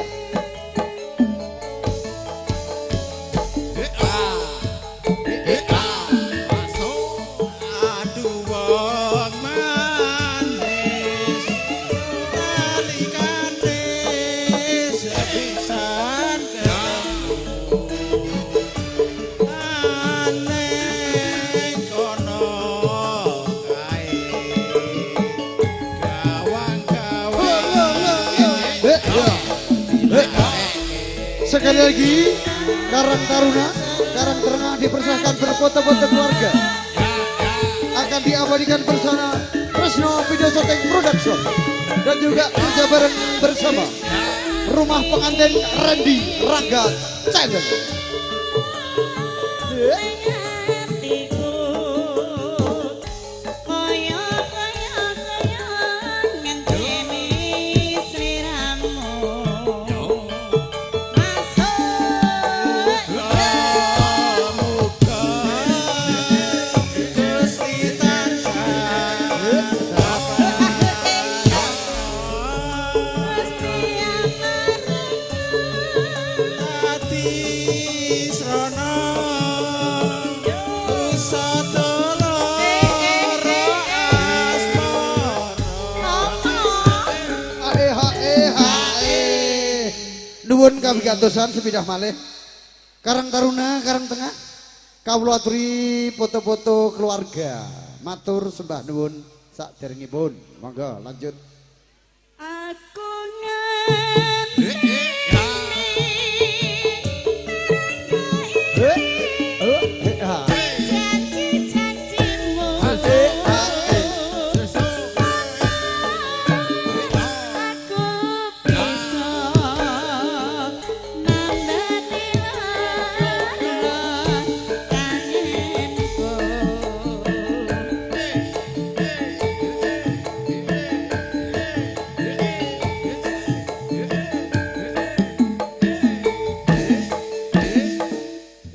Sekali lagi Karang Taruna. Karang Tengah dipersilahkan berfoto-foto keluarga. Akan diabadikan bersama Tresno Video Shooting Production dan juga kerja bareng bersama Rumah Pengantin Randy Rangga Channel. Nuwun kawigatosan sepindah malih Karang Taruna Karang Tengah kawula aturi foto-foto keluarga matur sembah nuwun sakderengipun monggo lanjut. Aku ngenteni janji-janjimu aku bisa nambani lara kangenku.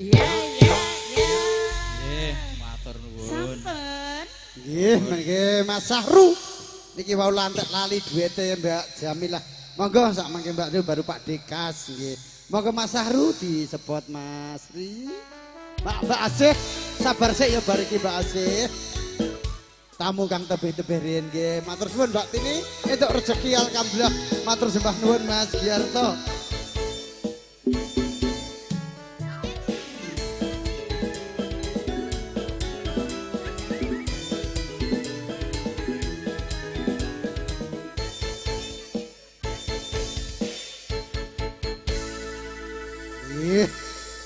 Ya ya ya. Nggih, matur nuwun. Sampun. Nggih, mangke Mas Sahru niki wau lantek lali duwite Mbak Jamilah. Monggo sak mangke Mbak Ru baru Pak Dekas nggih. Monggo Mas Sahru disebut Mas Ri. Mbak Asih, sabar sik ya bar iki Mbak Asih. Tamu kang tebih-tebih riyen nggih. Matur suwun Mbak Tini, entuk rezeki alhamdulillah. Matur sembah nuwun Mas Giarto. Nggih,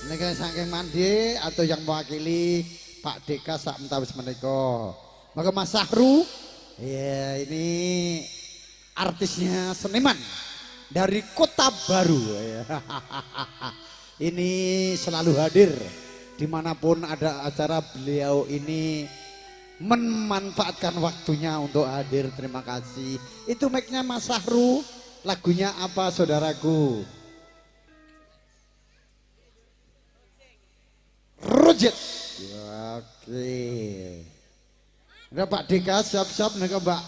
menika saking mandi atau yang mewakili Pak Deka sak mentawis menika. Maka Mas Sahru, ya ini artisnya seniman dari Kota Baru. Ini selalu hadir dimanapun ada acara, beliau ini memanfaatkan waktunya untuk hadir. Terima kasih. Itu mic-nya Mas Sahru, lagunya apa saudaraku? Rujit. Oke. Nah, Pak Deka siap-siap nika Mbak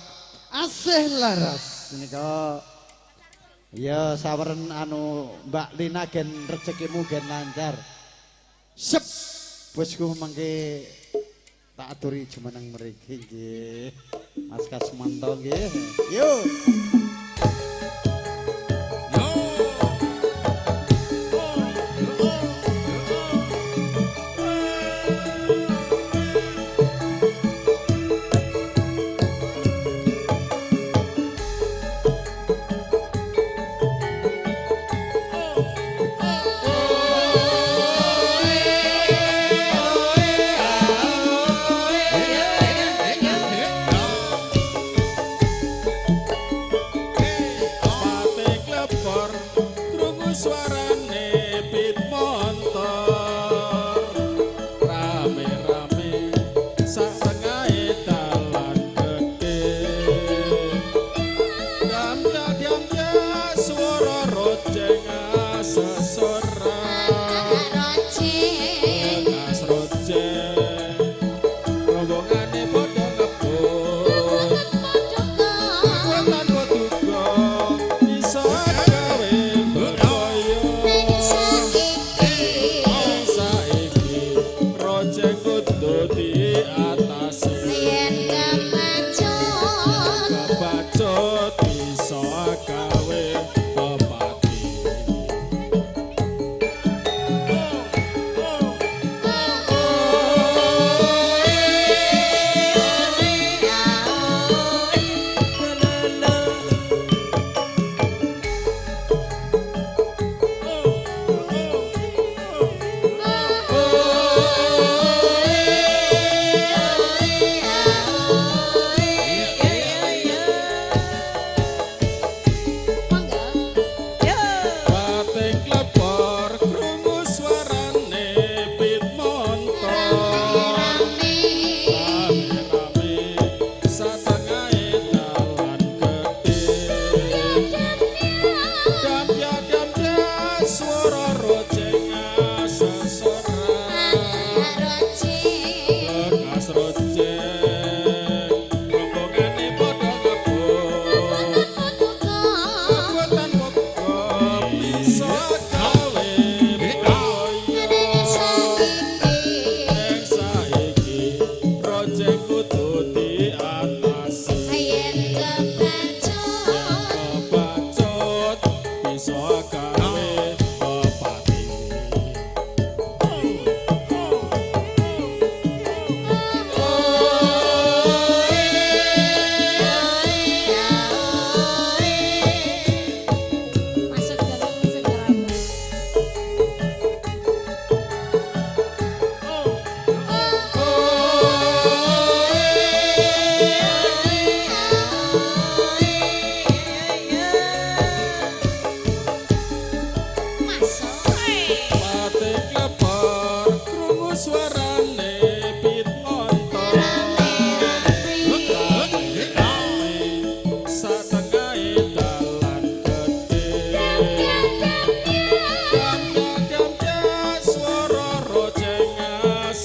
Asih Laras nika. Ya saweren anu Mbak Lina gen rezekimu gen lancar. Sep bosku mangke tak aturi jumeneng mriki nggih. Mas Kasmanto nggih. Yo.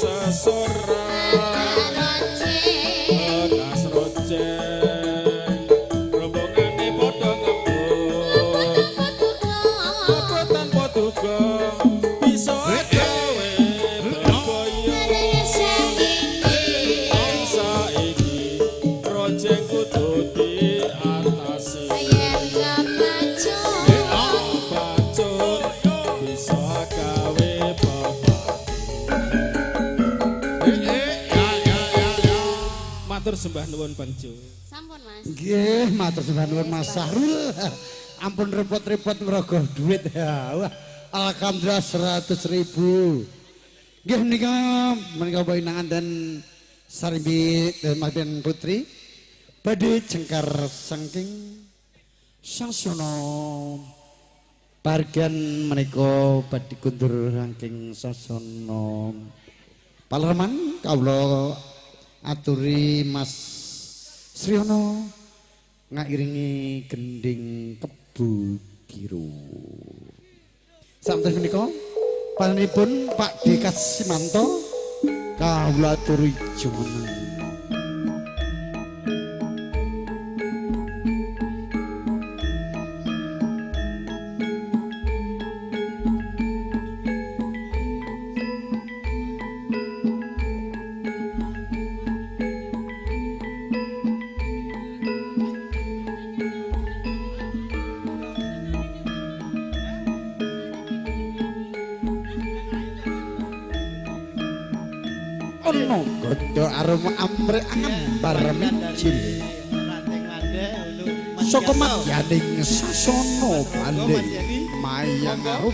Seseorang bekas roceng rombongane padha ngebut ngebut tanpa duga bisa gawe bebaya saiki roceng kudu diatasi bacot bisa gawe matur sembah nuwun Bang Jo. Sampun Mas. Nggih, matur sembah nuwun Mas Sahrul. Ampun repot-repot ngrogoh duit ya. Wah, alhamdulillah 100.000. Nggih menika menika pinangan dan Sarimbi dan Mas Ben Putri badhe jengkar saking Sasana Pargan menika badhe kundur saking Sasana Palerman kawula aturi Mas Sriono ngairingi gending Kebu Biru. Sampeyan menika panjenenganipun Pak D. Kasimanto kawula aturi jumeneng. Ono gondo arum amrih angembar mijil saka madyaning sasana bale mayang arum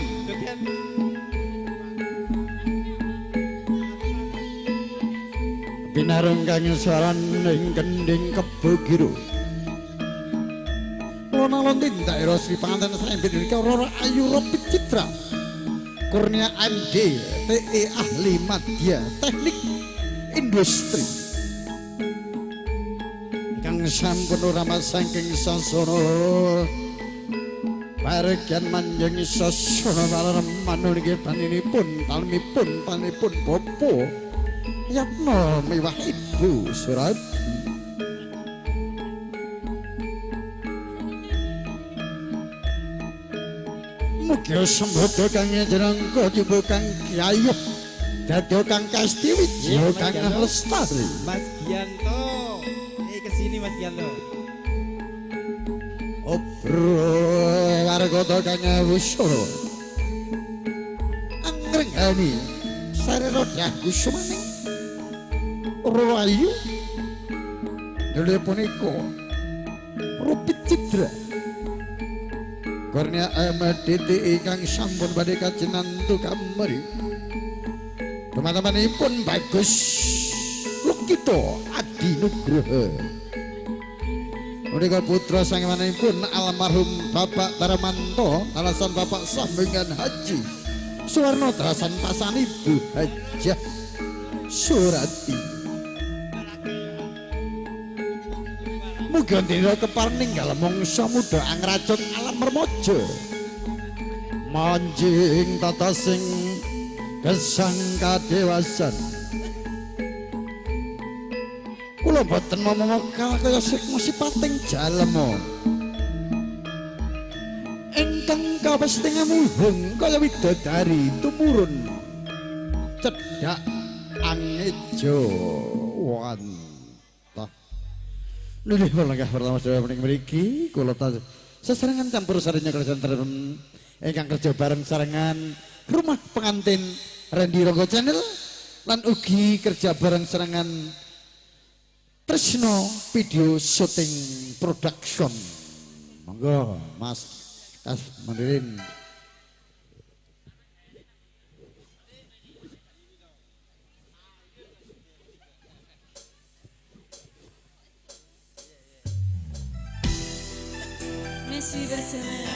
pinarung kang swaran ing gending Kebo Giro alon-alon daerah Sri Panganten Srembit Roro Ayu Robit Citra Kurnia MD TE Ahli Madya Teknik Industri kang sampun ora saking sasana baregan manjing sasana palerman niki paninipun talemipun panipun bapa Yatno miwah Ibu Suradi. Mugi sembada kang jrangka jumbo kang kyayuh dadi kang kasti wijaya kang lestari. Mas Gianto, kesini Mas Gianto. Obro wargata kang wusana angrenggani sarira kusumaning Rayu dene punika Rupit Citra Kurnia MDT ingkang sampun badhe kajenantu kamari. Teman-temanipun Bagus Lukito Adi Nugroho. Punika putra sangemanipun almarhum Bapak Darmanto alasan Bapak Sambingan Haji Suwarno terasan pasan Ibu Hajah Surati. Muga dina kepareng ninggal mangsa muda angracun alam remaja. Manjing tata sing gesang kadewasan. Kula boten momong kaya sipating jalma. Ingkang kawesting amuhung kaya widodari tumurun cedhak angejo wantah. Nggih langkah pertama sedaya menika mriki kula sesarengan campur sarinya kerajaan terem ingkang kerja bareng sarengan Rumah Pengantin Randy Ronggo Channel lan ugi kerja bareng sarengan Tresno Video Shooting Production. Monggo Mas Kas Mandirin. Masih bersama.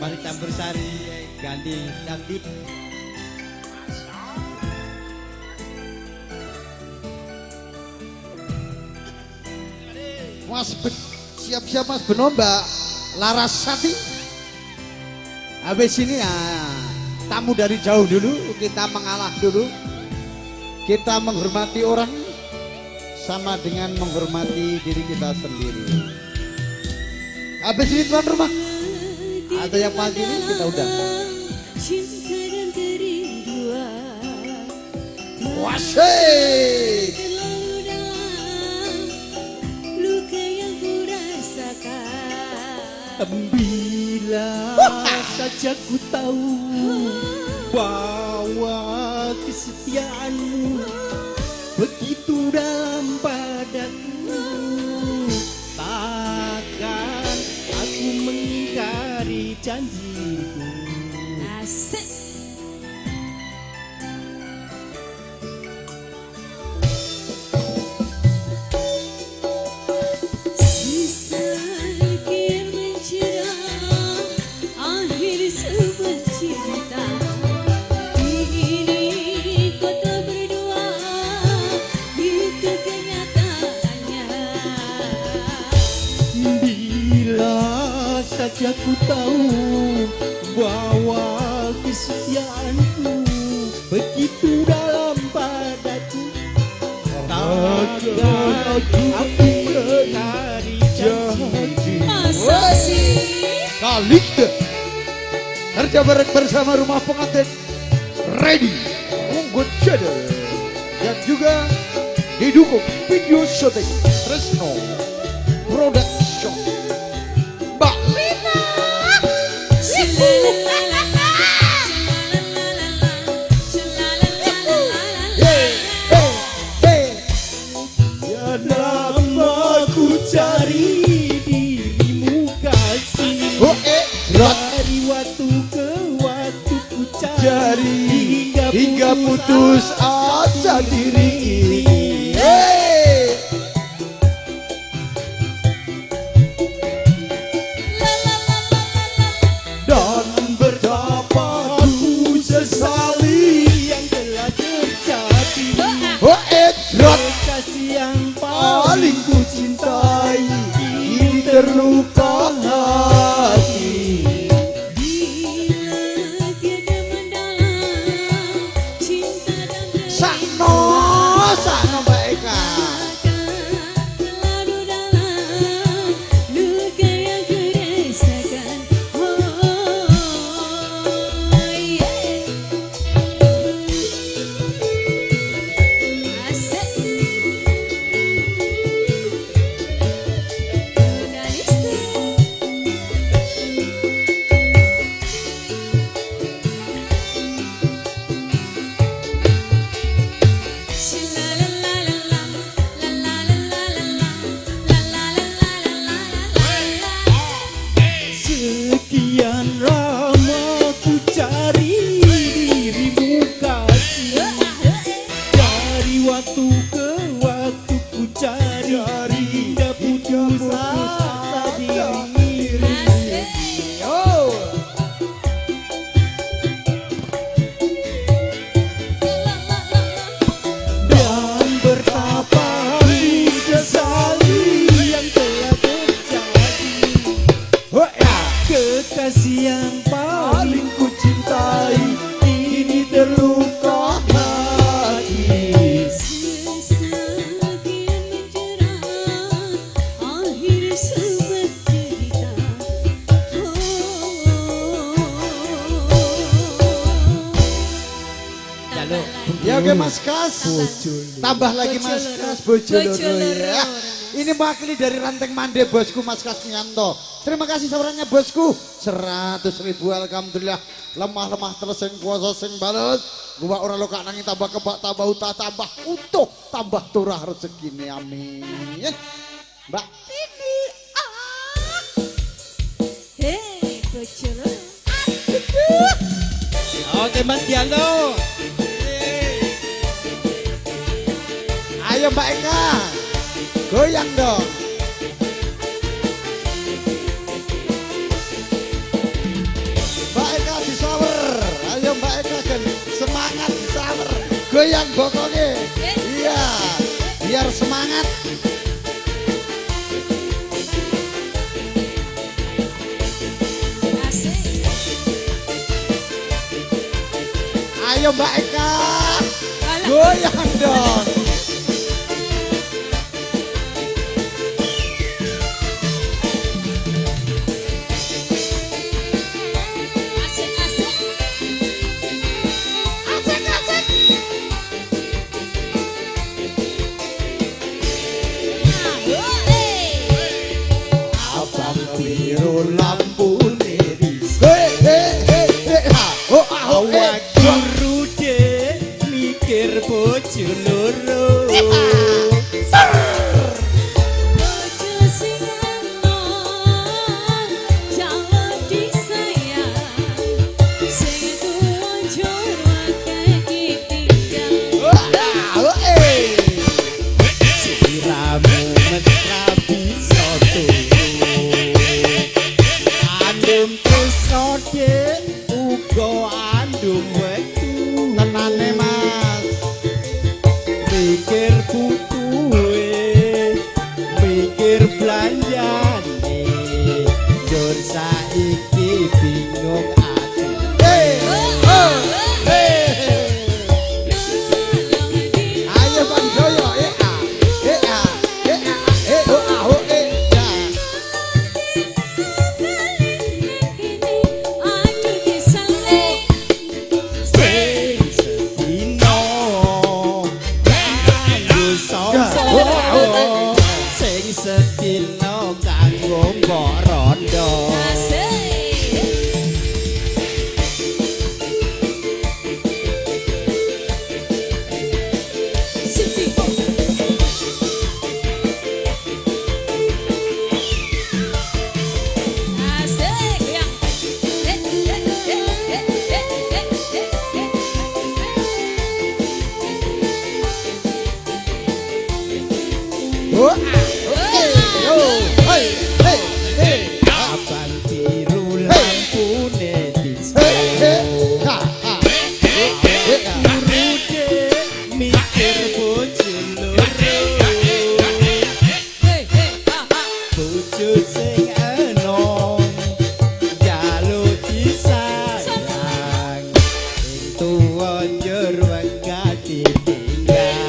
Mari campur sari ganti dangdut. Mas Ben, siap-siap Mas Beno Mbak Larasati. Habis ini ya tamu dari jauh dulu kita mengalah dulu. Kita menghormati orang sama dengan menghormati diri kita sendiri. Habis ini tuan rumah atau yang pagi ini kita undang. Wasik. Bila saja ku tahu bahwa kesetiaanmu begitu dalam padaku, takkan aku mengingkari janjiku. Asik. Saja ku tahu bahwa kesetiaanku begitu dalam padaku, takkan aku mengingkari janji. Masa sih? Kali kerja bareng bersama rumah pengantin Ready Munggut Channel dan juga didukung video syuting Tresno Production. Mbak Lina. Ya lama ku cari dirimu kasih. Dari waktu ke waktu ku cari hingga putus asa diri ini. Hey. Dan betapa ku sesali yang telah terjadi. Kekasih yang paling ku cintai kini terluka hati. Bila tiada mendalam cinta dan Sakno, sakno Mbak Eka. Terlalu dalam luka yang ku rasakan. Oh, yeah. Asik. Kalista. Sekian lama ku cari dirimu kasih. Dari waktu ke waktu ku cari hingga putus asa diri. Oh. Dan betapa ku sesali yang telah terjadi. Kekasih yang paling ku cintai kini terluka hati. Sesal kian menjerat, akhir sebuah cerita. Ya oke Mas Kas. Tambah lagi Mas Kas bojo loro ya. Ini mewakili dari Ranteng Mande bosku Mas Kas Mianto. Terima kasih sawerannya bosku. 100.000 alhamdulillah. Lemah-lemah terus sing kuasa sing bales. Gua ora lokak nanging tambah kebak tambah utah tambah utuh tambah turah rezekine amin. Mbak Tini. Hei, bojo loro. Oke Mas Gianto. Ayo Mbak Eka. Goyang dong. Mbak Eka disawer. Ayo Mbak Eka kan semangat disawer. Goyang bokongnya. Iya. Biar semangat. Asik. Ayo Mbak Eka. Goyang dong. Asik asik. Asik asik. Abang biru lampune Hei hei hei hei ha oh ah oh eh. Awak guru de mikir bojo loro. Bojo sing enom jaluk disayang, sing tuwa njur akeh ditinggal. Ah, oh eh. Siramu mesra bisa turu. Andum tresno de uga andum wektu. Tenane Mas. Mikir butuhe, mikir belanjane. Njur saiki bingung ati. Hei oh hei. Ayo Bang Joyo eh ah eh ah eh ah eh oh ah oh eh ya. Aduh disale. Sing sedina kanggo sapa? Sing sedina kanggo mbok rondo. Asik. Siti. Asik goyang. Eh eh eh eh eh eh eh eh. Oh ah eh oh hei hei hei ah Abang biru lampune disko. hei hei ha ha eh ah. Guru de mikir bojo loro. Hei hei ha ha. Bojo sing enom njaluk disayang. Sing tuwa njur wegah ditinggal.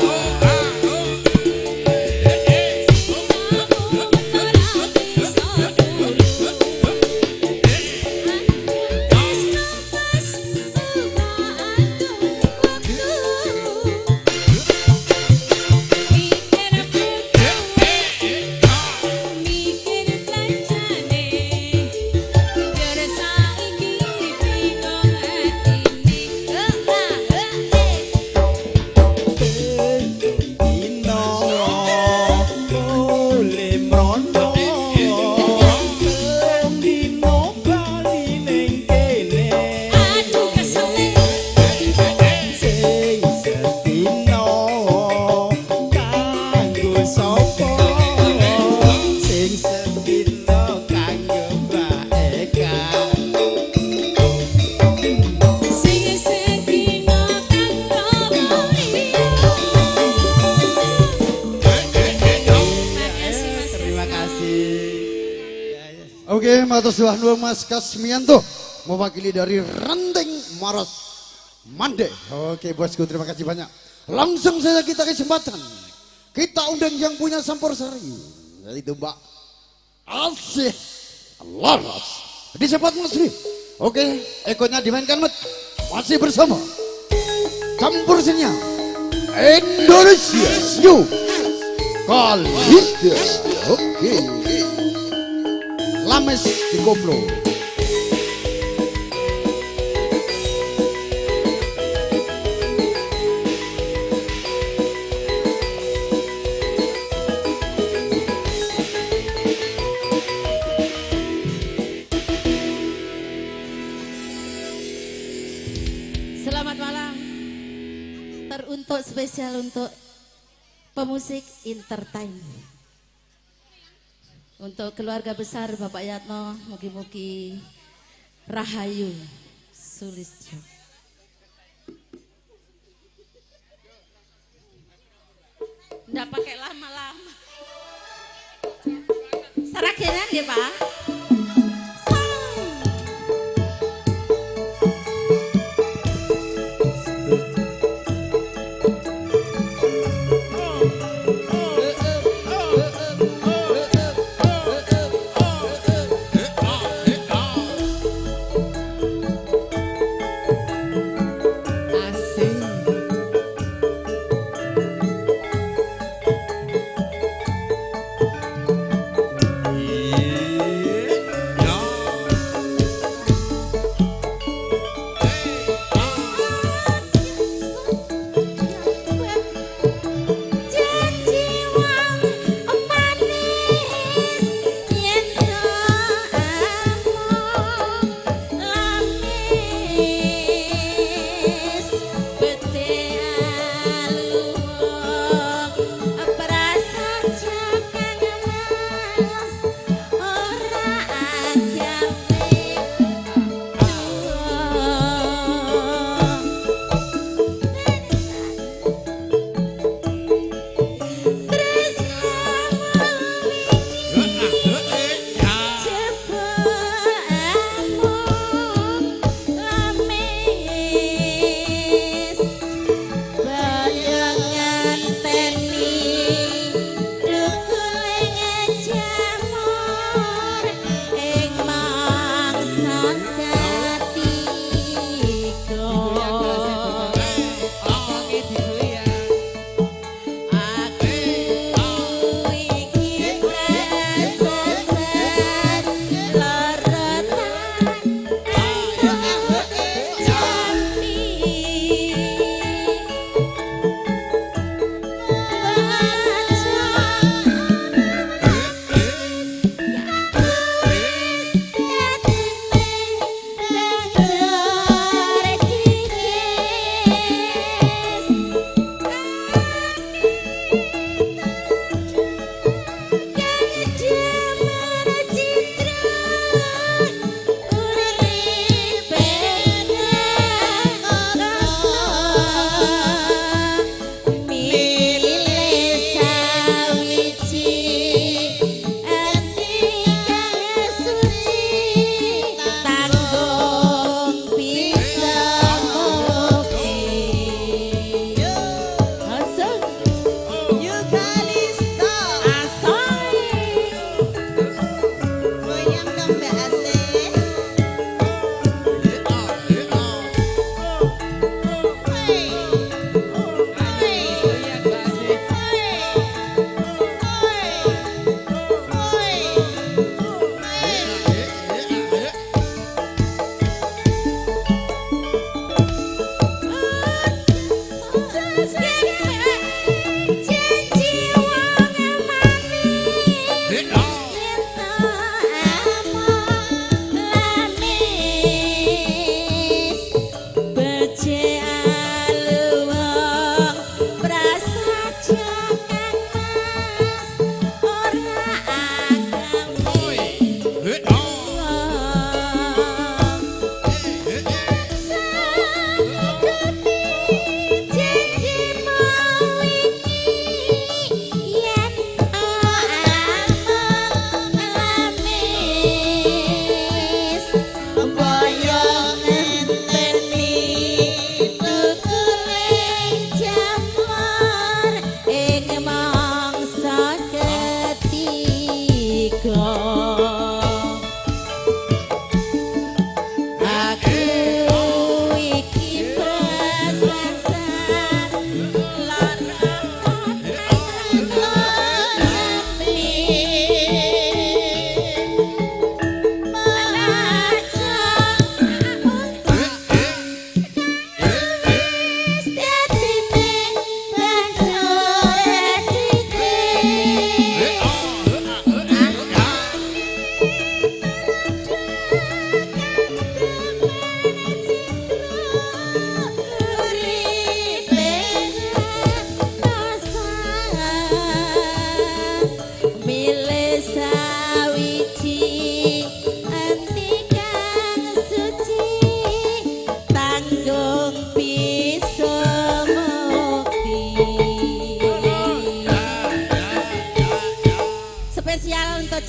Dino oleh mrono. Telung dino bali ning kene. Aduh kesele. Sing sedina kanggo sapa? Sing sedina kanggo Mbak Eka. Sing sedina kanggo liya. Makasih Mas. Terima kasih. Oke, matur suwun nuwun Mas Kasmianto mewakili dari Renting Maros Mande. Oke, bosku terima kasih banyak. Langsung saja kita kesempatan. Kita undang yang punya Sampur Sari, yaitu Mbak Asih Laras. Di sempat Mas. Oke, ekornya dimainkan Met. Masih bersama Campur Senya Indonesia. Yuk, Kalista. Oke. Lames di Koplo. Selamat malam. Teruntuk spesial untuk pemusik entertain. Untuk keluarga besar Bapak Yatno, mugi-mugi rahayu sulistyo. Nggak pakai lama-lama. Sarakenan ya Pak. Salam.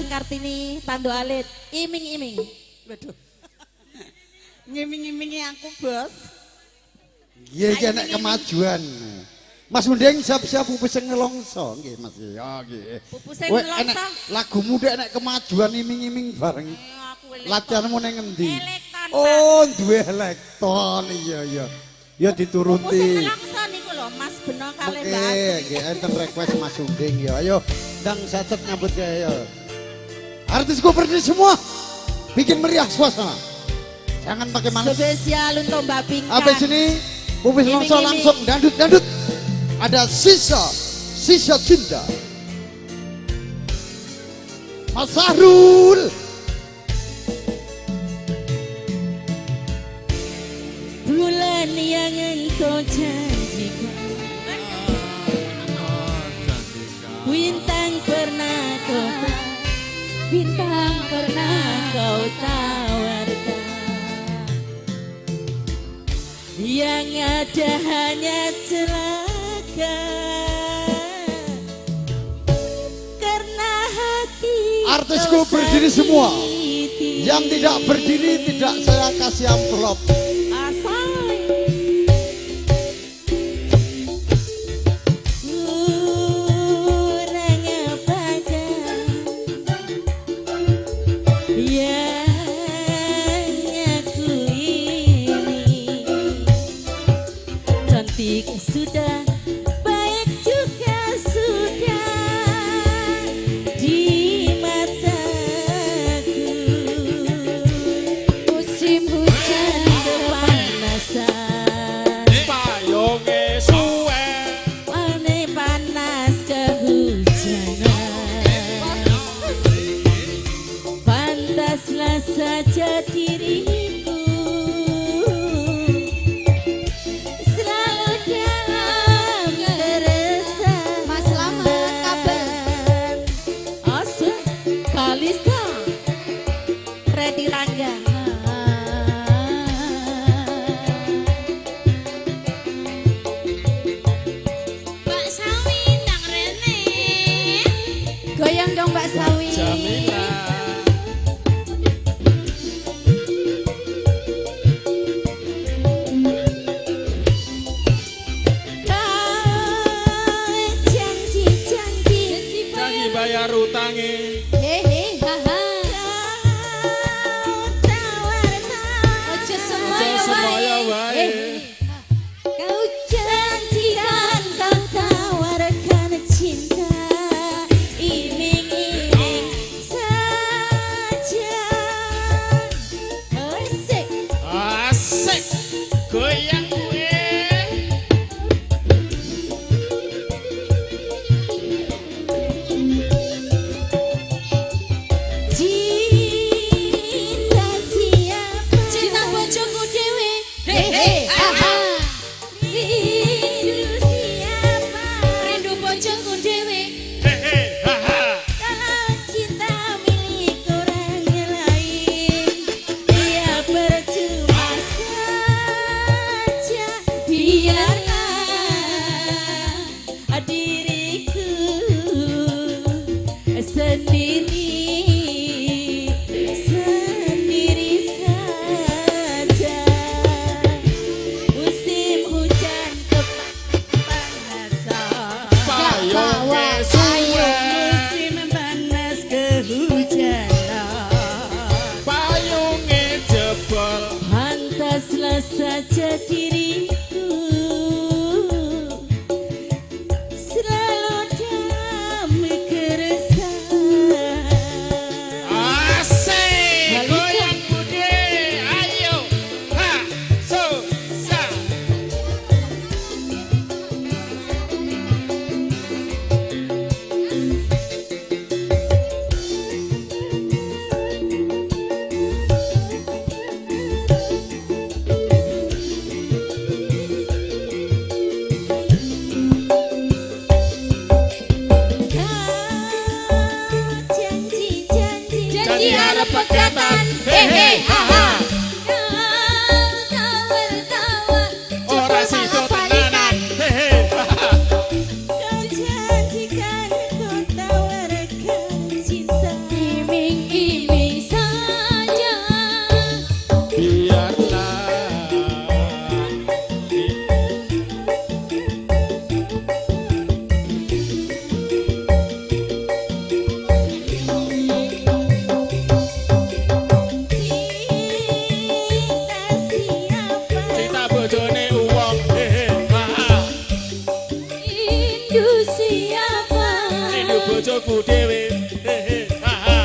Kartini Tando Alit iming-iming. Waduh. Ngiming-imingi aku, Bos. Iya iki enek kemajuan. Mas Munding siap-siap pupuse ngelongso nggih Mas. Ya nggih. Pupuse ngelongso. Lagumu ndek enek kemajuan iming-iming bareng. Latihanmu ning ngendi? Oh, duwe elekton. Iya iya. Ya dituruti. Pupuse ngelongso niku lho Mas Beno kalih Mbak Asri. Nggih, enten request Mas Munding ya. Ayo ndang satet nyambut gawe ya. Artisku berdiri semua, bikin meriah suasana. Jangan pakai manis. Spesial untuk Mbak Pinkan. Habis ini, pupis longso langsung dandut-dandut. Ada sisa cinta. Mas Sahrul. Bulan yang engkau janjikan, bintang pernah kau, bintang pernah kau tawarkan. Yang ada hanya celaka, karena hati. Artisku berdiri semua. Yang tidak berdiri tidak saya kasih amplop. Sudah baik juga sudah di mataku. Musim hujan kepanasan, payunge suwe, ane panas kehujanan. Pantaslah saja diriku bayar utange. Hehe haha. Ojo semoyo wae. Kau janjikan, kau tawarkan cinta, iming-iming sayang. Pegatan hehe haha. Kau tawar-tawar Ora jebul sido malah tenanan balikan. Hehe haha. Kau janjikan, kau tawarkan cinta. Iming-iming saja. Biarlah Cinta siapa? Cinta bojone uwong hehe haha. Rindu siapa? Rindu bojoku dhewe hehe haha.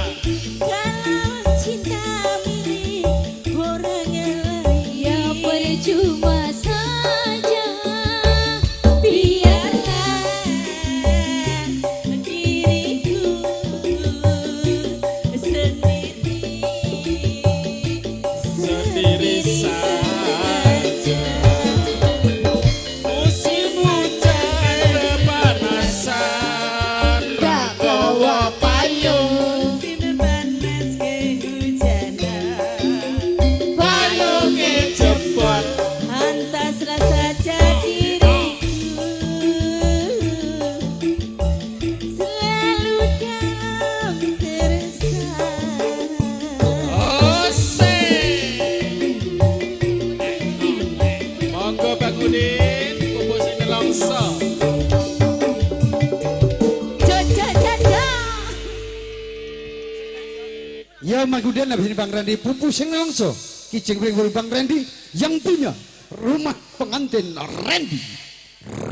Kalau cinta milik orang lain, Ya percuma saja. Biarlah diriku sendiri, Sendiri saja. Musim hujan kepanasan Gak bawa payung. Musim panas kehujanan, payunge jebol. Pantaslah saja diriku selalu dalam keresahan. Ose. Monggo Pak Udin, pupu sing nelongso. Ya Mas Guden habis ini Bang Randy pupu sing nelongso. Kijing pring Bang Randy yang punya rumah pengantin Randy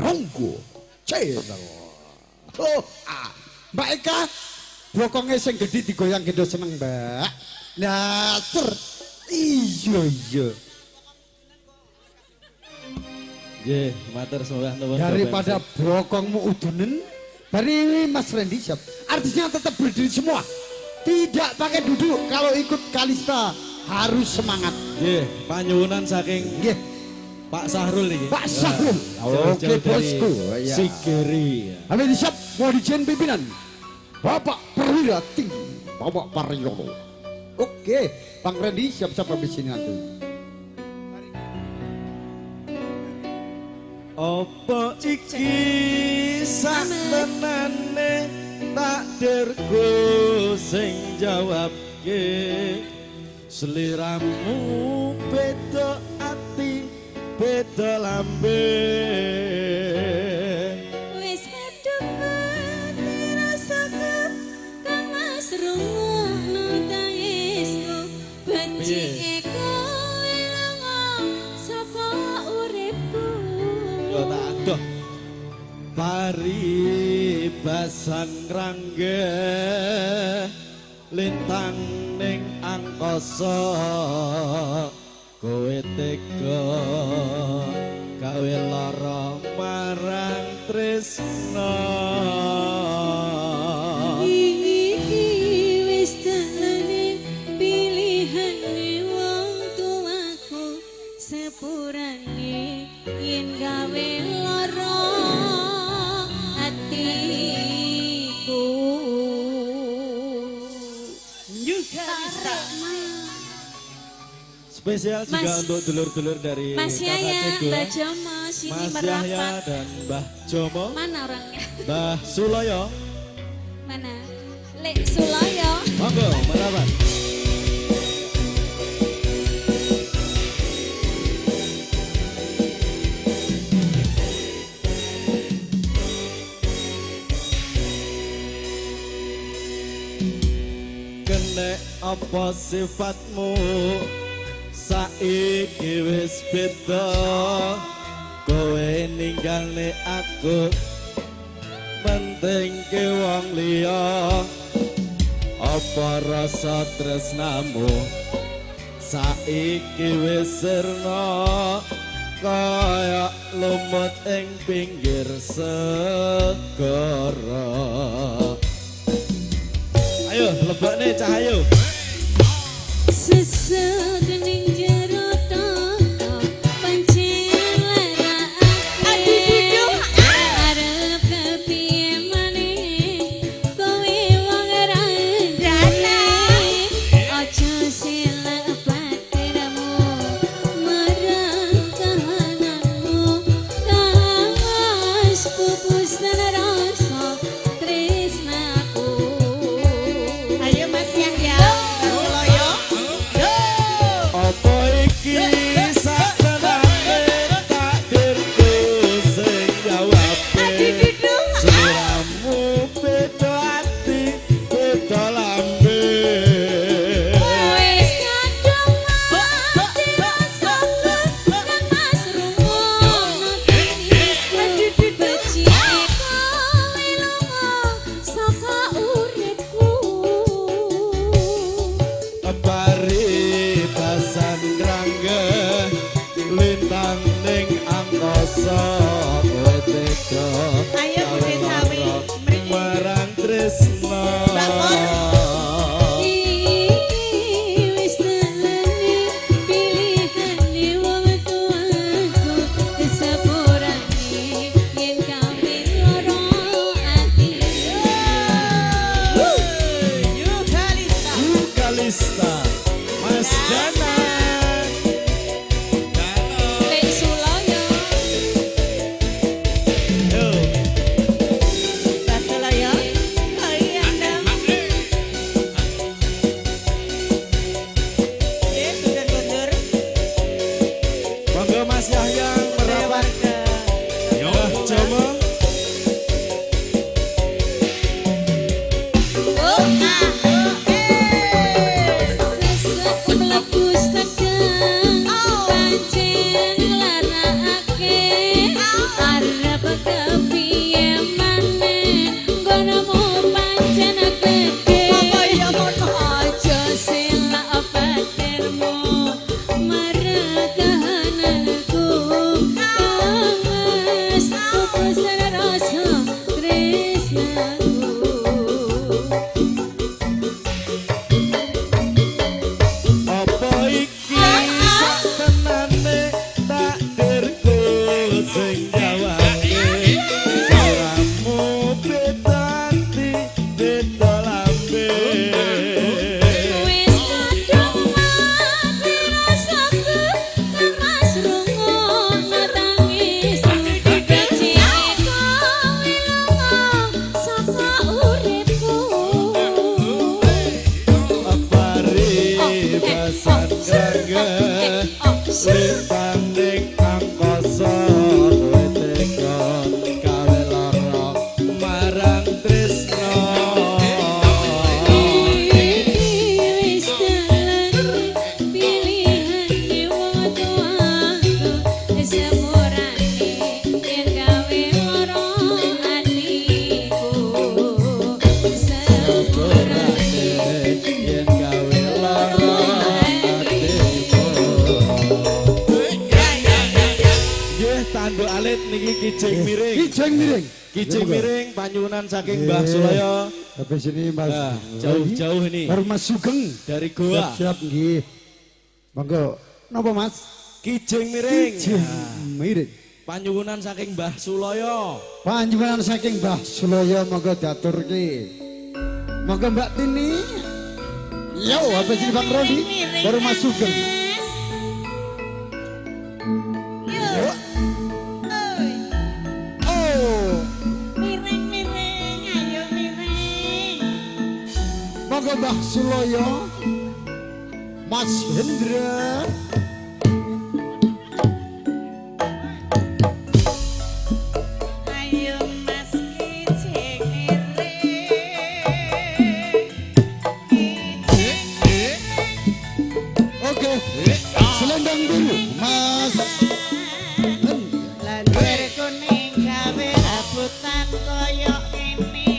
Ronggo Channel. Oh, ah. Mbak Eka, bokongnya sing gede digoyang gede seneng, Mbak. Nah, ser. Iya, iya. Nggih, matur sembah nuwun. Daripada bokongmu udunen, bari Mas Randy siap. Artisnya tetap berdiri semua. Tidak pakai duduk kalau ikut Kalista harus semangat. Nggih, panyuwunan saking Nggih, Pak Sahrul niki. Pak Sahrul. Jauh-jauh Oke, dari bosku. Iya. Sigeri. Habis siap, mau dijen pimpinan. Bapak Perwira Tinggi, Bapak Paryono. Oke, Bang Randy siap-siap habis ini nanti. Apa iki sak tenane takdirku sing jawabke sliramu beda ati beda lambe. Wis kadung rasaku kang Mas rungokno tangisku becike kowe lunga saka uripku. Yo tak adoh paribasan rangge lintang ning angkasa kowe tega gawe lara marang tresna. Iki wis dalane pilihane wong tuaku sepurane yen gawe lara atiku. New Kalista. Spesial juga Mas- untuk dulur-dulur dari Mas Kakak Yaya, Cego, Mbak Jomo, sini Mas Yahya merapat. dan Mbah Jomo, Mana orangnya? Mbah Suloyo. Mana? Lek Suloyo. Monggo merapat. Kene apa sifatmu saiki wis beda kowe ninggalne aku pentingke wong liya apa rasa tresnamu saiki wis sirna kaya lumut ing pinggir segara. Ayo lebokne Cahayu. Sesek ning jero toto pancen larakake. Arep kepiye maneh kowe wong ra ngerti. Kepupusan rasa tresnaku. Ayo Mas Yahya, Mas Suloyo. Apa iki saktenane takdirku sing jawabe? Sliramu beda ati, beda lambe. Wis kadung mati rasaku kan Mas rungono tangisku. Becike kowe lunga saka uripku. Paribasan ngranggeh lintang ning angkasa kowe tega Ayo Bude Sawi, mriki. marang tresna. Mbak Pur. Iki wis dalane pilihane wong tuaku, sepurane yen gawe lara ati. Yu Kalista. Kalista, Mas Danang. Lek Suloyo. Yo. Mas Suloyo. Oh iya, Ndang. Nggih, sudah kondur. Monggo Mas Yahya merapat. Warga. Mbah Jomo. Oh, ah, oh, eh. Sesek mlebu sedeng pancen nglarakake arep kepiye maneh nggonmu pancen gedhe. Apa ya ngono? Aja selak patirmu marang kahananku. Mas pupusan rasa tresnaku. Apa iki saktenane takdirku sing jawabe? Sliramu beda ati, beda lambe. Wis kadung mati rasaku kan Mas rungono tangisku. Becike kowe lunga saka uripku. Paribasan ngranggeh lintang ning angkasa kowe tega gawe lara marang tresna. Iki wis dalane pilihane wong tuaku, sepurane yen gawe lara atiku. Sepurane yen gawe lara atimu. Nggih, tanduk alit niki kijing miring. Kijing miring. Kijing miring panyuwunan saking Mbah Suloyo. Habis ini Mas Nah, jauh-jauh ini Baru Mas Sugeng dari Goa. Siap-siap nggih. Monggo. Napa Mas? Kijing miring. Kijing miring. Panyuwunan saking Mbah Suloyo. Panjenengan saking Mbah Suloyo monggo diaturke. Monggo Mbak Tini. Yo, habis ini Bang Roni Miring, baru Mas Sugeng. Mas. Yo. Oi. Oh, Miring, miring, ayo miring. monggo Mbah Suloyo. Mas Hendra. Ayo Mas kijing miring. Kijing Oke. Selendang biru Mas Hendra. Lancer kuning gawe rebutan koyo ngene.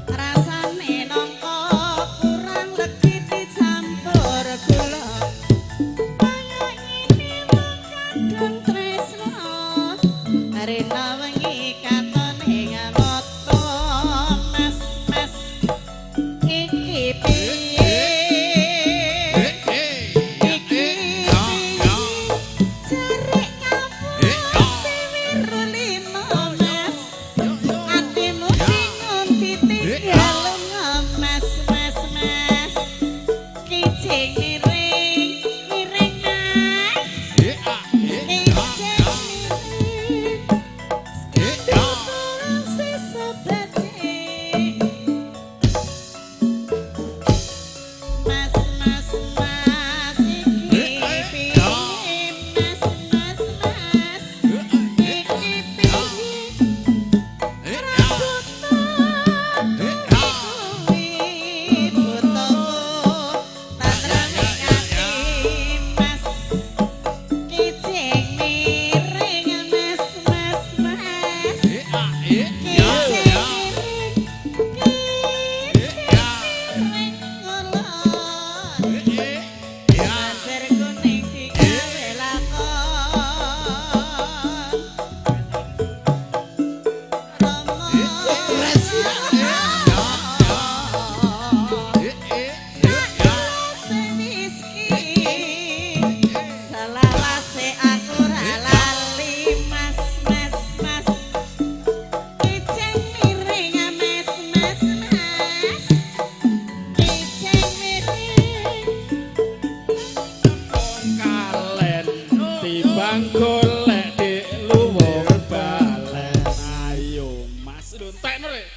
Rasane nangka kurang legi dicampur gula. Kaya ngene wong kadung tresna. Rena wengi katon ing mata Mas, Mas. Iki piye? Iki piye? Jarik kapur wiru lima Mas. Entekno rek.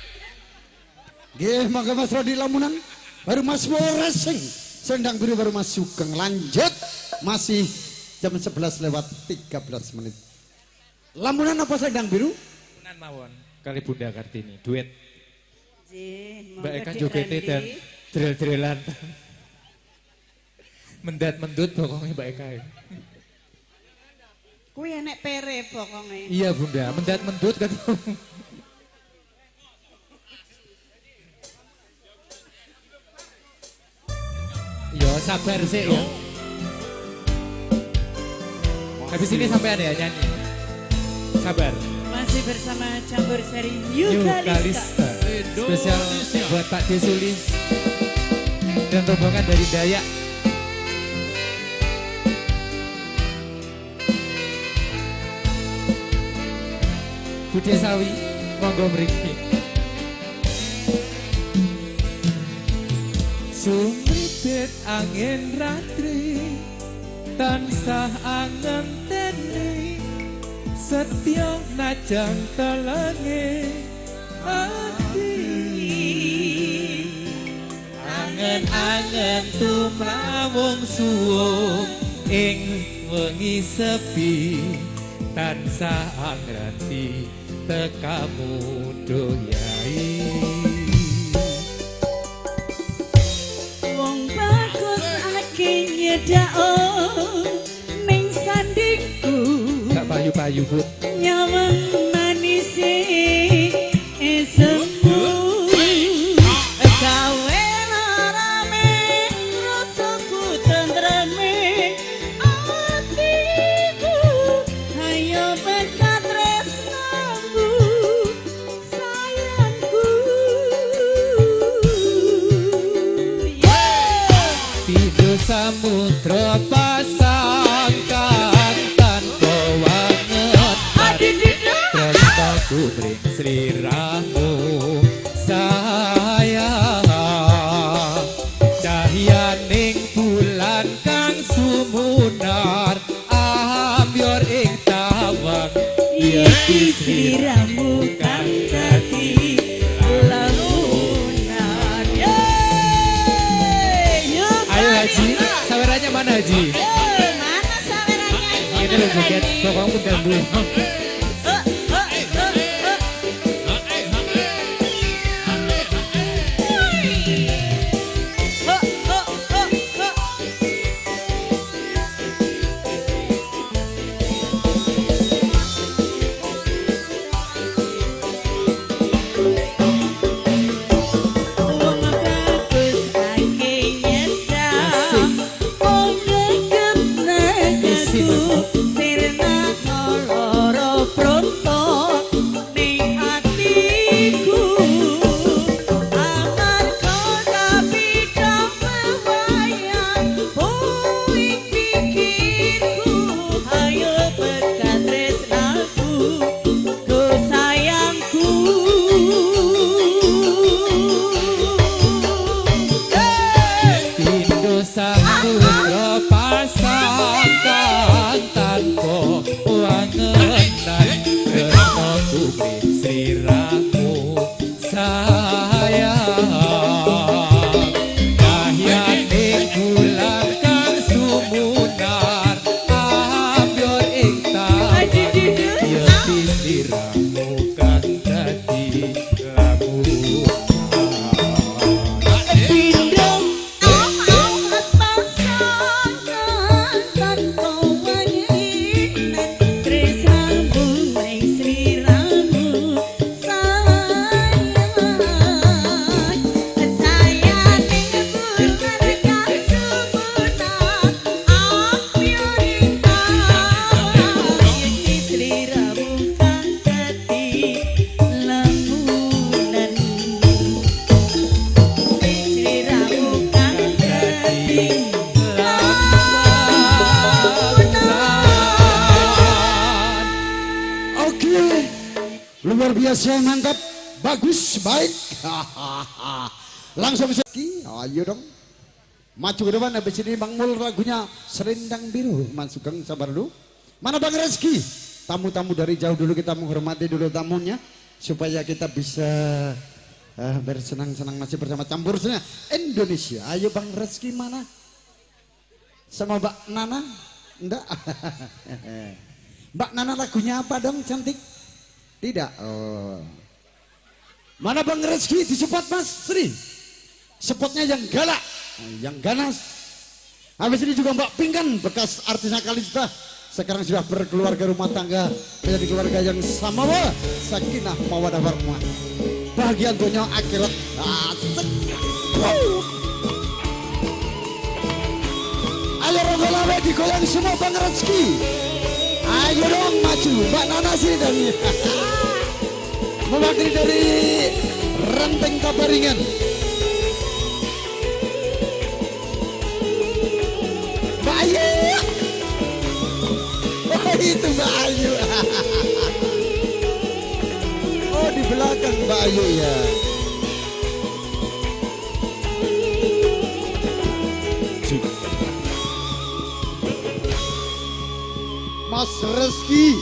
Nggih, monggo Mas Rodi Lamunan baru Mas Woresing. Sendang Biru baru Mas Sugeng. Lanjut masih jam 11:13. Lamunan apa Sendang Biru? Lamunan mawon kali Bunda Kartini duet. Nggih, Mbak Eka jogete dan drel-drelan. Mendat-mendut pokoknya Mbak Eka. Kuwi enek pere pokoknya. Iya Bunda, mendat-mendut kan. Yo sabar sih yo. Habis ini sampean ya nyanyi. Sabar. Masih bersama campur sari New Kalista. Spesial buat Pak Desuli dan rombongan dari Dayak. Bude Sawi, monggo mriki. Sumribit angin ratri tansah angenteni setya najang telenge ati angen-angen tumrawung suwung ing wengi sepi tansah angrati tekamu doyai. Wong bagus ake nyedao ning sandingku. Gak payu-payu, Bu. Nyawang manise esemu. Gawe rame rasaku tentreme atiku. Ayo pekat tresnamu sayangku. Pindo samudra pasang kang tanpa wanget tresnaku mring sliramu sayang cahyaning bulan kang sumunar amyor ing tawang yekti sliramu kang dadi lamunan. Ayo Haji, sawerannya mana Haji? Mana sawerannya? Ini loh joget, pokoknya udah dulu. Wong bagus ake nyedak wong gegep nagaku sirna loro pronto ning atiku amarga tapi kawewayan puing pikirku ayo pekat tresnaku ku sayangku. Pindo samudra pasang kang tanpa wangenan tresnaku mring sliramu sayang cahyaning bulan kang sumunar amyor ing tawang yekti sliramu kang dadi lamunan. Pindo pasang tanpa wanginan tresnamu mring sliramu sayang sayaning bulan kang sumunar amyor ing tawang yekti sliramu kang dadi lamunan. Sliramu kang dadi Oke, luar biasa mantap, bagus, baik. Langsung saja, ayo dong. Maju ke depan habis ini Bang Mul lagunya Selendang Biru. Mas Sugeng sabar dulu. Mana Bang Rezeki? Tamu-tamu dari jauh dulu kita menghormati dulu tamunya. Supaya kita bisa bersenang-senang masih bersama campur seni Indonesia. Ayo Bang Rezki mana? Sama Mbak Nana? Enggak. Mbak Nana lagunya apa dong cantik? Tidak. Oh. Mana Bang Rezki disupport Mas Sri? Spotnya yang galak, yang ganas. Habis ini juga Mbak Pingkan, bekas artisnya Kalista, sekarang sudah berkeluarga rumah tangga, menjadi keluarga yang samawa, sakinah mawadah warahmah. Bahagia dunia akhirat. Asik. Ayo Ronggolawe digoyang semua Bang Rezki. Ayo dong maju Mbak Nana sini dari mewakili dari Renteng Tabaringan. Mbak Ayu. Oh itu Mbak Ayu. Oh di belakang Mbak Ayu ya. Mas Rezki,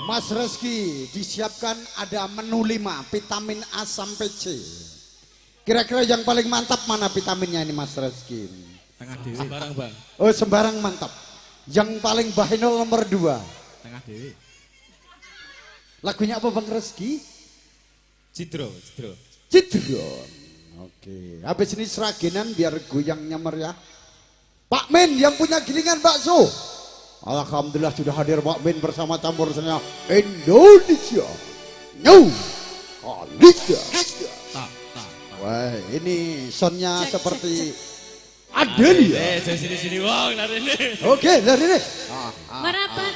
Mas Rezki disiapkan ada menu 5 vitamin A sampai C. Kira-kira yang paling mantap mana vitaminnya ini Mas Rezki? Tengah dewi. Sembarang Bang. Oh sembarang mantap. Yang paling bahenol nomor 2. Tengah dewi. Lagunya apa Bang Rezki? Cidro, Cidro. Cidro. Oke. Habis ini seragenan biar goyangnya meriah. Pak Min yang punya gilingan bakso. Alhamdulillah sudah hadir Pak Min bersama campur seni Indonesia. New Kalista. Wah, ini soundnya seperti Adelia. Sini sini wong lari ini. Oke, lari ini. Merapat,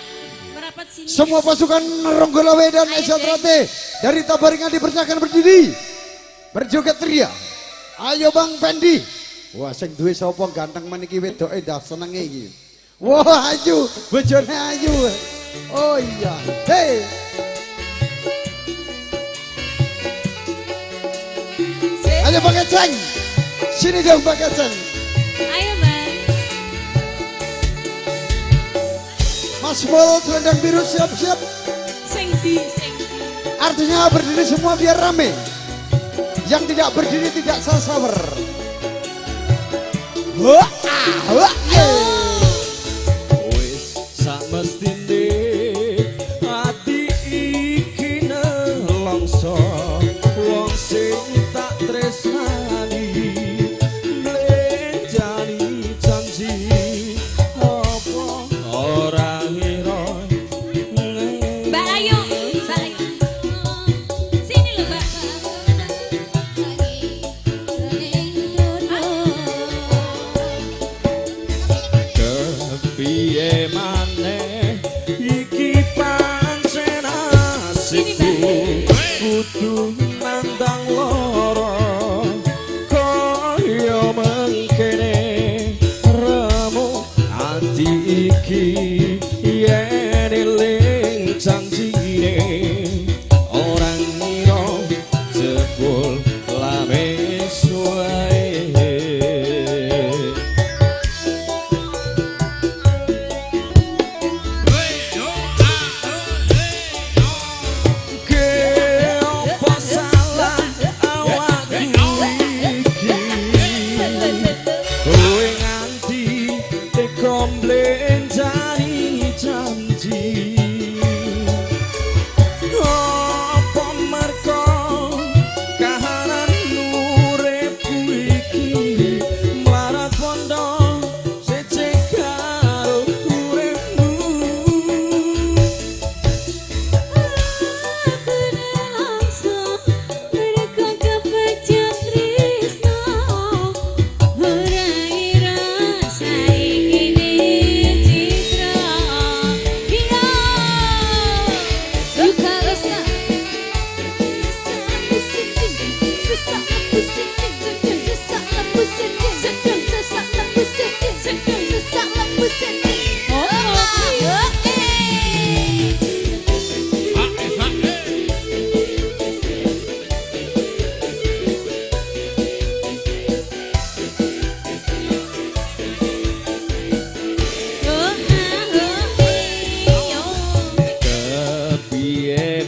merapat sini. Semua pasukan Ronggolawe dan Esyatrate dari Tabaringan dipersilakan berdiri. Berjoget ria. Ayo Bang Fendi. Wah, sing duwe sapa ganteng men iki wedoke dah senenge iki. Wah, ayu, bojone ayu. Oh iya. Hey. Ayo Bang Eceng. Sini dong Bang Eceng. Ayo Bang. Mas Mol selendang biru siap-siap. Sing di, sing di. Artinya berdiri semua biar rame. Yang tidak berdiri tidak sasawer. Wah, wah, wis samestine ati iki nelongso wong sing tak tresnani mlenjani janji apa ora ngira. Mbak Ayu, Mbak Ayu. Sini lho, Mbak. Piye maneh iki pancen nasibku kudu nandang lara kaya mengkene remu ati iki yen eling janjine ora ngira jebul lamis wae. Kepiye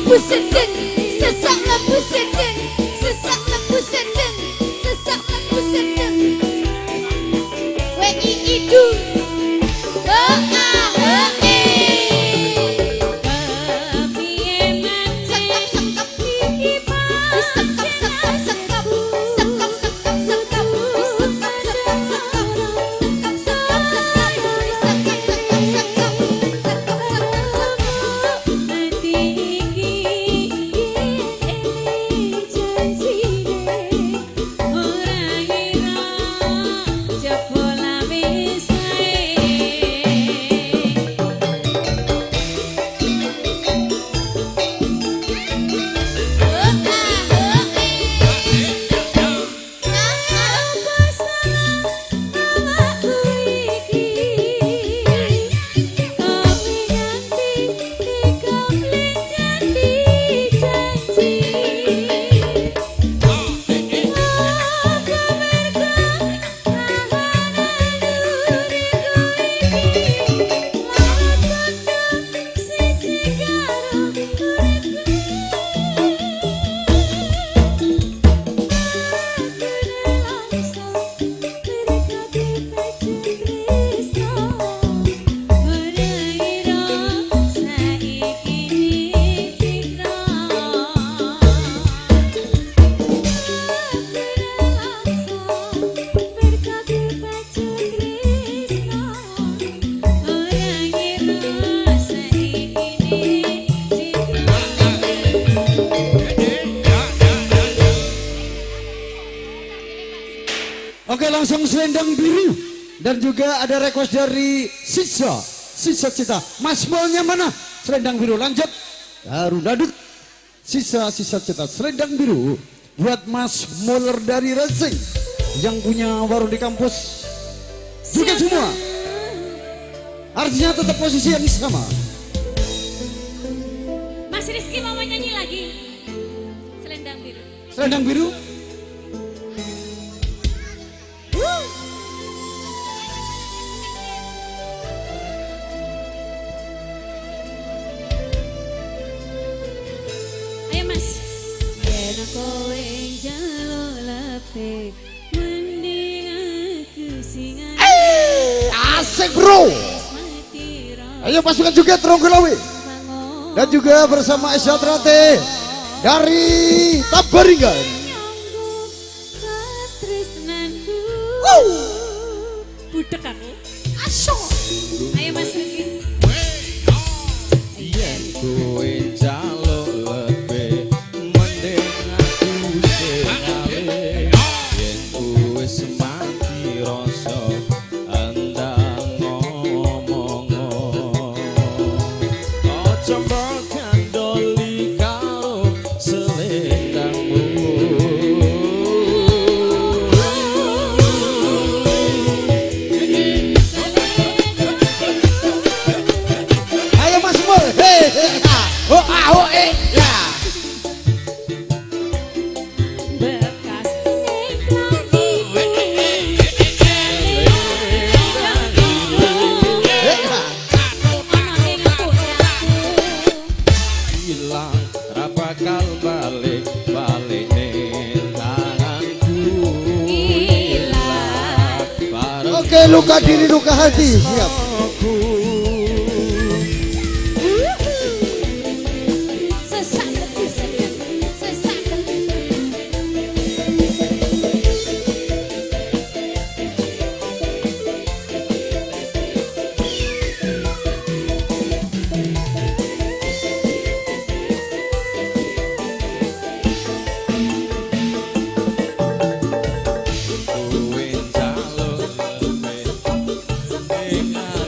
mlebu sedeng, sesak mlebu sedeng, sesak mlebu sedeng, sesak mlebu sedeng. W I I D H A H E. Sekap sekap sekap sekap sekap sekap sekap sekap sekap sekap sekap sekap sekap sekap sekap sekap sekap sekap. Ati iki eling janjine ora ngira jebul wis ae. Apa salah awakku iki? Kowe nganti dikomplit janji janji. Apa mergo kahanan uripku iki lawan kondo siji karo uripku. Oke, langsung selendang biru. Dan juga ada request dari Sisa, Sisa Cita. Mas Molnya mana? Selendang biru, lanjut. Darunadut. Sisa, Sisa Cita, selendang biru. Buat Mas Muller dari Racing yang punya warung di kampus. Juga semua. Artinya tetap posisi yang sama. Mas Rizky mau nyanyi lagi? Selendang biru. Selendang biru. Ayo Mas. Yen kowe njaluk lebih mending aku sing Asik bro. Ayo pasukan juga Trongkolawe. Dan juga bersama Esya Trate dari Tabaringan. Katresnanku. Budek aku. Aso. Ayo Mas Rizky. Yen kowe njaluk lebih mending aku sing ngalih. Yen wis mati rasa endang ngomong. Aja mbok gandoli karo selendangmu. Ayo Mas Mul. Hei, hei, ha. Oh, ah, oh, eh, ya. Bekas ing klamiku. Hei, ha. Ana ing pundakku. Ilang ra bakal balik balik ning tanganku. Ilang. Bareng Oke, luka diri luka hati. Siap. aku. Sesak mlebu sedeng, sesak mlebu. Kowe njaluk lebih mending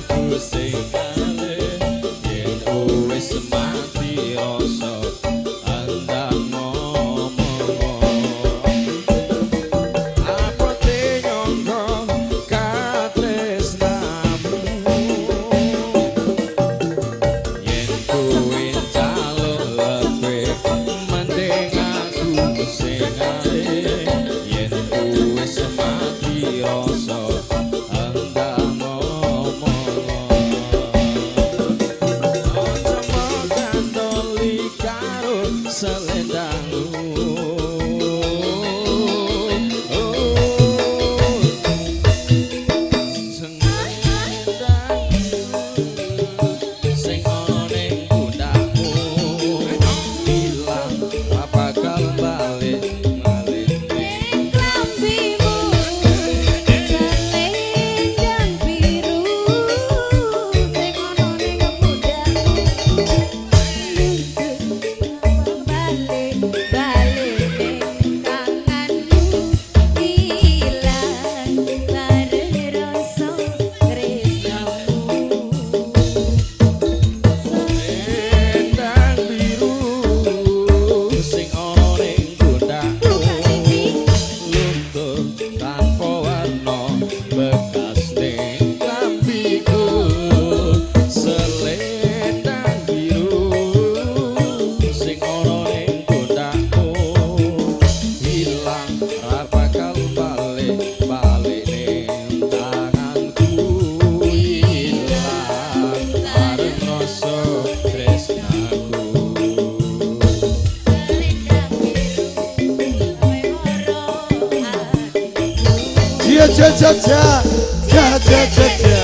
ja ja ja ja ja ja.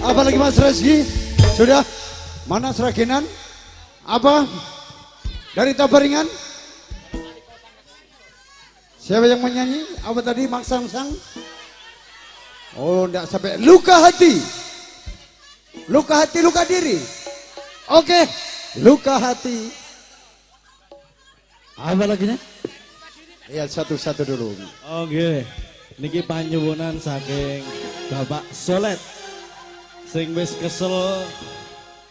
Apalagi Mas Rezki? Sudah? Mana Sragenan? Apa? Dari Tabaringan? Siapa yang menyanyi? Apa tadi? Maksangsang? Oh, enggak sampai. Luka hati. Luka hati, luka diri. Oke, luka hati. Apa lagunya? Iya, satu-satu dulu. Oke. Niki panyuwunan saking Bapak Solet. Sing wis kesel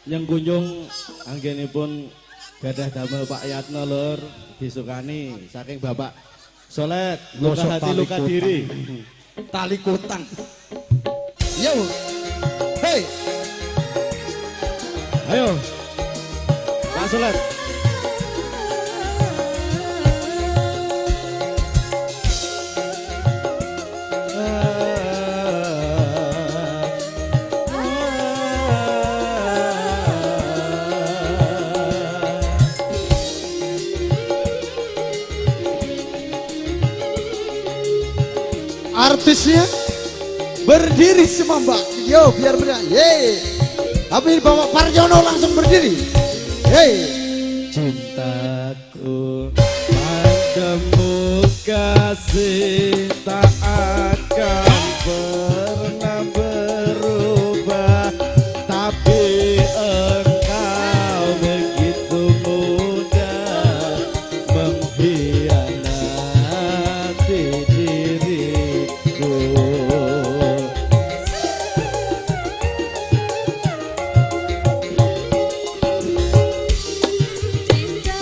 nyengkunjung anggenipun gadah damel Pak Yatno lur disukani saking Bapak Solet, luka hati luka diri. Tali kutang. Yo. Hey. Ayo. Pak Solet. Artisnya berdiri semua mbak, yo biar benar, ye. Tapi Bapak Parjono langsung berdiri, hey. Cintaku padamu kasih tak akan pernah berubah, tapi engkau begitu mudah mengkhianati diriku. Cintaku juga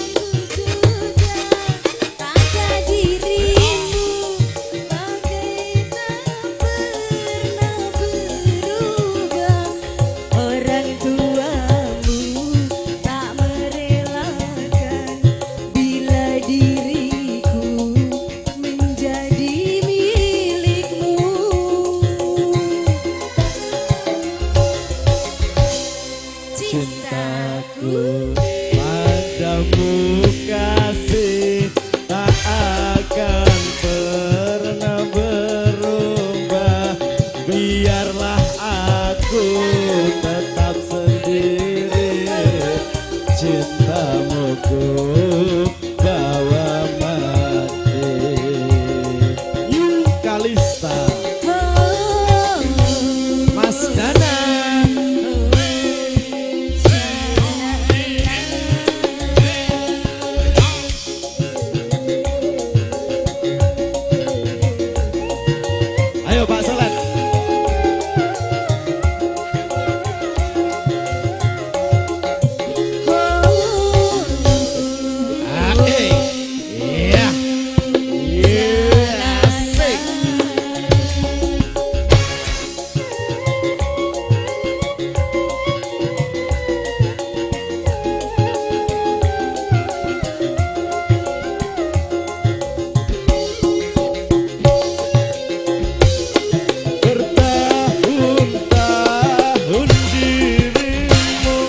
pada dirimu bagai tak pernah berubah. Orang tuamu tak merelakan bila diriku menjadi milikmu. Cintaku padamu kasih tak akan pernah berubah, biarlah aku tetap sendiri, cintamu ku bawa mati. New Kalista, Mas Dana. Ayo Pak Solet. Iya. Iya, asik. Bertahun-tahun dirimu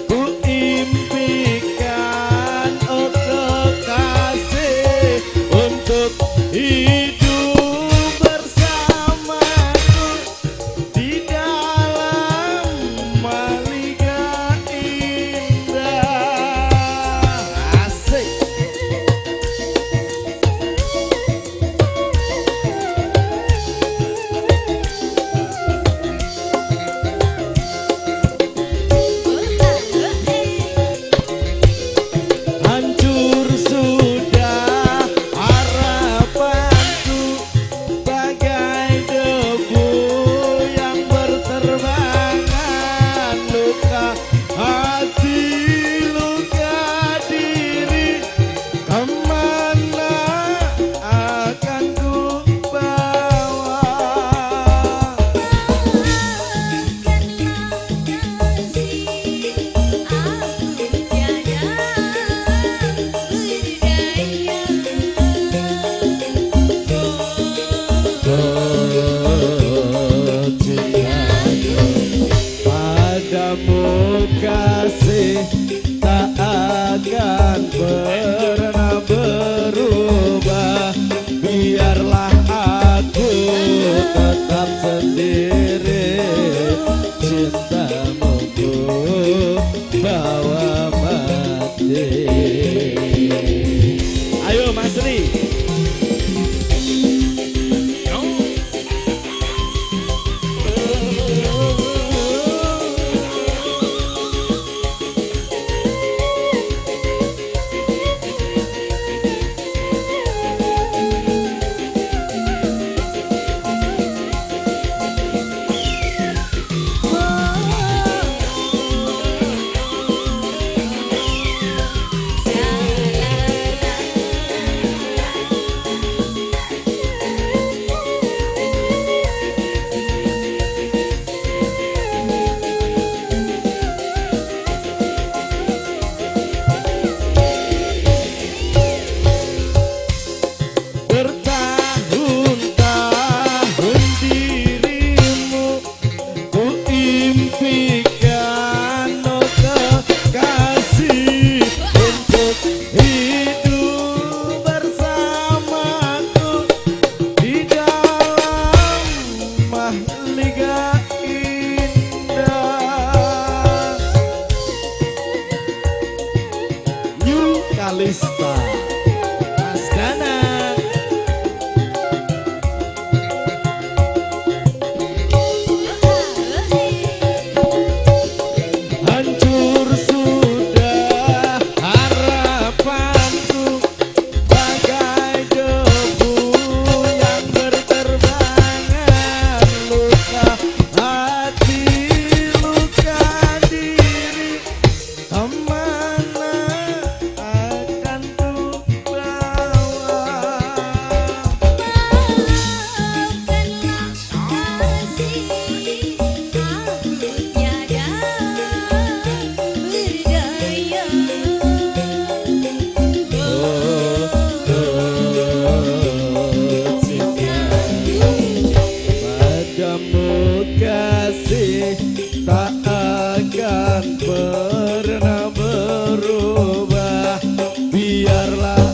ku impikan, oh kekasih, untuk hidup bersamaku di dalam maliga indah. Asik. Hancur sudah harapanku bagai debu yang berterbangan, luka hati luka diri kemana akan ku bawa. Padamu kasih tak akan pernah berubah, biarlah aku sendiri, cintamu ku bawa mati. Ayo Mas Ri. Bertahun-tahun dirimu ku impikan, oh kekasih, untuk hidup bersamaku di dalam mahligai indah. New Kalista, Mas Danang. Hancur sudah harapanku, bagai debu yang berterbangan. Luka hati, luka diri, kemana akan ku bawa? Maafkanlah kasih, aku tiada berdaya. Oh, cintaku padamu kasih tak akan pernah berubah. Biarlah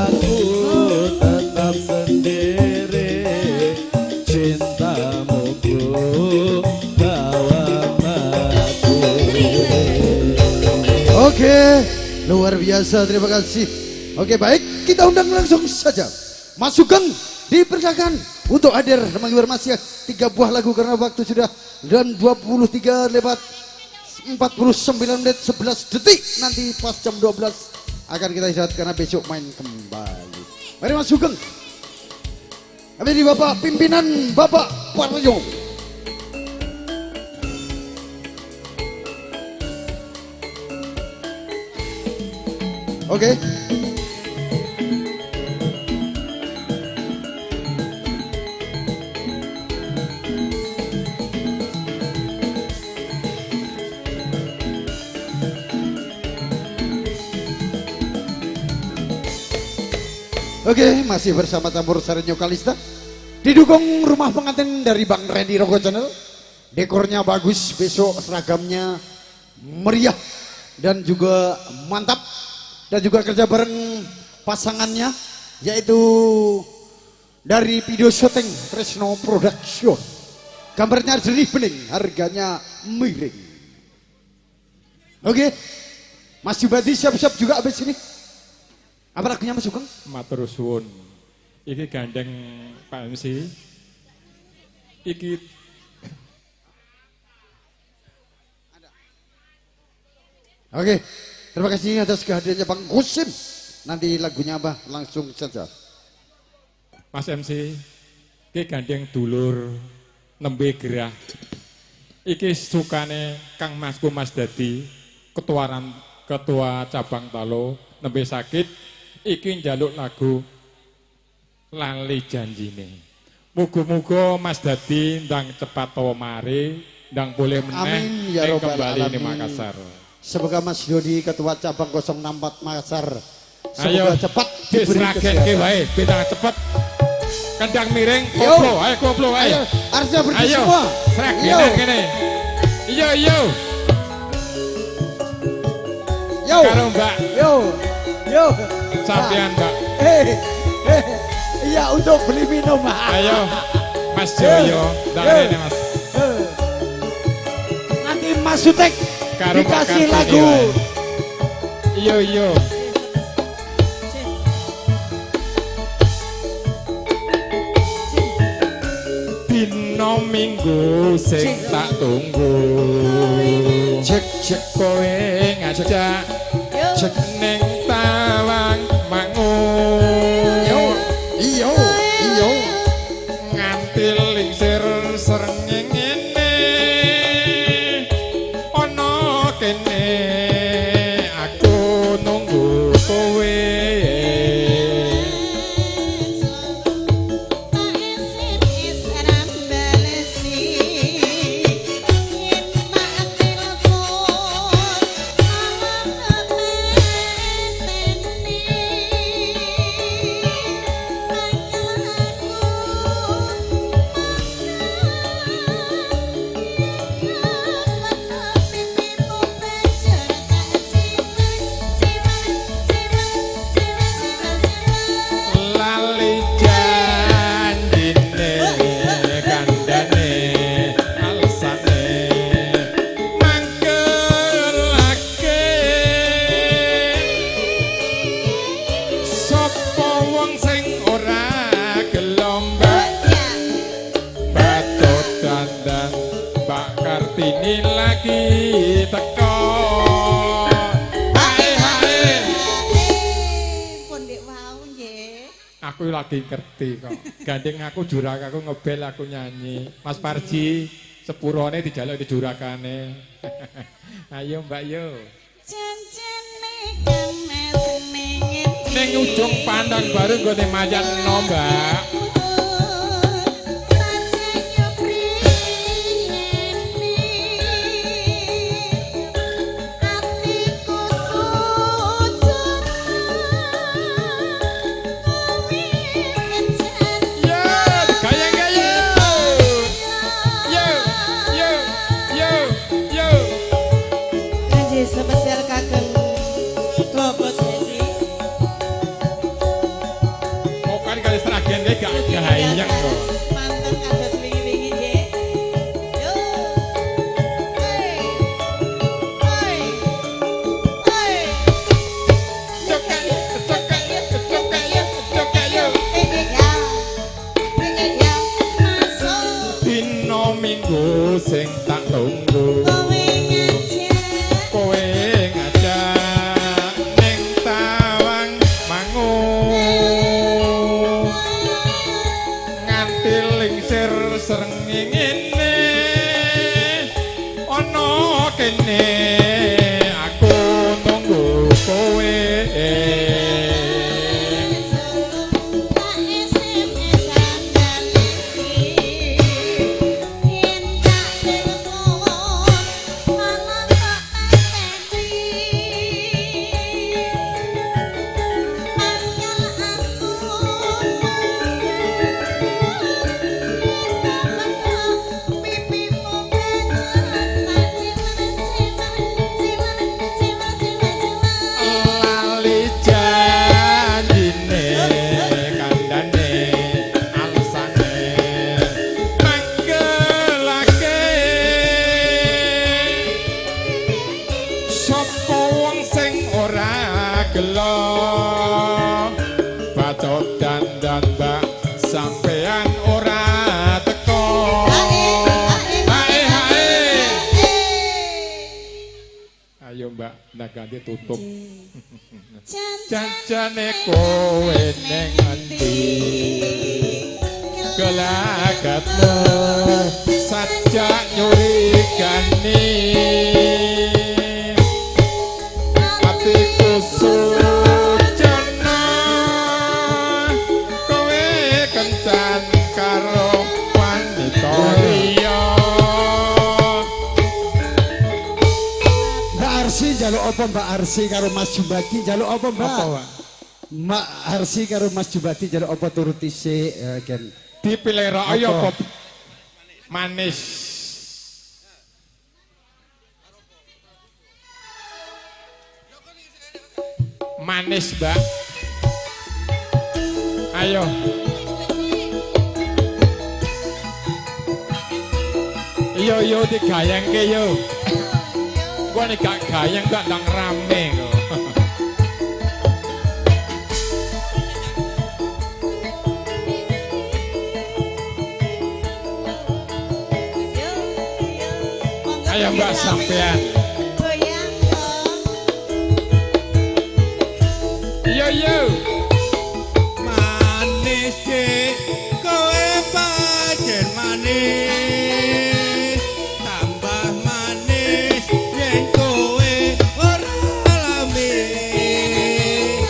aku tetap sendiri, cintamu ku bawa mati. Oke, luar biasa, terima kasih. Oke, baik, kita undang langsung saja Mas Sugeng, dipersilakan untuk hadir menghibur Mas ya. 3 buah lagu karena waktu sudah dan 23:49 menit 11 detik. Nanti pas jam 12 akan kita istirahat karena besok main kembali. Mari Mas Sugeng. Kami di Bapak pimpinan Bapak Parjo. Oke. Oke, masih bersama Campur Sari New Kalista. Didukung rumah pengantin dari Bang Randy Rogo Channel. Dekornya bagus, besok seragamnya meriah dan juga mantap. Dan juga kerja bareng pasangannya, yaitu dari video syuting Tresno Production. Gambarnya jernih bening, harganya miring. Oke, Mas Jubadi siap-siap juga abis ini. Apa lagunya Mas Sugeng? Matur suwun. Iki gandeng Pak MC. Iki Oke, terima kasih atas kehadirannya Bang Kusim. Nanti lagunya apa? Langsung saja. Mas MC, iki gandeng dulur nembe gerah. Iki sukane Kang Masku Mas Dadi, ketua cabang Talo nembe sakit. Iki njaluk lagu Lali Janjine. Muga-muga Mas Dadi ndang cepat tawa mari, ndang boleh meneh Amin ya robbal kembali alamin. ning Makassar. Semoga Mas Yodi ketua cabang 064 Makassar semoga Ayo, cepat diberi disragenke kesehatan. wae, bentang cepet. Kendang miring, koplo, ayo koplo ayo. Ayo, harusnya berdiri Ayo, semua. sragenan kene. Iya, iya. Yo. Karo Mbak. Yo. Yo. Sampean, Mbak. Iya, untuk beli minum. Ayo. Mas Joyo, ndang rene Mas. Nanti Mas Sutek Karo dikasih Pak lagu. Kartini wae. Iya iya. Dino Minggu sing tak tunggu. Cek cek kowe ngajak cek ning Tawang Mangun. Yo iyo iyo nganti lingsir srengenge ana kene aku nunggu kowe. Lali janjine kandhane alesane mangkelake sapa wong sing ora gelem batot dandan Mbak Kartini lagi teko. Hae hae. Pun dek wau nggih. Aku lagi ngerti kok. Gandeng aku jurak aku ngebel aku nyanyi. Mas Parji sepurone dijaluk dijurakane. Ayo Mbak yo. Janjane kang ning Ning ujung pandang baru nggone mayat no Mbak. Yo, gayeng-gayeng. Yo, yo, yo, yo. Kanji spesial kagem Bapak Sesi. Pokoke kali Sragen iki gak gayeng kok. Manten kados wingi-wingi nggih. Yo. Hey. Hey. Hey. Cokak, cokak, cokak, cokak yo. Ya. Ya. Masuk Dino Minggu sing tak tunggu. kowe ngajak Kowe ngajak ning Tawang Mangun. Nganti lingsir srengenge ana kene aku nunggu kowe. Tak SMS andalesi yen tak telepon malah tak pateni mangkel aku pipimu bencet tak ciwer ciwer ciwer ciwer ciwer ciwer. Lali janjine kandhane alesane mangkelake sapa wong sing ora gelo batot dandan Mbak sampean ora teko. Hae hae. Ayo Mbak, ndak ganti tutup. Janjane kowe ning endi gelagatmu sajak nyurigani atiku sujana kowe kencan karo wanita liya. Mbak Arsi njaluk apa Mbak Arsi karo Mas Jumbati njaluk apa Mbak? Apa, Pak? Mbak Arsi karo Mas Jumbati njaluk apa turuti sik ya kan. Dipilih ayo Apa? apa manis. Manis, Mbak. Ayo. Yo yo digayangke yo. Gua nek gak gayang gak ndang rame kok. Ayo Mbak sampean. Yo yo. Manis dik kowe pancen manis. Tambah manis yen kowe ora lamis.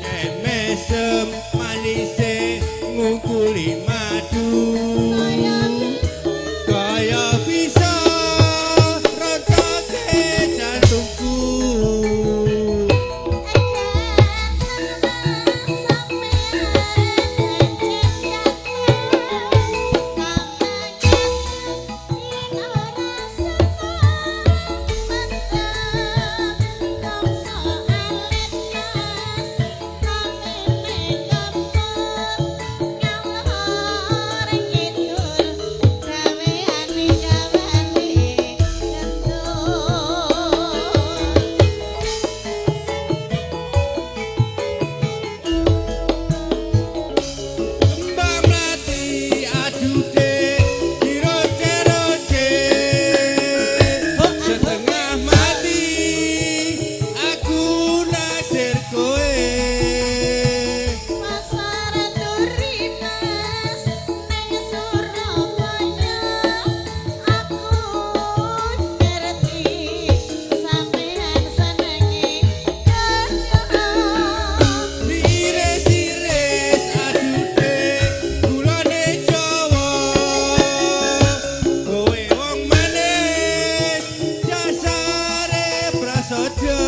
Yen mesem manise ngungkuli madu. Kaya bisa rotoke jantungku. Kembang mlati adude diroce-roce. Setengah mati aku naksir kowe. Siris-siris adude gulane Jawa. Kowe wong manis jasare prasaja.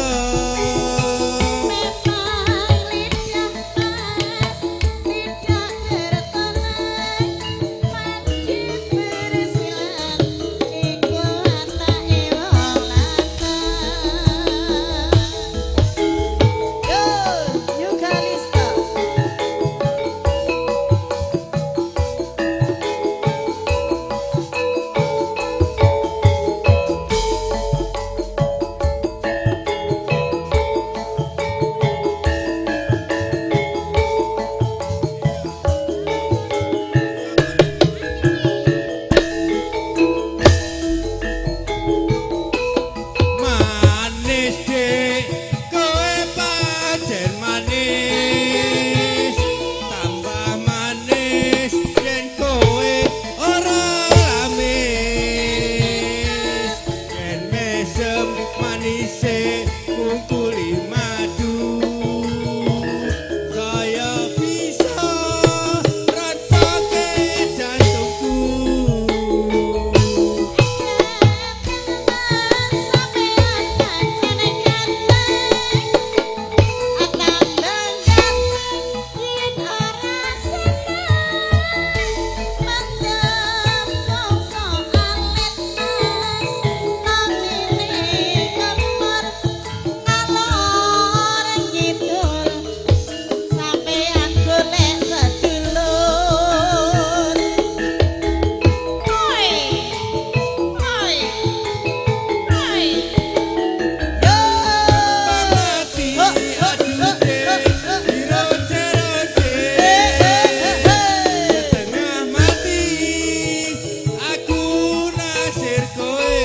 Manis dik kowe pancen manis. Tambah manis yen kowe ora lamis. Yen mesem manise ngungkuli madu. Kaya bisa rotoke jantungku. Mati adude diroce-roce. Setengah mati aku naksir kowe.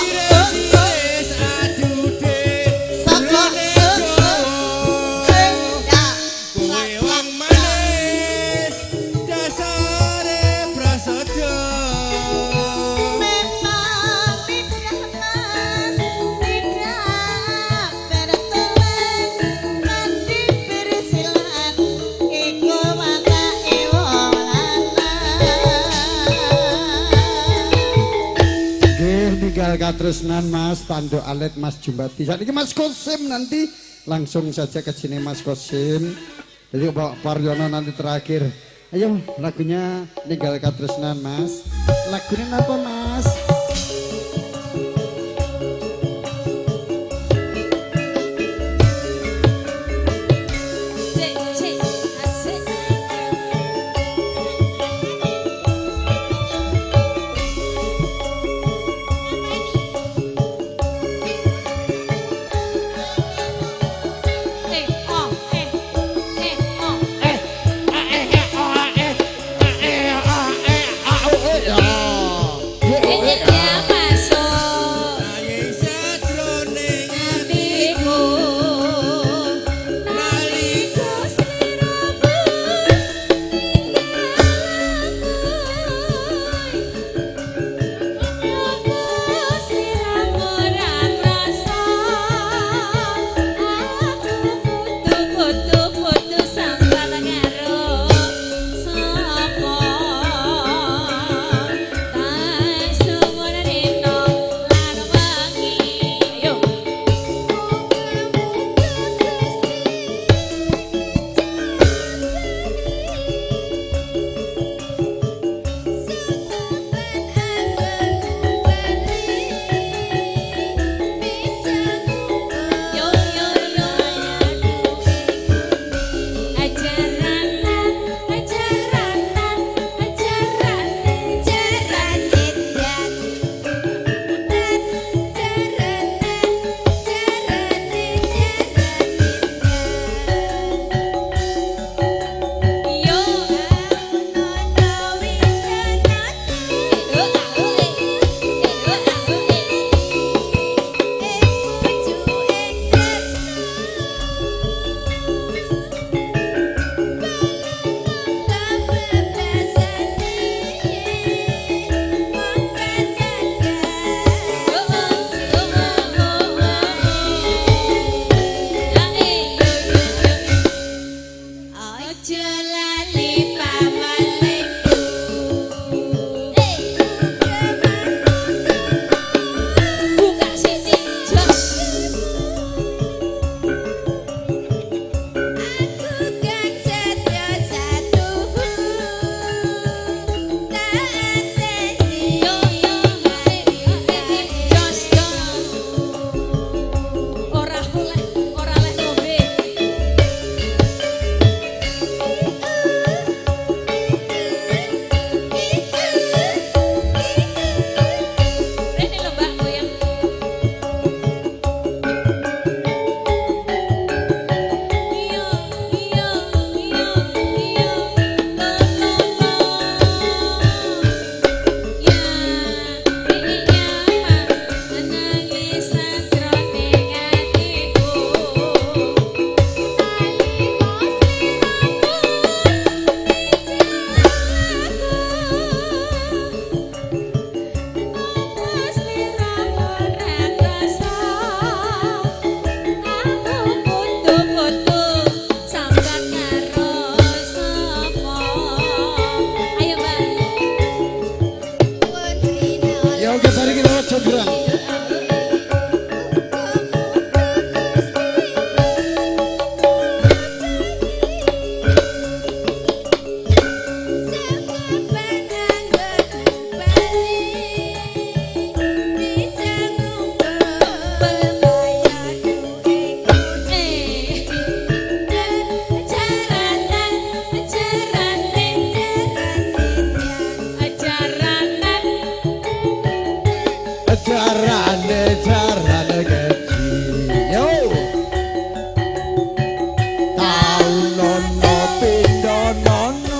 Siris-siris adude gulane Jawa. Kowe wong manis dasare prasaja. Nggih ninggal katresnan Mas Tanduk Alit Mas Jumbati. Saiki Mas Kosim nanti langsung saja ke sini Mas Kosim. Jadi Pak Paryono nanti terakhir. Ayo lagunya ninggal katresnan Mas. Lagune napa, Mas? Cek cek asik. Eh oh eh eh oh eh a eh eh o a eh a eh a eh a o eh a. Eh ya masuk. Nanging sajroning Atiku nalika sliramu sliramu ora krasa aku kudu kudu sambat karo sapa tak suwun rino lan wengi yo. Yo yo yo ajaranan ajaranan ajaran yo Aja lali pamalingku. Buka sini jos. Yo yo jos jos. Ora oleh ora oleh ngombe. Rene lho Mbak goyang. Iyo iyo iyo iyo lo lo lo. Ya iya nangis sajroning atiku. Ya oke, mari kita jograng. Jarane jarane keji. Yo. Tau nono pindo nono.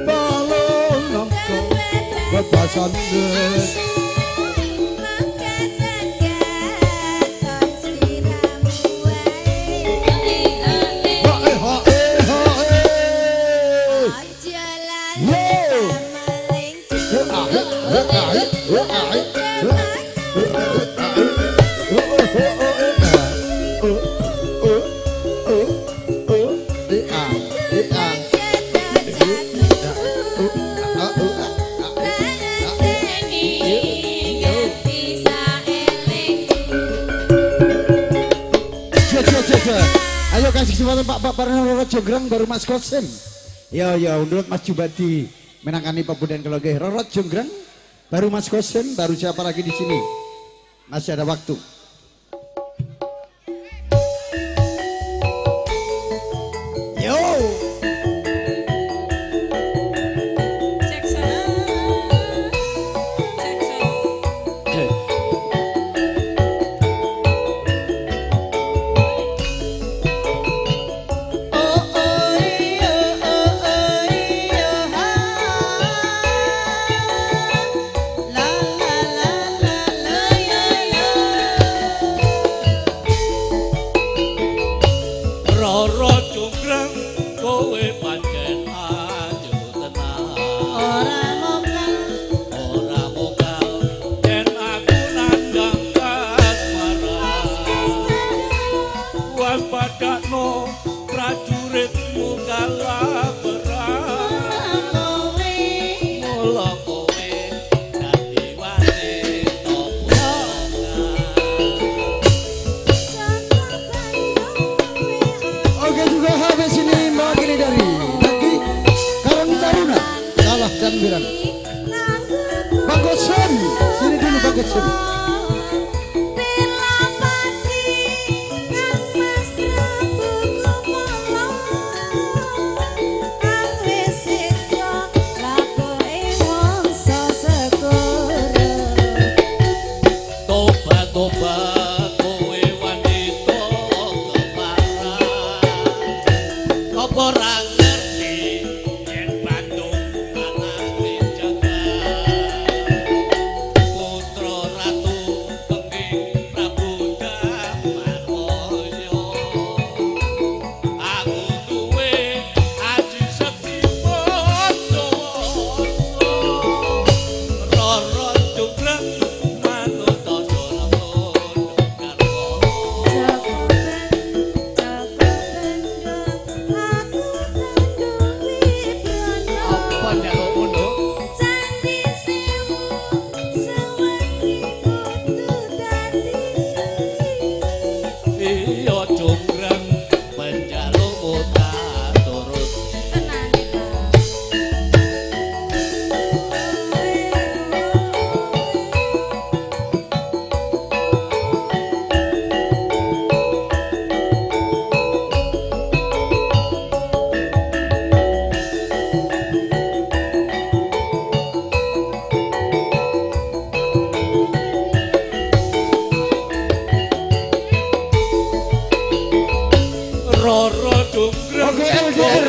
Balung nangka bebasane. Ha eh ha eh ha eh. Yo. Ha ah eh ha ah eh ha ah eh. kasih kesempatan Pak Parno Roro Jonggrang baru Mas Kosim. Ya ya menurut Mas Jubadi menangani pemudan keluarga Roro Jonggrang baru Mas Kosim, baru siapa lagi di sini? Masih ada waktu. Yo. Bang Kosim, sini dulu Bang Kosim. Oke LDR.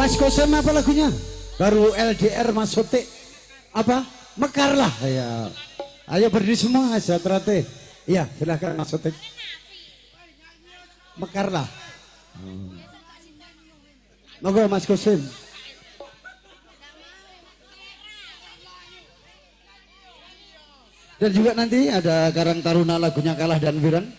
Mas Kosim apa lagunya? Baru LDR Mas Sotik apa? Mekarlah ya. Ayo berdiri semua Jatrate. Iya, silahkan Mas Sotik. Mekarlah. Monggo Mas Kosim. Dan juga nanti ada Karang Taruna lagunya Kalah dan Wirang.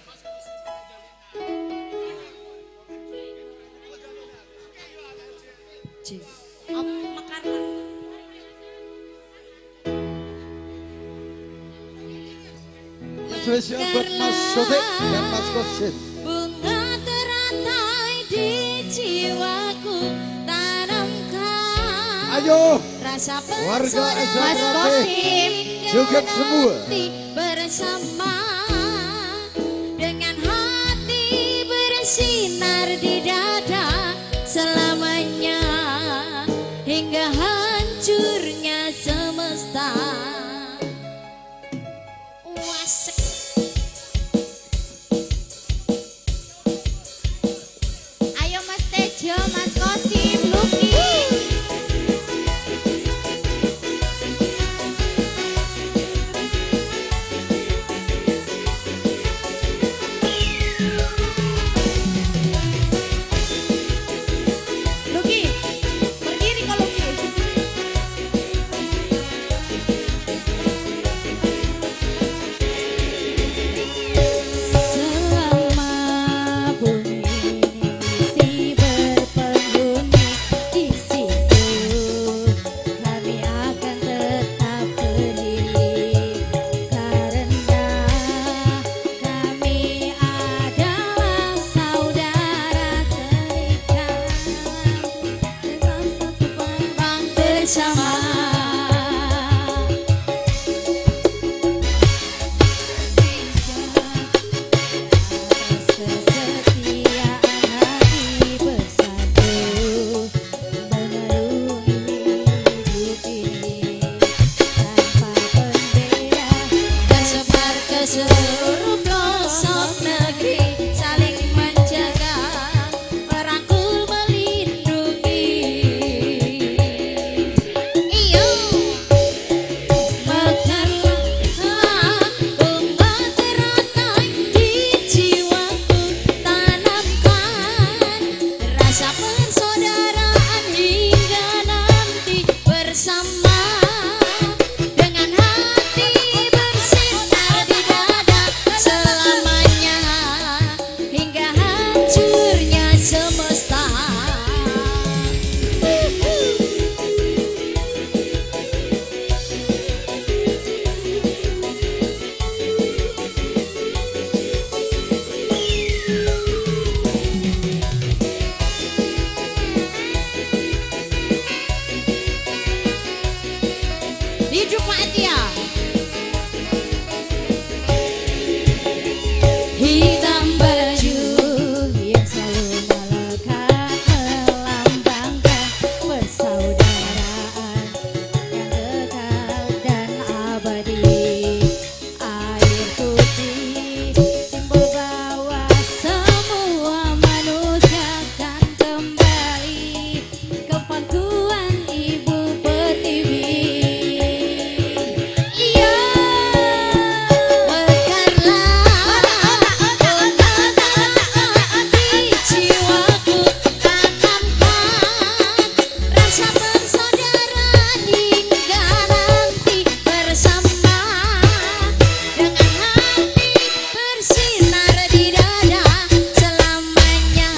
Spesial buat Mas Sotik dan Mas Kosim. Bunga teratai di jiwaku tanamkan. Ayo rasa warga Mas Kosim joget semua bersama dengan hati bersinar di dada selamanya hingga hancurnya semesta. Wasik. Ayo Mas Tejo, Mas Kosim, Luki. Luki, berdiri kok Luki. Selama bumi ini berpenghuni di situ, kami akan tetap berdiri karena kami adalah saudara terikat dalam satu perang bersama. Kesetiaan hati bersatu mengarungi hidup ini tanpa pembeda, tersebar ke seluruh pelosok negeri, saling menjaga, merangkul, melindungi. Iyo, mekarlah bunga teratai di jiwaku tanamkan rasa persaudaraan hingga nanti bersama dengan hati bersinar di dada selamanya hingga hancurnya semesta. Hidup Pak Atia. Hitam baju yang selalu melekat melambangkan persaudaraan yang kekal dan abadi. Air putih simbol bahwa semua manusia akan kembali ke pangkuan Ibu Pertiwi. Iya, mekarlah di jiwaku tanamkan rasa persaudaraan hingga nanti bersama dengan hati bersinar di dada selamanya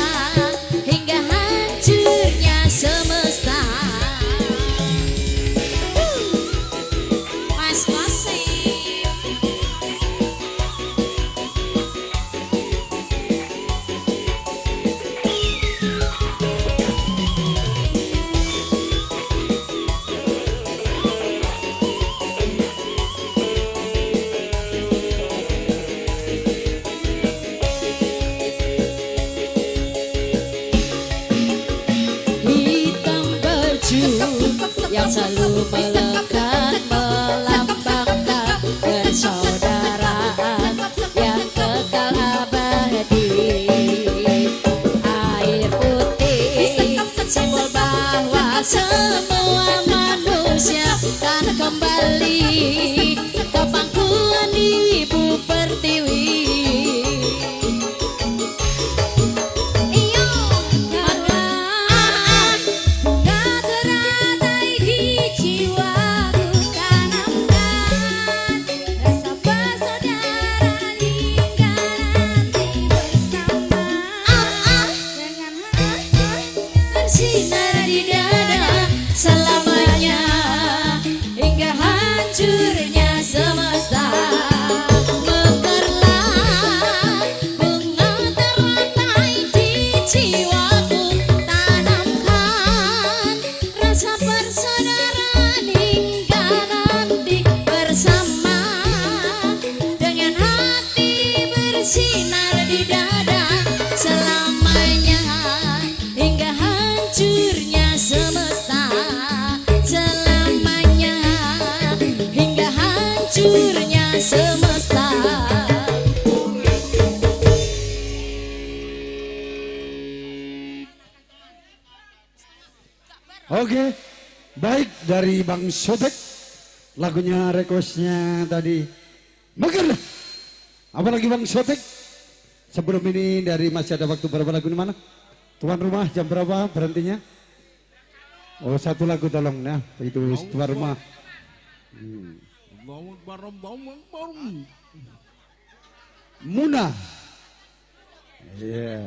hingga hancurnya semesta. Mas Kosim. Hitam baju yang selalu melekat melambangkan persaudaraan yang kekal abadi. Air putih simbol bahwa semua manusia akan kembali ke pangkuan Ibu Pertiwi. Iyo, bunga teratai di jiwaku tanamkan rasa dari Bang Sobek. Lagunya requestnya tadi Meger. Apalagi Bang Sobek. Sebelum ini dari masih ada waktu berapa lagu di mana? Tuan rumah jam berapa berhentinya? Oh satu lagu tolong ya, itu tuan rumah. Muna. Iya. Yeah.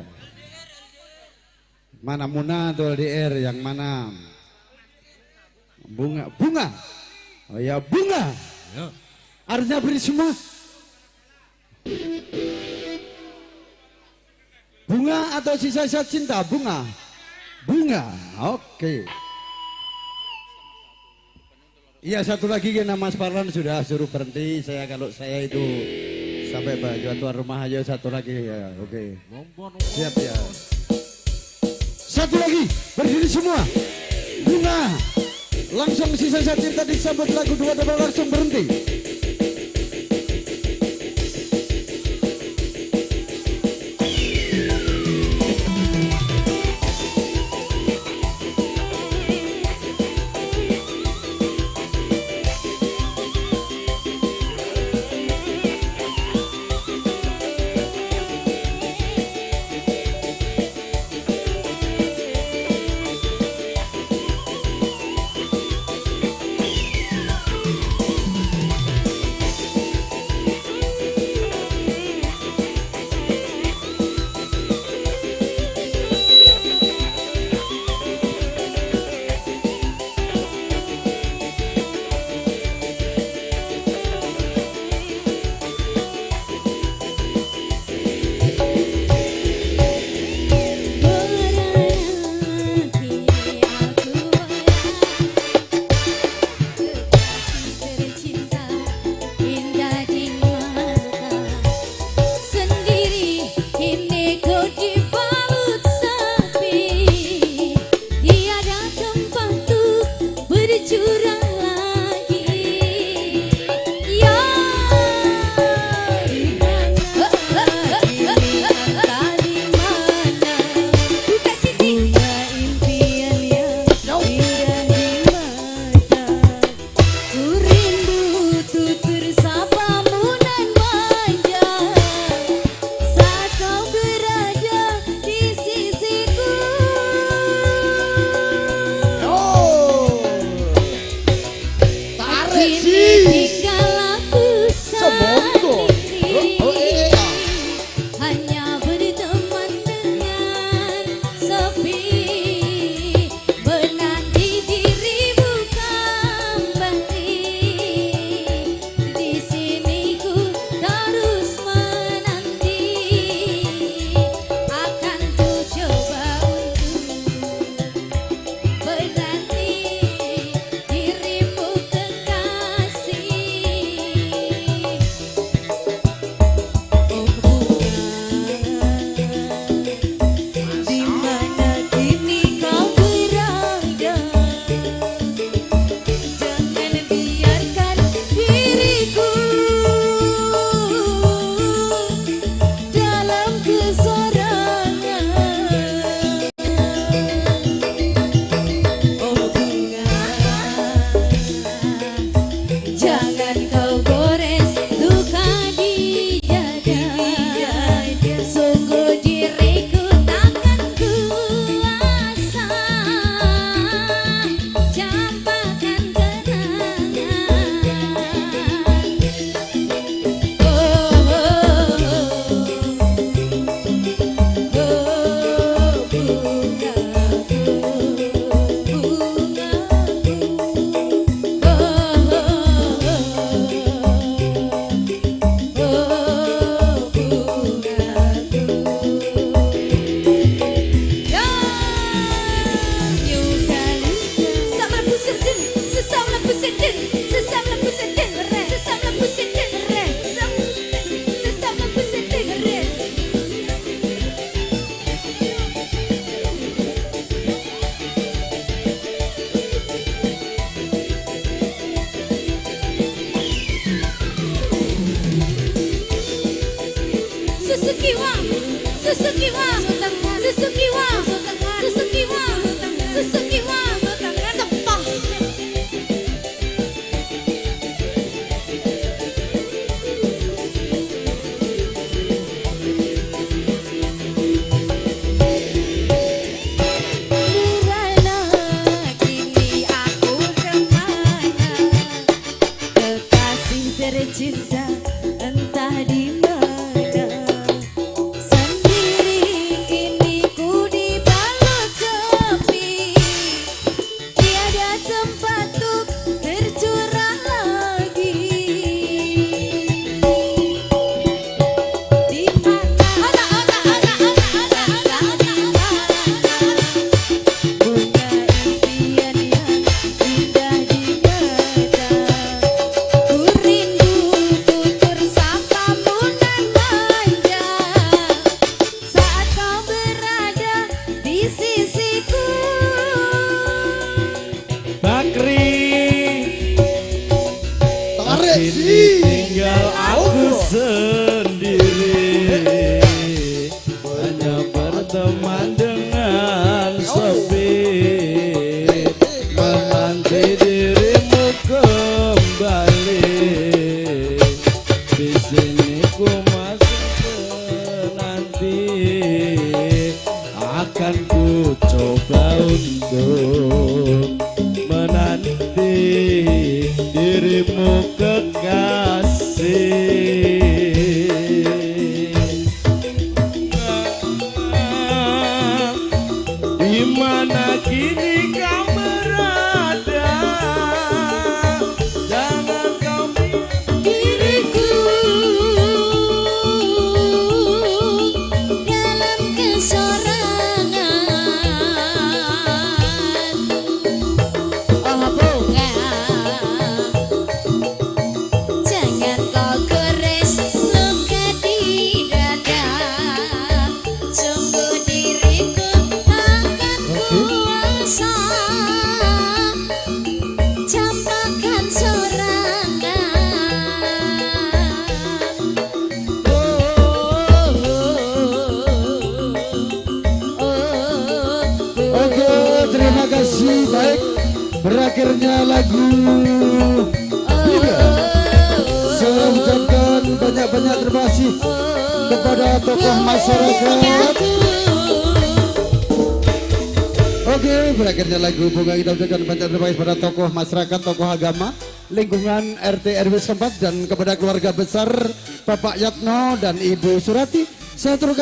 Mana Muna atau LDR yang mana? Bunga, bunga. Oh ya bunga. Ya. Artinya beri semua. Bunga atau sisa-sisa cinta? Bunga. Bunga. Oke. Iya satu lagi karena Mas Parlan sudah suruh berhenti. Saya kalau saya itu sampai baju tuan rumah aja satu lagi ya. Oke. Siap ya. Satu lagi berdiri semua. Bunga. Langsung sisa-sisa cinta disambut lagu dua double langsung berhenti. Tercinta entah di mana, sendiri kini ku dibalut sepi, tiada tempat untuk tercurah lagi. Di mana, entah di mana, bunga impian yang indah di mata. Ku rindu tutur sapamu nan manja saat kau berada di sisiku. Bakri, Tarik kini tinggal aku sendiri, hanya berteman dengan sepi, menanti dirimu kembali. Di sini ku masih menanti, akan ku coba untuk menanti dirimu kekasih. Di mana kini kau berada? Jangan kau Diriku dalam kesorangan. Oh bunga, jangan kau gores luka di dada. Sungguh diriku takkan kuasa campakkan sorangan. Oke, terima kasih. Baik, berakhirnya lagu Bunga. Saya ucapkan banyak-banyak terima kasih kepada tokoh masyarakat. Oke, berakhirnya lagu Bunga, kita ucapkan banyak terima kasih kepada tokoh masyarakat, tokoh agama, lingkungan RT RW setempat, dan kepada keluarga besar Bapak Yatno dan Ibu Surati. Saya terus